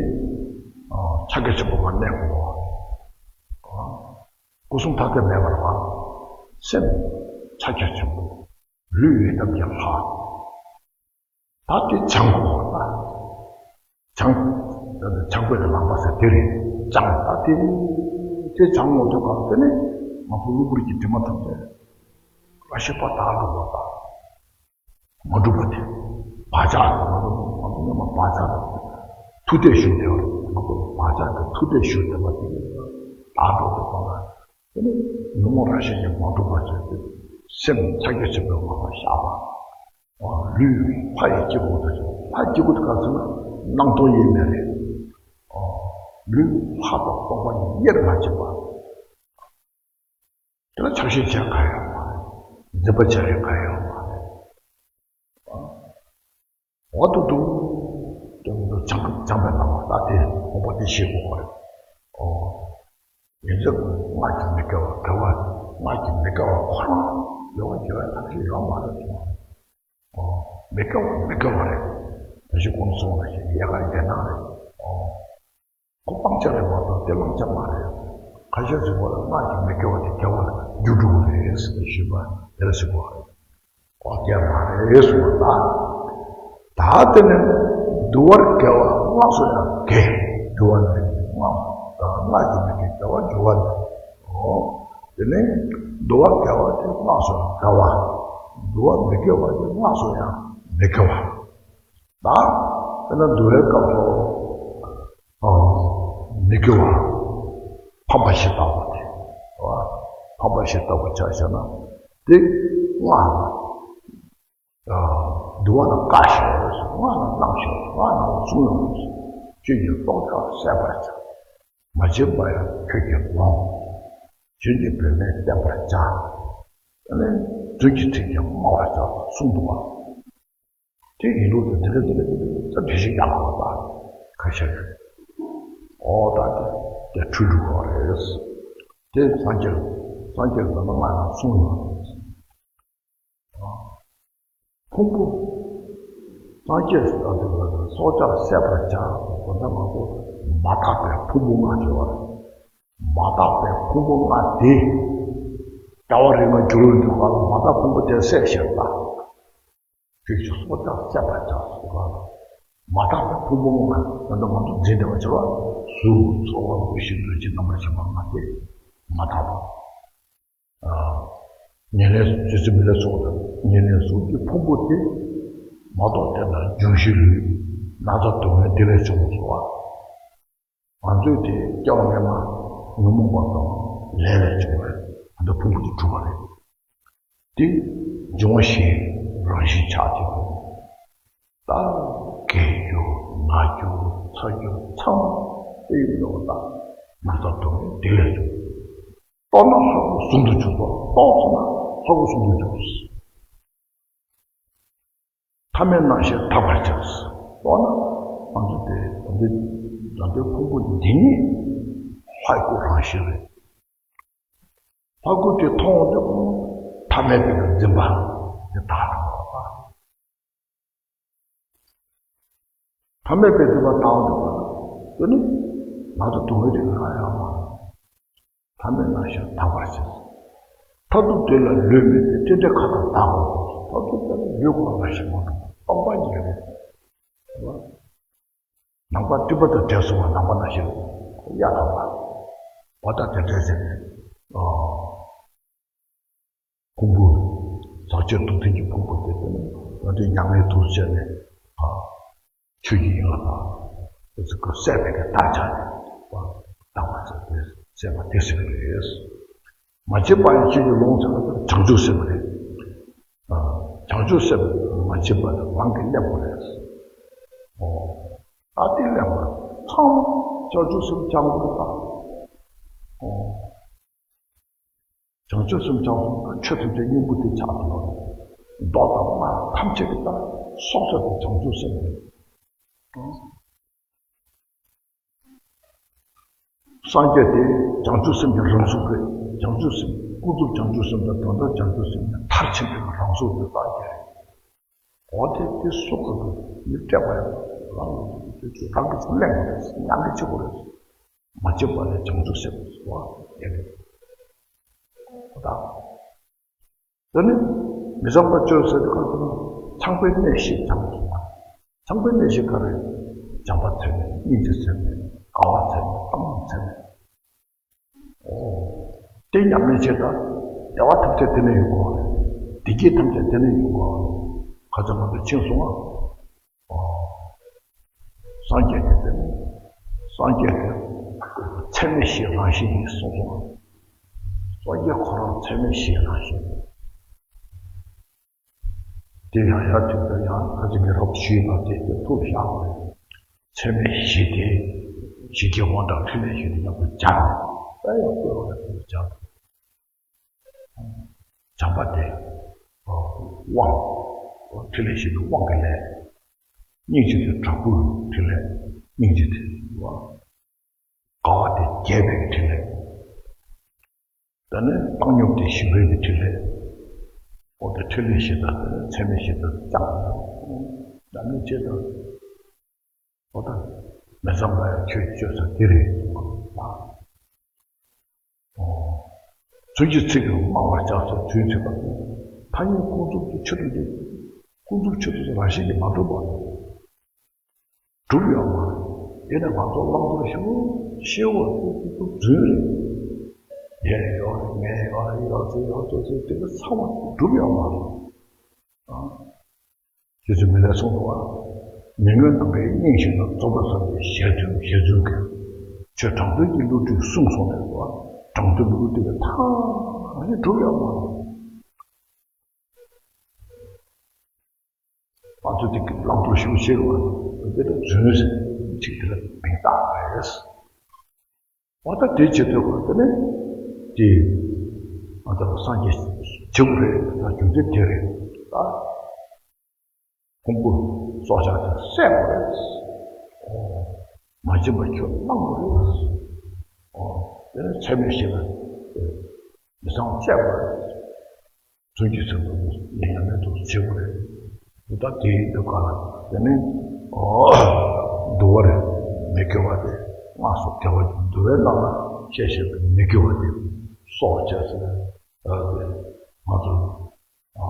ཕྱག་རྒྱ་ཆེན་པོ་མར་གནས་དགོས། སྐུ་གསུང་ཐུགས་ཀྱི་མེ་འབར་བ། སེམས་ཕྱག་རྒྱ་ཆེན་པོ། ལུས་ཡི་དམ་གྱི་ལྷ། ད་དེ་སྦྱང་དགོས་པ། སྦྱང་། ད་ནི་སྦྱང་དགོས་ཀྱི་ལམ་པ་ཟེར་དེ་རེད། སྦྱང་ད་དེ། དེ་སྦྱང་ངོ་དེ་གང་དེ་ནི་ང་ཚོ་གློ་བུར་གྱི་དྲི་མ་ཐམས་ཅད་ར་ཤི་པ་དག་འགྲོ་བ་དང་། མ་གྲུབ་པ་དེ། བག་ཆགས་དང་ང་ཚོ་ང་ཚོ་སྔོན་མ་བག་ཆགས་དང་མཐུ་གཏད་ཞུགས་བསྡད་པ་རེད། ང་ཚོ་བག་ཆགས་དང་མཐུ་གཏད་ཞུགས་བསྡད་པ་དེ་ནི་དག་འགྲོ་བ་དང་། དེ་ནི་ཉོན་མོངས་རང་བཞིན་གྱིས་མ་གྲུབ་པ་བྱས་ཏེ་སེམས་ཕྱག་རྒྱ་ཆེན་པོའི་ངང་ལ་བཞག་པ། ལུས་ལྷ་ཡི་སྐྱེ་སྒོ་དང་བཅས། ལྷ་སྐྱེ་སྒོ་དེ་ག་ཟེར་ན་སྣང་སྟོང་དབྱེར་མེད་རེད། ལུས་ལྷ་དང་སྟོང་པ་ཉིད་དབྱེར་མ་བྱས་པ། དེ་ལ་ཆགས་ཞེན་བྱེད་ག་ཡོད་མ་རེད། འཛིན་པ་བྱེད་རེས་ག་ཡོད་མ་རེད། འོ་ཏུ་ཏུ། ཏུ་ཏུ་སྦྱང་སྦྱང་པའི་ལམ་ལ་ད་དེ་དགོངས་པ་དེ་ཤེས་དགོས་པ་རེད། ཨོ། ཡིན་ཙང་སྔགས་ཀྱི་མི་དགེ་བ་དགེ་བ། སྔགས་ཀྱི་མི་དགེ་བ་ཁོ་རང་ཡོང་བ་དགེ་བ་ཐམས་ཅད་ཡོད་མ་རེད་གསུངས་པ་རེད། ཨོ། མི་དགེ་བ་མི་དགེ་བ་རེད། ད་ཅི་གོང་གསུངས་པ་བཞིན་ཡལ་ག་ཡལ་ནག་རེད། ཨོ། ཁོ་སྤང་བྱ་རེད་མ་གཏོགས་དེ་བླང་བྱ་མ་རེད། ཁ་ཤས་ཟེར་བ་ལ་སྔགས་ཀྱི་མི་དགེ་བ་དེ་དགེ་བ་ལ་འགྱུར་འགྲོ་གི་རེད་ཟེར་ནས་ཞུས་པ་དེ་ལ་ཟེར་བ་རེད། ཨོ་དགེ་མ་རེད་གསུངས་པ་ལ། ད་དེ་ནས་འདུལ་བར་དགེ་བ་སྔགས་སུ་ཡང་དགེ། འདུལ་བ་ནི་སྔགས་དང་སྔགས་ཀྱི་མི་དགེ་དགེ་བ་འདུལ་བ་ནི། ཨོ། དེ་ནས་འདུལ་བར་དགེ་བ་དེ་སྔགས་སུ་ཡང་དགེ་བ། འདུལ་བ་མི་དགེ་བ་དེ་སྔགས་སུ་ཡང་མི་དགེ་བ། ད་དཔེར་ན་འདུལ་བའི་སྐབས་སུ། ཨ། མི་དགེ་བ། ཕམ་པ་བཞི་ལྟ་བུ་དེ། རེད་བ། ཕམ་པ་བཞི་ལྟ་བུ་ཆ་བཞག་ན། དེ་སྔགས་ལ། ཨ། འདུལ་བ་ལ་བཀའ་ཞིག་ཡོད་རེད། སྔགས་ལ་གནང་ཞིག་ཡོད་རེད། སྔགས་ལ་གསུང་ཡོད་རེད། ཆོས་ཀྱི་སྲོག་ཆགས་བསད་པར་བྱ། མ་བྱིན་པ་ཡང་ཁྱོད་ཀྱིས་ལོངས། བྱིན་གྱིས་བུད་མེད་བསྟེན་པར་བྱ། དེ་ནས་བརྫུན་གྱི་ཚིག་ཀྱང་སྨྲ་བར་བྱ་གསུངས་འདུག་བ། དེ་ཡིན་ལུགས་དེ་འདི་འདྲ་འདི་འདྲ་འདི་འདྲ་འདྲ་འགྲེལ་བཤད་རྒྱག་དགོས་པ་ཁ་ཤས་རེད། ཨོ་ད་དེ་དེ་འཁྲུལ་འགྲོ་གི་རེད། དེ་སངས་རྒྱས་སངས་རྒྱས་ཟླ་བ་ལྔ་ཡང་གསུངས་ཡོད་རེད། ཕུང་པོ། སངས་རྒྱས་ཨ་ཏི་ལ་སྲོག་ཆགས་བསད་པར་བྱ། དོན་དག་ང་ཚོ་མ་དག་པའི་ཕུང་པོ་ལྔ་ཞེས་པ། མ་དག་པའི་ཕུང་པོ་ལྔ་དེ། རྩ་བ་རིག་པ་འགྱུར་བ་འདུག་ག་ལ་མ་དག་ཕུང་པོ་དེ་བསད་ཞེས་པ། ཁྱོད་ཀྱི་སྲོག་ཆགས་བསད་པར་བྱ་ཟེར་བ། མ་དག་པའི་ཕུང་པོ་ལྔ་ད་ལྟ་ང་ཚོ་འཛིན་བདེ་བ་བྱེད་པ། གཟུགས་ཚོར་བ་རོ་ཤིང་གདོན་གྱི་རྣམ་པར་ཤེས་པ་ལྔ་སྟེ། མ་དག་པ། ཉེར་ལེན་ཇི་སྲིད་མི་ལེན་སོགས་དང་ཉེར་ལེན་གཟུགས་ཀྱི་ཕུང་པོ་སྟེ། མ་གཏོགས་དེ་ལ་འབྱུང་བཞི་ལུས། ན་ཚ་སྡུག་བསྔལ་དེ་ལས་བྱུང་བ་སོགས་པ། ང་ཚོས་དེ་སྐྱེ་བ་སྔ་མ་ཉོན་མོངས་པ་དང་ལས་ལས་བྱུང་བའི་ད་ལྟ་ཕུང་པོ་དེ་གྲུབ་པ་རེད། དེ་འབྱུང་བ་བཞིའི་རང་བཞིན་ཆགས་ཀྱི་འདུག་ད་རྒས་རྒྱུ་ན་རྒྱུ་ཚ་རྒྱུ་ཚང་མ་དེ་ཡིན་ནོ། ད་ན་ཚ་སྡུག་བསྔལ་དེ་ལས་བྱུང་། རྟོགས་ན་ལྷ་སྐུ་ཟུང་དུ་འཇུག་པ། རྟོགས་ཚར་ན་ལྷ་སྐུ་ཟུང་དུ་འཇུག་ཐ་མལ་སྣང་ཞེན་དག་པར་བྱ། རྟོགས་ན་ང་ཚོ་དེ་ད་ལྟའི་ད་ལྟའི་ཕུང་པོ་འདི་ཉིད་ལྷ་སྐུ་རང་བཞིན་རེད། ལྷ་སྐུ་དེ་མཐོང་དུས་ཐ་མལ་པའི་འཛིན་པ་དེ་དག་འགྲོ་བ། ཐ་མལ་པའི་འཛིན་པ་དག་འགྲོ་བ། དེ་ནི་ང་ཚོ་སྡུག་བསྔལ་དེ་ང་ཡང་མ། ཐ་མལ་སྣང་ཞེན་དག་པར་བྱེད། མཐར་ཐུག་དེ་ལ་ལུས་མེད་པས་ཏན་ཏན་ཁ་དོག་དག་པ། མཐར་ཐུག་དེ་ལ་ལུས་ཁོ་རང་ཞིག་མ་གཏོགས་སྟོང་པ་ཉིད་རེད། ནམ་མཁའ་སྤྲིན་པ་དང་བྲལ་སོང་བ་ནམ་མཁའ་ནང་བཞིན་གཡའ་དག་པ། བ་དང་དེ་འདྲ་ཟེར་ནས། ཕུང་པོ། ཟག་བཅས་སྡུག་བདེན་གྱི་ཕུང་པོ་དེ་དེ་ནི་ང་ཚོས་མྱ་ངན་དུ་བྱས་ནས་ཆོས་ཀྱི་དབྱིངས་ལ་བབས། དེ་ཚོ་ཀུན་བསལ་བའི་གི་བདག་ཅག་དག་པ་ཚོ་དེ་བསལ་བ་དེ་ཟེར་གི་རེད། མ་བྱས་པ་ཡང་ཆོས་ཀྱི་ལོངས་སྤྱོད་པ་དང་བྱང་ཆུབ་སེམས་རེད། བྱང་ཆུབ་སེམས་མ་བྱས་པ་དང་རང་གི་གླེན་པོ་རེད། ཨོ། ད་དེ་གླེན་པོ་ཚང་མ་བྱང་ཆུབ་སེམས་སྦྱང་དགོས་ད། ཨོ། བྱང་ཆུབ་སེམས་སྦྱངས་སོང་ན་ཆོས་ཐམས་ཅད་སྙིང་པོ་དེ་ཆགས་ཐུབ་ལ། མདོ་དང་སྔགས་ཐམས་ཅད་ཀྱི་ད་སྲོག་རྩ་དེ་བྱང་ཆུབ་སེམས་རེད། སངས་རྒྱས་དེ་བྱང་ཆུབ་སེམས་ཀྱི་རང་གཟུགས་རེད། བྱང་ཆུབ་སེམས་ཀུན་རྫོབ་བྱང་ཆུབ་སེམས་དང་དོན་དམ་བྱང་ཆུབ་སེམས་ཀྱི་མཐར་ཕྱིན་པའི་རང་གཟུགས་དེ་སངས་རྒྱས་རེད། འོ་དེ་དེ་སྲོག་རྩ་དེ་མི་སྤྲད་པ་ཡང་རང་གི་རང་གི་ཚུར་གླེང་དགོས་རེད། མྱང་གི་བྱེད་དགོས་རེད། མ་བྱས་པ་ལས་བྱང་ཆུབ་སེམས་སོ་ཡ་རེད། ད། དེ་ནི་མི་བཟང་པ་སྤྱོད་ཟེར་དུས་ག་ཚོད་ན་ཚངས་པའི་གནས་བཞི་སྦྱངས་སོང་བ། ཚངས་པའི་གནས་བཞི་ག་རེ། བྱམས་པ་ཚད་མེད། སྙིང་རྗེ་ཚད་མེད། དགའ་བ་ཚད་མེད། སྤང་བླང་ཚད་མེད། ཨོ། དེ་ཉམས་ལེན་བྱེད་ད། བདེ་བ་ཐམས་ཅད་དེ་ནས་ཡོང་གི་རེད། བདེ་སྐྱིད་ཐམས་ཅད་དེ་ནས་ཡོང་གི་རེད། ཁ་ཚ་མ་ཚ་ཕྱིན་སོང་ཨ། སངས་རྒྱས་ཀྱི་དེ་ནི། སངས་རྒྱས་ཀྱི་ཚད་མེད་བཞིའི་རང་བཞིན་ཡིན་གསུངས་སོང་། སངས་རྒྱས་ཁོ་རང་ཚད་མེད་བཞིའི་རང་བཞིན། དེ་ཡང་ཡང་དུས་ལྟར་ཡང་ཁ་ཅིག་གི་རབ་ཞུས་པ་དེ་དེ་ཐུགས་བཞག་པ་རེད། ཚད་མེད་བཞི་དེ། ཞི་རྒྱས་དབང་དང་ཕྲིན་ལས་བཞི་དེ་མཉམ་དུ་སྦྱར་ནས་ད་ཡང་བསྐྱོད་པ་རེད། སྦྱར། བྱམས་པ་དེ། དབང་། ཕྲིན་ལས་བཞི་པའི་དབང་གི་ལས། སྙིང་རྗེ་དེ་དྲག་པོའི་ཕྲིན་ལས། སྙིང་རྗེ་དེ། དགའ་བ་དེ་རྒྱས་པའི་ཕྲིན་ལས། ད་ནི་བཏང་སྙོམས་དེ་ཞི་བའི་ཕྲིན་ལས། འོ་དེ་ཕྲིན་ལས་བཞི་དང་དེ་ནི་ཚད་མེད་བཞི་དང་ཅང་། ད་ནི་ཅེས་དང་། འོ་ད། མི་བཟང་པ་ཡང་ཆོས་སྤྱོད་ས་དེ་རེད། ཨོ། ཚུལ་གྱི་ཚིག་གིས་སྨྲ་བར་བྱ་ཟེར། ཚུལ་ཚིག་པ། ཐ་སྙད་ཀུན་རྫོབ་ཀྱི་ཆོས་དེ། ཀུན་རྫོབ་ཆོས་དེ་རང་བཞིན་གྱིས་མ་གྲུབ་པ། གྲུབ་ཡོད་མ་རེད། དེ་ནས་ང་ཚོ་བླང་དོར་ཞིབ་པོ་ཤེས་པ་ཏུ་ཏུ་ཏུ་རྫུན་རེད། དེ་ཡོད་རེད། ངས་ཡོད་རེད། ཡོད་ཚོད་ཡོད་ཚོད་ཚོད་དེ་ག་ཚང་མ་གྲུབ་ཡོད་མ་རེད། ཨ། རྗེ་བཙུན་མི་ལས་གསུངས་འདུག་བ། མི་མངོན་རྣམ་པའི་དབྱིངས་ཤིག་ན། རྫོགས་པའི་སངས་རྒྱས་ཞལ་མཐོང་ཞལ་མཐོང་གི། ཆོས་དྲང་དོན་གྱི་བསླུ་བྲིད་གསུངས་སོང་ནས་སོ། དྲང་དོན་བསླུ་བྲིད་ཀྱི་ཐང་ནི་གྲུབ་ཡོད་མ་རེད། ང་ཚོ་དེ་གི་བླང་དོར་ཞིབ་ཤེས་པ་དེ་ལ་རྫུན་ཟེར་ཅིག་དེ་ལ་མིང་བཏགས་པ་རེད། འོ་ད་དེ་བྱེད་ཐུབ་པ་དེ་ནི་དེ་ང་ཚོ་སངས་རྒྱས་བྱེད་དགོས་རེད། ད་རྒྱུ་མཚན་དེ་རེད་ད། ཕུང་པོ་སྲོག་ཆགས་དེ་བསད་དགོས་རེད། ཨོ། མ་བྱིན་པ་ཁྱོད་བླང་དགོས་རེད། ཨོ། དེ་ནས་ཚད་མེད་བཞི་ལ་མི་ཚངས་སྤྱད་དགོས་རེད། བརྫུན་གྱི་ཚིག་ལ་ཉམས་ལེན་དུ་བྱེད་དགོས་རེད། ད་དེའི་དུས་ག་ལ་དེ་ནི་འོ་འདུལ་བར་མི་དགེ་བ་དེ་སྔགས་སུ་དགེ་བ་འདུལ་བའི་ནང་ལ་བཤད་བཞིན་པའི་མི་དགེ་བ་དེ་སྲོག་བཅད་ཟེར་ཨ་དེ་ང་ཚོ་ཨ་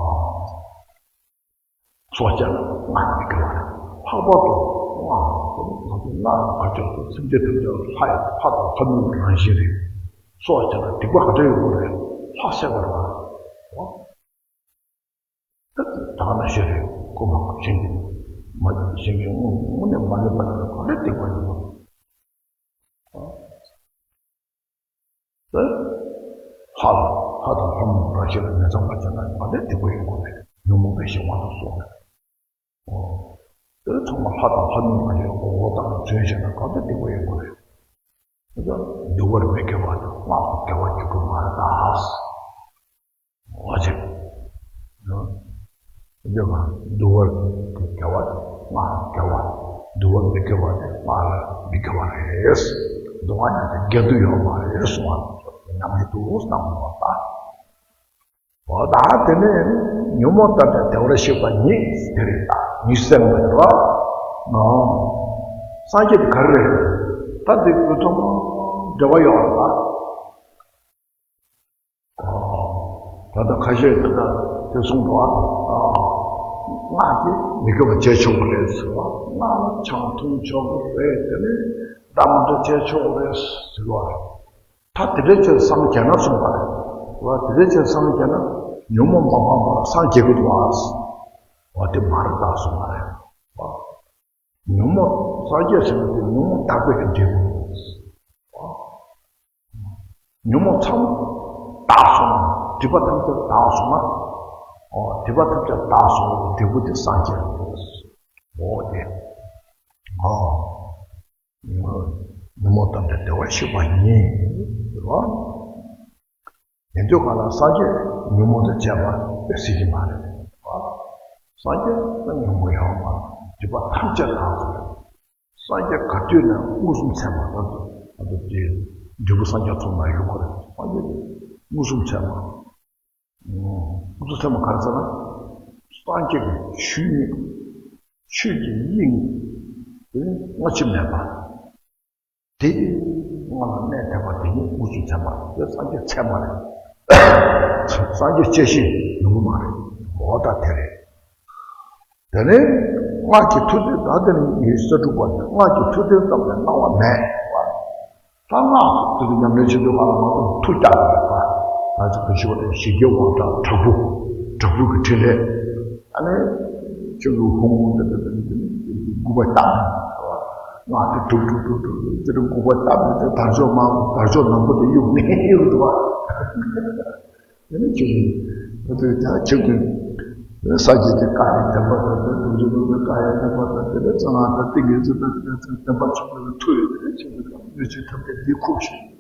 སྲོག་བཅད་ན་སྔགས་མི་དགེ་བ་རེད། ལྷག་པར་དུ་སྔགས་ང་ཚོ་སྔགས་ག་ཚོད་སེམས་ཅན་ཐམས་ཅད་ལ་ལྷ་ཡི་ལྷ་དང་ལྷ་མིན་རང་བཞིན་རེད། སྲོག་བཅད་ན་སྡིག་པ་ག་འདྲ་ཡོད་དགོས་རེད། ལྷ་བསད་པ་རེད་བ། ད་ག་ན་ཤེས་རེད། ཁོ་མ་གཞན་གྱི་མ་གཞན་གྱི་དངོས་དངོས་གནས་མ་ལུས་པ་ལ་ག་རེ་སྡིག་པ་ཡོད་ན། ད་ལྷ་ལ་ལྷ་དང་ལྷ་མིན་རང་བཞིན་ལ་མི་ཚངས་པ་བྱས་ན་ག་འདྲ་སྡིག་པ་ཡོད་དགོས་རེད། ཉོན་མོངས་པའི་གཞན་དབང་དུ་སོང་ནས། ཨོ། དེ་ཚང་མ་ལྷ་དང་ལྷ་མིན་རང་བཞིན་ལ་ངོ་བོ་བཏང་ནས་བརྫུན་བྱས་ན་ག་འདྲ་སྡིག་པ་ཡོད་དགོས་རེད། འདུལ་བར་མི་དགེ་བ་དེ་སྔགས་སུ་དགེ་བ་འགྱུར་གྱི་མ་རེད་ད། འོ་ཅིག་འདུལ་བ་འདུལ་བར་དགེ་བ་དེ་སྔགས་ལ་དགེ་བ། འདུལ་བར་མི་དགེ་བ་དེ་སྔགས་ལ་མི་དགེ་བ་རེད། སྡུག་བསྔལ་དེ་འགལ་འདུ་ཡོད་མ་རེད་གསུང་བ་ཉམས་ཀྱི་འདུག་བསམ་པ། འོ་ད་དེ་ནས་ཉོན་མོངས་དག་པའི་བདེ་བར་གཤེགས་པ་ཉིད་དེ་རེད་ད། ཉི་ཤུ་རྩ་ལྔ་པ་རེད་བ། ཨོ། སངས་རྒྱས་དེ་ག་རེ་རེད། ད་འདི་ཚོ་ཚང་མ་འབྲེལ་བ་ཡོད་རེད་ད། ད་ལྟ་ཁ་ཤས་ད་ལྟ་དེ་གསུངས་འདུག་ཨ། སྔགས་ཀྱིས་མི་དགེ་བ་བྱས་ཆོག་གི་རེད་ཟེར་བ། སྔགས་ལ་ཆང་འཐུང་ཆོག་གི་རེད། དེ་ནས་དགྲ་མ་འདྲ་བྱས་ཆོག་གི་རེད་ཟེར་བ་རེད། ད་དེ་འདྲའི་ཆེད་སངས་རྒྱས་ན་གསུངས་པ་རེད། བ་དེ་འདྲའི་ཆེད་སངས་རྒྱས་ན་ཉོན་མོངས་མ་སྤངས་པར་སངས་རྒྱས་ཀྱི་འདུག་ཨ། བ་དེ་མ་རེད་ད་གསུངས་པ་རེད། བ། ཉོན་མོངས་སངས་རྒྱས་ཟེར་བ་དེ་ཉོན་མོངས་དག་པའི་འབྲས་བུ། ཉོན་མོངས་ཚང་མ་དག་སོང་ན། སྒྲིབ་པ་ཐམས་ཅད་དག་སོང་ན། ཨོ། སྒྲིབ་པ་ཐམས་ཅད་དག་སོང་བའི་འབྲས་བུ་དེ་སངས་རྒྱས་རེད། འོ་དེ། ཨོ། ཉོན་མོངས་དག་པའི་བདེ་བར་གཤེགས་པ་ཉིད་རེད་བ། ཡིན་དུས་གང་ལ་སངས་རྒྱས་ཉོན་མོངས་དང་བཅས་པ་དཔེ་སྲིད་ཀྱི་མ་རེད་བ། སངས་རྒྱས་ཉོན་མོངས་ཡོད་མ་རེད། སྒྲིབ་པ་ཐམས་ཅད་དག་སོང་། སངས་རྒྱས་ག་དུས་ན་མངོན་སུམ་ཚད་མ་ལྟར་དུ་ང་ཚོ་དེ་འབྲས་བུ་སངས་རྒྱས་ཚོགས་ལ་ཡོད་དགོས་རེད། སངས་རྒྱས་དེ་མངོན་སུམ་ཚད་མ། མངོན་སུམ་ཚད་མ་ག་རེ་ཟེར་ན། སངས་རྒྱས་ཀྱི་ཆོས་ཉིད། ཆོས་ཀྱི་དབྱིངས་དེ་ནི་སྔ་ཕྱི་མེད་པ། དེ་སྔ་ལ་གནས་ཐེག་པ་དེ་ཉིད་མངོན་སུམ་ཚད་མ་རེད། སངས་རྒྱས་ཚད་མ་རེད། སངས་རྒྱས་བཅད་ཤེས་ཡོང་གི་མ་རེད། འོ་ད་དེ་རེད། དེ་ནས་སྔགས་ཀྱི་མཐུ་རྩལ། ད་དེ་ནི་ཉི་ཤུ་རྩ་དྲུག་པ་ནི་སྔགས་ཀྱི་མཐུ་རྩལ་ཙམ་ལས་སྣང་བ་མེད་པ། ད་སྔགས་དེ་ཚོ་ཉམས་ལེན་བྱེད་དུས་ག་ལ་ང་ཚོ་མཐུ་རྐྱབ་དགོས་པ། ད་ཅི་ག་ཞུ་བ་དང་ཞི་རྒྱས་དབང་དྲག་དྲག་པོ། དྲག་པོའི་གི་ཕྲིན་ལས། ཨ་ནི་ཁྱོད་ཀྱི་ཧུང་ཧུང་དེ་དེ་དེ་དེ་དེ་འགུགས་པ་བཏབ་ནས། སྔགས་དེ་དྲུག་དྲུག་དྲུག་དྲུག་དེ་དེ་འགུགས་པ་བཏབ་ནས། དེ་དར་ལྕོག་མང་པོ། དར་ལྕོག་མང་པོ་དེ་གཡུག་ནས་གཡུག་འདུག་བ། དེ་ནས་ཁྱོད་ཀྱིས་ད་དུས་ཀྱང་ཁྱོད་ཀྱིས་སངས་རྒྱས་ཀྱི་བཀའ་ཡི་བདེན་པ་དང་། དེ་རྡོ་རྗེ་སློབ་དཔོན་བཀའ་ཡི་བདེན་པ་དང་། དེ་ནས་གཙང་སྔགས་དང་ཏིང་ངེ་འཛིན་དང་། དེ་ནས་བདེན་པ་ཆོས་སྐུ་ལ་ཐུག་ཡོད། དེ་ནས་ཁྱོད་ཀྱིས་ད་སྣོད་བཅུད་ཐམས་ཅད་འདིས་ཁུག་ཤིང་།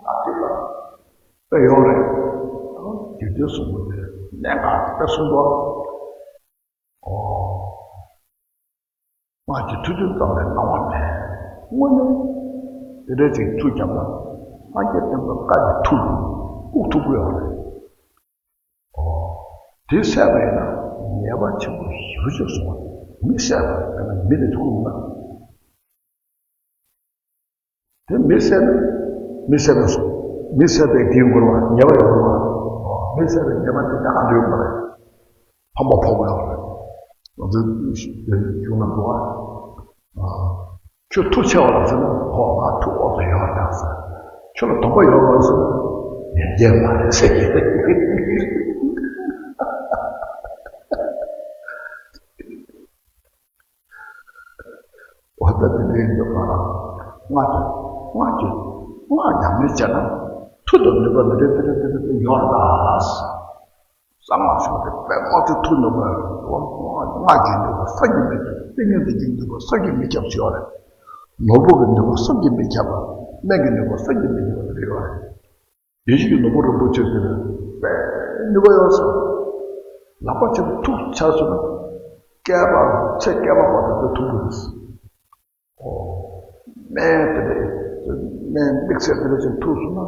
ཨ་དེ་ལ་དཔེ་ཡོད་རེད། དེ་དུས་གསུངས་པ་དེ་གནད་འགག་དཔེ་གསུངས་པ། ཨོ། སྔགས་ཀྱི་མཐུ་རྩལ་ཙམ་ལས་སྣང་བ་མེད། དངོས་གནས་དེ་འདྲ་ཅིག་མཐུ་བརྒྱབ་ན་སངས་རྒྱས་བསྟན་པའི་བཀའ་གི་མཐུ་བཀུག་ཐུབ་ཀྱི་ཡོད་རེད། ཨོ། དེ་བསད་པ་ཡིན་ན་ཉེས་པ་ཆེན་པོ་ཞེ་པོ་ཅིག་སོང་བ་རེད། མི་བསད་པ་དཔེར་ན་མི་དེ་བཀུག་ན། དེ་མི་བསད་ན། མི་བསད་པ་སོང་། མི་བསད་པའི་དགེ་བ་ཡོད་རེད་བ། ཉེས་པ་ཡོད་རེད་བ། ཨོ། མི་བསད་པའི་ཉེས་པ་དེ་ད་ག་འདྲ་ཡོད་པ་རེད། ཕམ་པ་ཕོག་ཡོད་རེད། ང་ཚོའི་གཞུང་ན་འདུག་བ། ཁྱོད་མཐུ་ཆེ་བ་ལ་ཟེར་ན། ཧོ། ང་མཐུ་ཨོ་ཙམ་ཡོད་རེད་ཟེར། ཁྱོད་ལ་སྡོམ་པ་ཡོད་རེད་ཟེར་ན། ཡོན་ཏན་མ་རེད་ཟེར་གྱི། འོ་ད་དེ་འདྲའི་འདུག་ག་སྔགས་ཀྱི་སྔགས་ཀྱི་སྔགས་ཉམས་ལེན་བྱས་ན་མཐུ་དང་ནུས་པ་འདི་འདྲ་འདི་འདྲ་འདི་འདྲ་ཡོད་རེད་ད། གསང་སྔགས་ཤོག་དེ་དཔེ་མ་ཚད་མཐུ་ནུས་པ་ཡོད་རེད། སྔགས་ཀྱི་ནུས་པ་བསམ་གྱིས་མི་ཁྱབ། ཏིང་ངེ་འཛིན་གྱི་ནུས་པ་བསམ་གྱིས་མི་ཁྱབ་ཅིག་ཡོད་རེད། ནོར་བུ་གི་ནུས་པ་བསམ་གྱིས་མི་ཁྱབ་པ། སྨན་གྱི་ནུས་པ་བསམ་གྱིས་མི་ཁྱབ་པ་དེ་འདྲ་ཡོད་རེད། ཡེ་ཤེས་ཀྱི་ནོར་བུ་རིན་པོ་ཆེ་ཟེར་ན་དཔེ་ནུས་པ་ཡོད་ཟེར། ལག་པ་གཅིག་ཏུ་ཐུག་ཆགས་སོང་ན་བསྐལ་པ་ཚེ་བསྐལ་པ་བར་དུ་ཐུག་གི་རེད། ཨོ། སྨན་དེ་འདྲ་སྨན་དམིགས་བསལ་དེ་འདྲ་ཅིག་ཐུག་སོང་ན་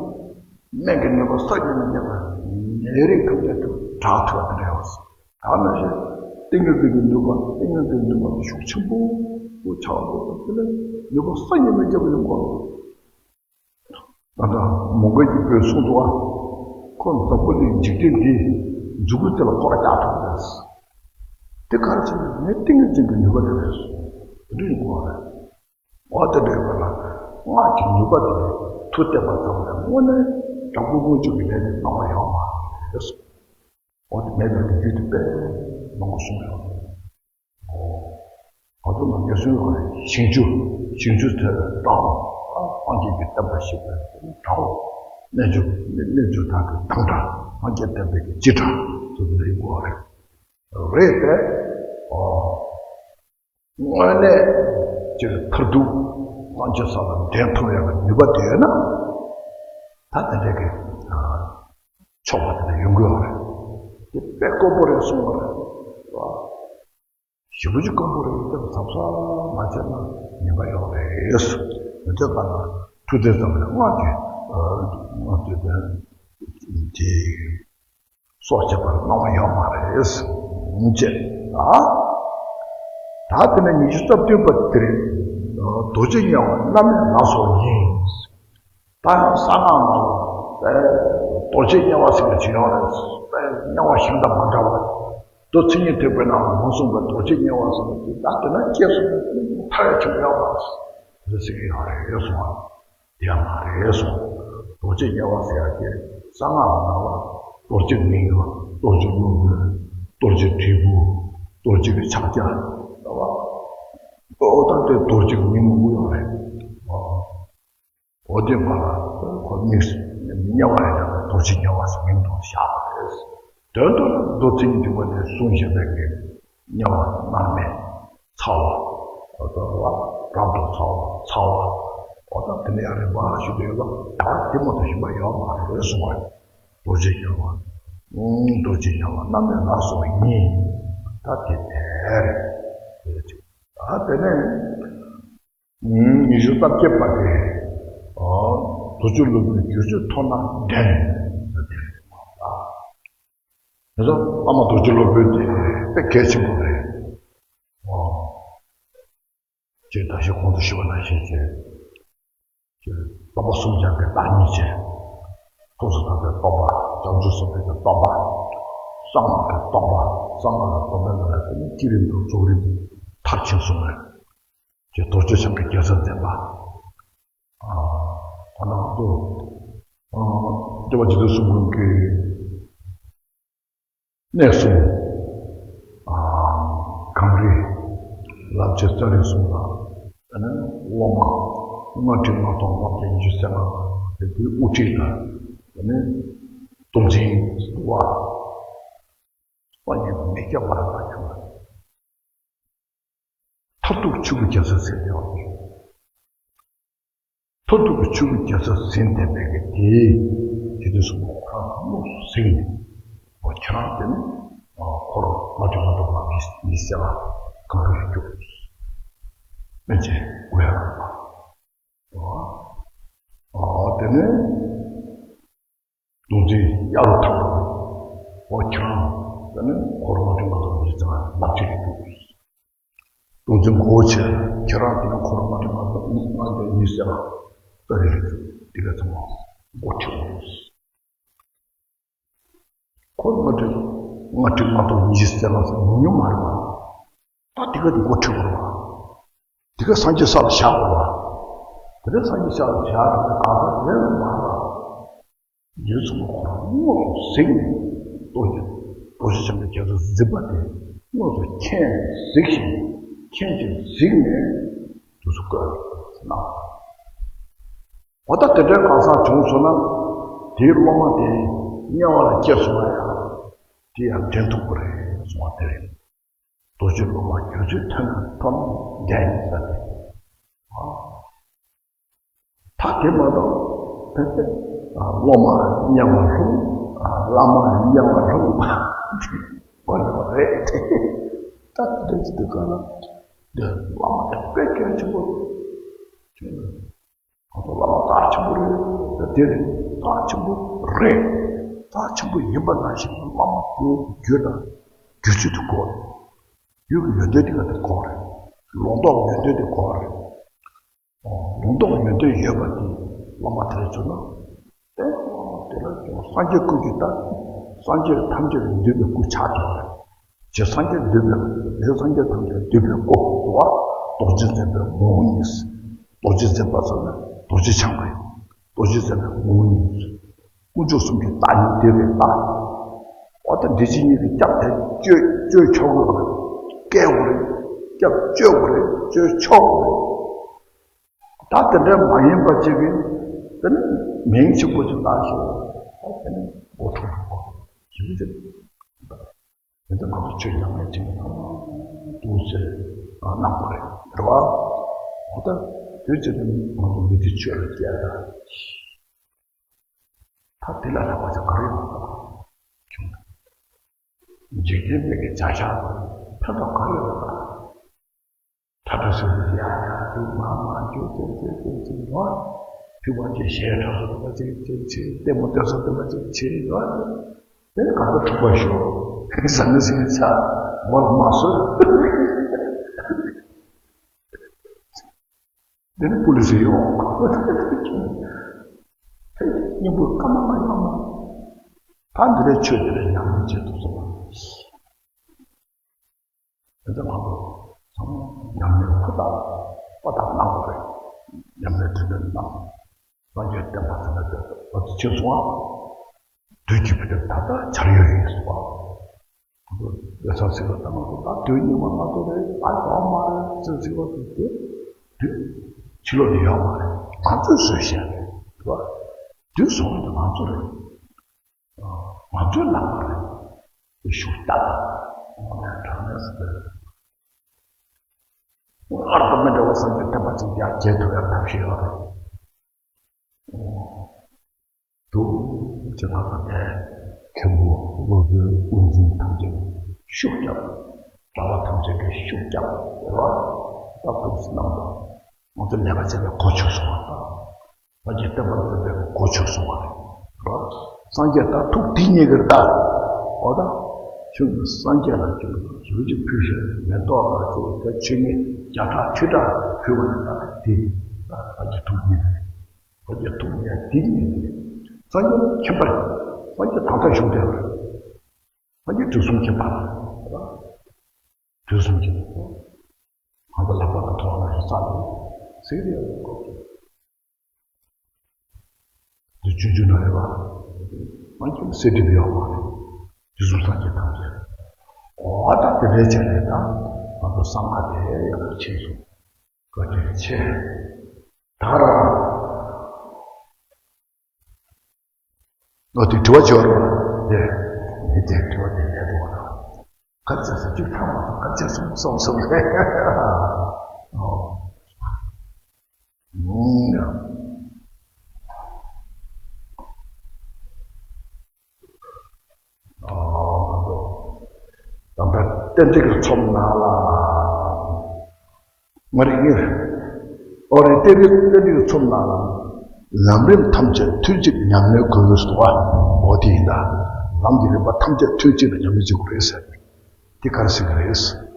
སྨན་གྱི་ནུས་པ་བསམ་གྱིས་མི་ཁྱབ་པ། ནད་རིགས་ཐམས་ཅད་དུ་དྲག་ཐུབ་པ་དེ་འདྲ་ཡོད་ཟེར། ད་ནང་བཞིན་ ཏིང་ངེ་འཛིན་གྱི་ནུས་པ། ཏིང་ངེ་འཛིན་གྱི་ནུས་པ་དེ་ཤུགས་ཆེན་པོ་ཆགས་འགྲོ་བ་དེ་ལས་ནུས་པ་གསར་རྙིང་མ་རྒྱབ་ཡོང་གི་རེད། ད་ལྟ་མོའུ་འགལ་གྱི་བུས་གསུངས་འདུག་ཨ། ཁོ་འཛམ་བུ་གླིང་འཇིག་རྟེན་འདིའི་མཛུབ་གུ་དེ་ལ་སྐོར་ར་རྒྱག་ཐུབ་པ་རེད། དེ་ག་རེ་བྱས་ནས་ངའི་ཏིང་ངེ་འཛིན་གྱི་ནུས་པ་དེ་རེད། དེ་འདྲ་ཡིན་དགོས་པ་རེད། འོ་དེ་འདྲ་ཡོད་པ་ལ་སྔགས་ཀྱི་ནུས་པ་དེ་ལས་མཐུ་བསྟན་པ་ཙམ་ལས་དངོས་གནས་དྲང་པོ་དངོས་གྲུབ་ཀྱི་ལས་དེ་གནང་བ་ཡོད་མ་རེད། འོ་དེ་མེད་པའི་རྒྱུ་དེ་དཔེ་མང་པོ་གསུངས་ཡོད་རེད། འོ། ང་ཚོ་ནང་ངེས་སོང་ཡོད་རེད། ཞིང་བཅུ། ཞིང་བཅུ་དེ་དང་། སངས་རྒྱས་ཀྱི་བསྟན་པ་ཞིག་པའི་དྲང་པོ། རྣལ་འབྱོར། རྣལ་འབྱོར་དག་གི་དམ་དྲག་སངས་རྒྱས་བསྟན་པའི་གི་སྤྱི་དྲག་དེ་ཚོ་ལ་ཡིན་དགོས་རེད། རེད་དེ། འོ། དངོས་གནས་ཅིག་མཐར་ཐུག་སངས་རྒྱས་ས་ལ་འདྲེན་ཐུབ་ཡག་གི་ནུས་པ་དེ་ཡོད་ན། ད་དེ་འདྲའི་གི་ཆོག་པ་དེ་འདྲ་ཡོང་གི་ཡོད་རེད། དེ་དཔེ་དཀོན་པོ་རེད་གསུངས་པ་རེད། ཞེ་པོ་ཅིག་དཀོན་པོ་རེད། དེ་ལ་ཚབ་ཚ་མ་བྱས་ན་ཉེས་པ་ཡོད་རེད། མི་ཚེ་གང་ལ་མཐུ་དེ་ཙམ་ལས་སྔགས་ཀྱི་སྔགས་དེ་དེ་དེ། སྲོག་བཅད་པར་གནང་བ་ཡོད་མ་རེད། ཅེས། ད་དེ་ནས་ཉི་ཤུ་རྩ་བདུན་པ་དེ་རེད། རྡོ་རྗེ་དམྱལ་བ་མནར་མེད་ལ་སོགས་ཡིན། ད་ཡང་གསང་སྔགས་ནང་ལ་རྡོ་རྗེ་དམྱལ་བ་ཟེར་བའི་ཅིག་ཡོད་རེད། དམྱལ་བ་གཞན་དང་མ་འདྲ་བ། མདོ་མཚན་ཉིད་ཐེག་པའི་ནང་ལ་མ་གསུངས་པའི་རྡོ་རྗེ་དམྱལ་བ་ཟེར་བ་དེ་ད་དེ་ན་སྐྱེས་སོང་བའི་ཐར་ཡ་ཆེན་པོ་ཡོད་མ་རེད་ཟེར་གྱི་ཡོད་རེད་གསུངས་པ། དེ་ཡང་མ་རེད་གསུངས། རྡོ་རྗེ་དམྱལ་བ་ཟེར་ཡག་དེ་གསང་སྔགས་ལ་ན་བ་རྡོ་རྗེ་མིང་ཡོད། རྡོ་རྗེ་སློབ་དཔོན། རྡོ་རྗེ་དྲིལ་བུ། རྡོ་རྗེ་གི་ཕྱག་རྒྱ། ལ་བ། ཨོ་ད་དེ་རྡོ་རྗེ་གི་མིང་མང་པོ་ཡོད་རེད། ཨོ། ཨོ་དེ་མ་ལ་ཁོ་དམིགས་སུ་དམྱལ་བ་ཡིན་ན་རྡོ་རྗེ་དམྱལ་བ་ཟེར་མིང་དུ་བཞག་པ་རེད། དོན་དུ་ལ་མདོ་མཚན་ཉིད་ཐེག་པ་ནས་གསུངས་བཞིན་པའི་གི་དམྱལ་བ་མནར་མེད། ཚ་བ། འོ་ད་བ། རབ་ཏུ་ཚ་བ། ཚ་བ། འོ་ད་དེ་ནས་ཡང་རིམ་པ་ཞུ་དུས་ལ་ཡང་དེ་མ་གཏོགས་གཞན་པ་ཡོད་མ་རེད་གསུངས་པ་རེད། རྡོ་རྗེ་དམྱལ་བ། རྡོ་རྗེ་དམྱལ་བ་མནར་མེད་ལ་སོགས་ཡིན། ད་དེ་དེ་རེད། ད་དེ་ནས་ཉི་ཤུ་རྩ་བརྒྱད་པ་དེ། རྡོ་རྗེ་སློབ་དཔོན་བསྒྱུར་བཅོས་མཐོང་ན་འགྲན་ཟེར་དེ་རེད། དེ་ཚོ་བླ་མ་རྡོ་རྗེ་སློབ་དཔོན་དེ་དཔེ་གལ་ཆེན་པོ་རེད། ཨོ། ཅེས་ད་ཞིག་གོང་དུ་ཞུས་པ་ནང་བཞིན་བྱས། ཅེས་སྟོང་པ་གསུམ་སྦྱངས་པའི་བདག་ཉིད་ཅེས། ཐོག་སུ་བབས་པའི་རྟོགས་པ། བྱང་ཆུབ་སེམས་དཔའི་རྟོགས་པ། གསང་སྔགས་ཀྱི་རྟོགས་པ། གསང་སྔགས་ཀྱི་རྟོགས་པའི་ནང་ལ་དེ་ནི་བསྐྱེད་རིམ་དང་རྫོགས་རིམ་མཐར་ཕྱིན་གསུངས་པས། ཅེས་རྡོ་རྗེ་འཆང་གི་རྒྱལ་སར་འཛིན་པ། ཨ། ད་ནང་དུ། ཨ། སྐྱོབ་པ་རྗེ་བཙུན་གསུམ་མགོན་གྱི་གནས་གསུམ། ཨ། གངས་རི། ལབ་བྱེད་རྩ་རི་གསུམ་ལ། དེ་ནས་སློབ་མ་ལྔ་ཁྲི་ལྔ་སྟོང་ལྔ་བརྒྱ་ཉི་ཤུ་རྩ་ལྔ། དེ་དུས་དབུ་ཁྲིད་ལ། དེ་ནས་གདུང་འཛིན་བ། སང་ཉིན་མི་སྐྱ་བར་ལ་བྱུང་། མཐར་ཐུག་ཆོས་ཀྱི་རྒྱལ་སར་ཟིན་ཡོད་རེད། མཐར་ཐུག་གི་ཆོས་ཀྱི་རྒྱལ་སར་ཟིན་བསྡད་པའི་གི་དེའི་རྗེ་བཙུན་གསུམ་མགོན་ཁོ་རང་དངོས་སུ་གཟིགས་ནས། འོ་ཁྱེད་རང་དེ་ནི་འཁོར་ལྔ་སྟོང་ལྔ་སྟོང་ལྔ་བརྒྱ་ཉི་ཤུ་རྩ་ལྔ་གངས་རིར་རྒྱུགས། སྨན་ཆེན་གུ་ཡངས་རྣམ་པ། འོ། འོ་དེ་ནས། གདུང་འཛིན་གཡའ་རུ་ཐང་པོ། འོ་ཁྱེད་རང་། དེ་ནི་འཁོར་ལྔ་སྟོང་ལྔ་བརྒྱ་ཉི་ཤུ་རྩ་ལྔ་ལབ་བྱེད་ལ་འདུག་གདུང་འཛིན་མགོ་བོ་ཆེ། ཁྱེད་རང་དེ་ནི་འཁོར་ལྔ་སྟོང་ལྔ་བརྒྱ་ཉི་ཤུ་རྩ་ལྔ་རྩ་རི་ལ་འདུག་དེ་ག་ཚང་མ་མགོ་ཁྲིད་འོང་། འཁོར་ལྔ་སྟོང་ལྔ་སྟོང་ཉི་ཤུ་རྩ་ལྔ་ཟེར་ཉུང་ཉུང་མ་རེད་པ། ད་དེ་ག་དེ་མགོ་ཁྲིད་དགོས་རེད་པ། དེ་ག་སངས་རྒྱས་ས་ལ་བཞག་དགོས་རེད་པ། དེ་ག་སངས་རྒྱས་ས་ལ་བཞག་དེ་ག་གང་ཟག་ལས་ལ་མ་རེད་པ། རྗེ་བཙུན་མགོན་ཁོ་རང་དངོས་སུ་གཟིགས་ནས། རྡོ་རྗེ། རྡོ་རྗེ་འཆང་གི་རྒྱལ་སར་གཟིགས་པ་དེ་དངོས་སུ་མཁྱེན་གཟིགས་ཤིང་། མཁྱེན་ཅིང་གཟིགས་ནས་དུས་སུ་བཀོད་གནང་། འོ་ད་དེ་འདྲའི་གང་ཟག་བྱུང་སོང་ན། དེའི་སློབ་མ་དེ་དམྱལ་བ་ལ་སྐྱེས་སོང་ན་ཡང་། དེ་ཡང་འདྲེན་ཐུབ་ཀྱི་རེད་གསུངས་པ་དེ་རེད། རྡོ་རྗེ་སློབ་མ་བསྒྱུར་བཅོས་ཐོན་ཐོན་འདྲ་ཡིན་ཟེར་ཏེ། ད་དེ་མ་གཏོགས་ཕན་ཚུན་སློབ་མ་དམྱལ་བར་ལྷུང་། བླ་མ་དམྱལ་བར་ལྷུང་། དེ་བར་ལ་རེད་དེ། ད་དེ་འདྲ་ཅིག་འདུག་ག་ལ། འདི་བླ་མ་དེ་དཔེ་གལ་ཆེན་པོ་རེད། ང་ཚོ་བླ་མ་རྩ་ཆེན་པོ་རེད། དེ་རེད། རྩ་ཆེན་པོ་རེད། རྩ་ཆེན་པོ་ཡིན་པ་ནང་བཞིན་བླ་མ་དེ་རྒྱུད་ལ་རྒྱུད་ཚུལ་དུ་གོ། རྒྱུད་ཀྱི་ཡོན་ཏན་དེ་ག་དེ་གོ་རེད། ལུང་རྟོགས་ཡོན་ཏན་དེ་གོ་རེད། ལུང་རྟོགས་ཡོན་ཏན་ཡོད་པ་དེ་སློབ་མ་དེར་བྱུང་ན། དེ་དེ་ལ་ཀྱང་སངས་རྒྱས་སྐུ་གྱི་ལྟ། སངས་རྒྱས་ཐམས་ཅད་ལ་འདུས་པའི་སྐུ་ཆགས་ཀྱི་རེད། ཇི་སྲིད་སངས་རྒྱས་འདུས་པའི་ཇི་སྲིད་སངས་རྒྱས་ཐམས་ཅད་འདུས་པའི་སྐུ་བ། རྡོ་རྗེ་འཛིན་པའི་ངོ་བོ་ཉིད། རྡོ་རྗེ་འཛིན་པ་ཟེར་ན་རྡོ་རྗེ་འཆང་བའི་རྡོ་རྗེ་འཛིན་པའི་ངོ་བོ་ཉིད། དཀོན་མཆོག་གསུམ་གྱི་བདག་ཉིད་བདེ་བའི་བདག་འོ་ད་འདི་ཕྱི་གཉིས་ཀྱི་སྐྱབས་དེ་གཅོད་གཅོད་ཆོག་གི་རེད། སྐྱོབ་དགོས་རེད། སྐྱབས་གཅོད་དགོས་རེད། གཅོད་ཆོག་གི་རེད། ད་དེ་འདྲ་མ་ཡིན་པ་ཅིག་གིས་དེ་ནི་མིང་གཅིག་པོ་ཅིག་བཏགས་ཤིང་། ད་དེ་ནི་མགོ་འཁྲུག་འགྲོ་གི་ཞེས་བྱས། དེ་ཚོ་ང་ཚོ་ཆོས་ཉམས་ལེན་བྱེད་མཁན་ཚང་མ་འདུག་ཟེར་གནང་དགོས་རེད། རེད་བ། འོ་ད་དུས་ཚོད་དེ་ང་ཚོ་མི་ཚེ་ཆོས་ལ་སྐྱེལ་ད། ད་དེ་ལ་ལྷག་པ་ཅིག་ག་རེ་ཡོད་པ་བྱུང་། འཇིག་རྟེན་པའི་གི་བྱ་བཞག་ཕན་ཐོགས་ག་རེ་ཡོད་པ། ཁྲ་ཁྲ་ཟེར་དུས་ཡ་ཡ་དུ་མ་མ་ཇོ་ཙེ་ཙེ་ཙེ་ཙེ་ཡོད། ཕུག་པ་ཅིག་ཞལ་ཁྲ་ཁྲ་དུ་པ་ཅིག་ཅིག་ཆེ། ལྟད་མོ་སྟོན་ས་དུ་པ་ཅིག་ཆེ་ཡོད། དེ་ནི་ག་ཚོད་འཁྲུག་པ་ཞོག་ཟ་ནི་ཟིན་ཚ་མོ་ལ་མ་སོད། དེ་ནི་པུ་ལི་སི་ཡོང་། སྙིང་པོ་ཀ་མ་མ་ཡོང་ན། ད་འདི་རེད། ཆོས་འདི་རེད། ཉམས་ལེན་བྱེད་ཐུབ་སོང་། དེ་ཚོ་ང་ཚོ་ཚང་མ་ཉམས་ལེན་ཧུར་ཐག་པ་ཐག་གནང་དགོས་རེད། ཉམས་ལེན་དྲིན་ལན་གནང་། སངས་རྒྱས་བསྟན་པ་དེ་འདྲ་དེ་ང་ཚོ་ཕྱིན་སོང་ཨ། དུས་ཀྱི་བུ་དེ་ད་ལྟ་འཆར་ཡོད་ཡིན་སོང་ཨ། ང་ཚོ་ལས་ས་ཟིག་ལ་ད་ང་ཚོ་ད་དུས་སྙིགས་མ་ང་ཚོ་རེད། ད་ཡོང་མ་རེད་ཟེར་ཟིག་ལ་དུས་དེ་དུས་ཕྱི་ལོགས་ནས་ཡོང་མ་རེད། ང་ཚོས་བཟོས་བཞག་རེད། རེད་བ། དུས་སོང་དུས་ང་ཚོ་རེད། ང་ཚོའི་ལག་པ་རེད། ཤུགས་རྒྱབ་དང་། དངོས་གནས་དྲང་གནས་སུ་དེར། སྔར་དང་མི་འདྲ་བ་བསམ་པའི་བསྟན་པ་ཅིག་ཀྱང་རྒྱས་ཐུབ་ཡག་ཐབས་ཤེས་ཡོད་རེད། འདུག་ཅེས་ལབ་པ་དེ། མཁན་པོ་སློབ་དཔོན་དབུ་འཛིན་ཐམས་ཅད་ཤུགས་རྒྱབ། གྲྭ་པ་ཐམས་ཅད་ཀྱིས་ཤུགས་རྒྱབ་ཡོད་རེད། སྟབས་ཐུག་སུ་གནང་དང་། ང་ཚོ་ལས་ཀ་བྱེད་པའི་གོ་ཆོད་སོང་བ་དང་། ང་ཚོའི་བསྟན་པ་འཛིན་པའི་གོ་ཆོད་སོང་བ་རེད། རོ། སངས་རྒྱས་ད་ཐུགས་དེ་མཉེས་ཀྱི་རེད་ད། འོ་ད། ཁྱོད་ཀྱིས་སངས་རྒྱས་ལ་ཁྱོད་ཀྱིས་ཞུ་ཅིག་ཕུལ་ཤོག་མེ་ཏོག་ལ་ཅིག་ད་ཆོས་ཉིད་བརྒྱ་ཕྲག་ཁྲི་ཕྲག་ཕུལ་བ་རེད་ད། དེ་ད་ང་ཚོའི་ཐུགས་མཉེས་རེད། ང་ཚོའི་ཐུགས་མཉེས་དེ་མཉེས་རེད། སངས་རྒྱས་མཁྱེན་པ་རེད། སངས་རྒྱས་ད་ལྟ་བཞུགས་བསྡད་པ་རེད། སངས་རྒྱས་དུས་གསུམ་མཁྱེན་པ་རེད། དུས་གསུམ་མཁྱེན་པ་རེད། ང་ཚོ་ལག་པ་ལ་ཐོགས་ན་རེ་ས་རེད། ཟེར་ཡོད་པའི་སྐོར་གྱི། འདི་ཆུང་ཆུང་ན་རེ་བ། མ་ཁྱོད་སེ་འགྲིབ་ཡོད་མ་རེད། དུས་གསུམ་སངས་རྒྱས་ཐམས་ཅད། འོ་ད་དེ་འདྲའི་ཆ་ནས་ད་ང་ཚོ་བསམ་པ་དེ་ཡག་པོ་ཕྱིན་སོང་། བཀའ་དྲིན་ཆེ། ད་ར། ཨོ་དེ་དྲི་བ་བྱོས་རོགས། དེ་དེ་དྲི་བ་དེ་ལས་འགྲོ་བ་དང་། ག་ཚོད་ཟེར་རྒྱུ་ཐ་མ་དང་ག་ཚོད་སོང་སོང་སོང་རེད། ཨོ། ཨོ། ད་ལྟ་རྟེན་འབྲེལ་གྱི་ཚོམས་ནང་ལ། མ་རིག་ངེས། ཨོ་རེད། རྟེན་འབྲེལ་རྟེན་འབྲེལ་གྱི་ཚོམས་ནང་ལ། ལམ་རིམ་ཐམས་ཅད་ཐུན་གཅིག་ཉམས་ལེན་དགོས་སོ། འོ་དེ་ཡིན་ད། ལམ་གྱི་རིམ་པ་ཐམས་ཅད་ཐུན་གཅིག་ལ་ཉམས་ལེན་བྱེད་དགོས་རེད་ཟེར། དེ་ག་རེ་ཟེར་གྱི་རེད།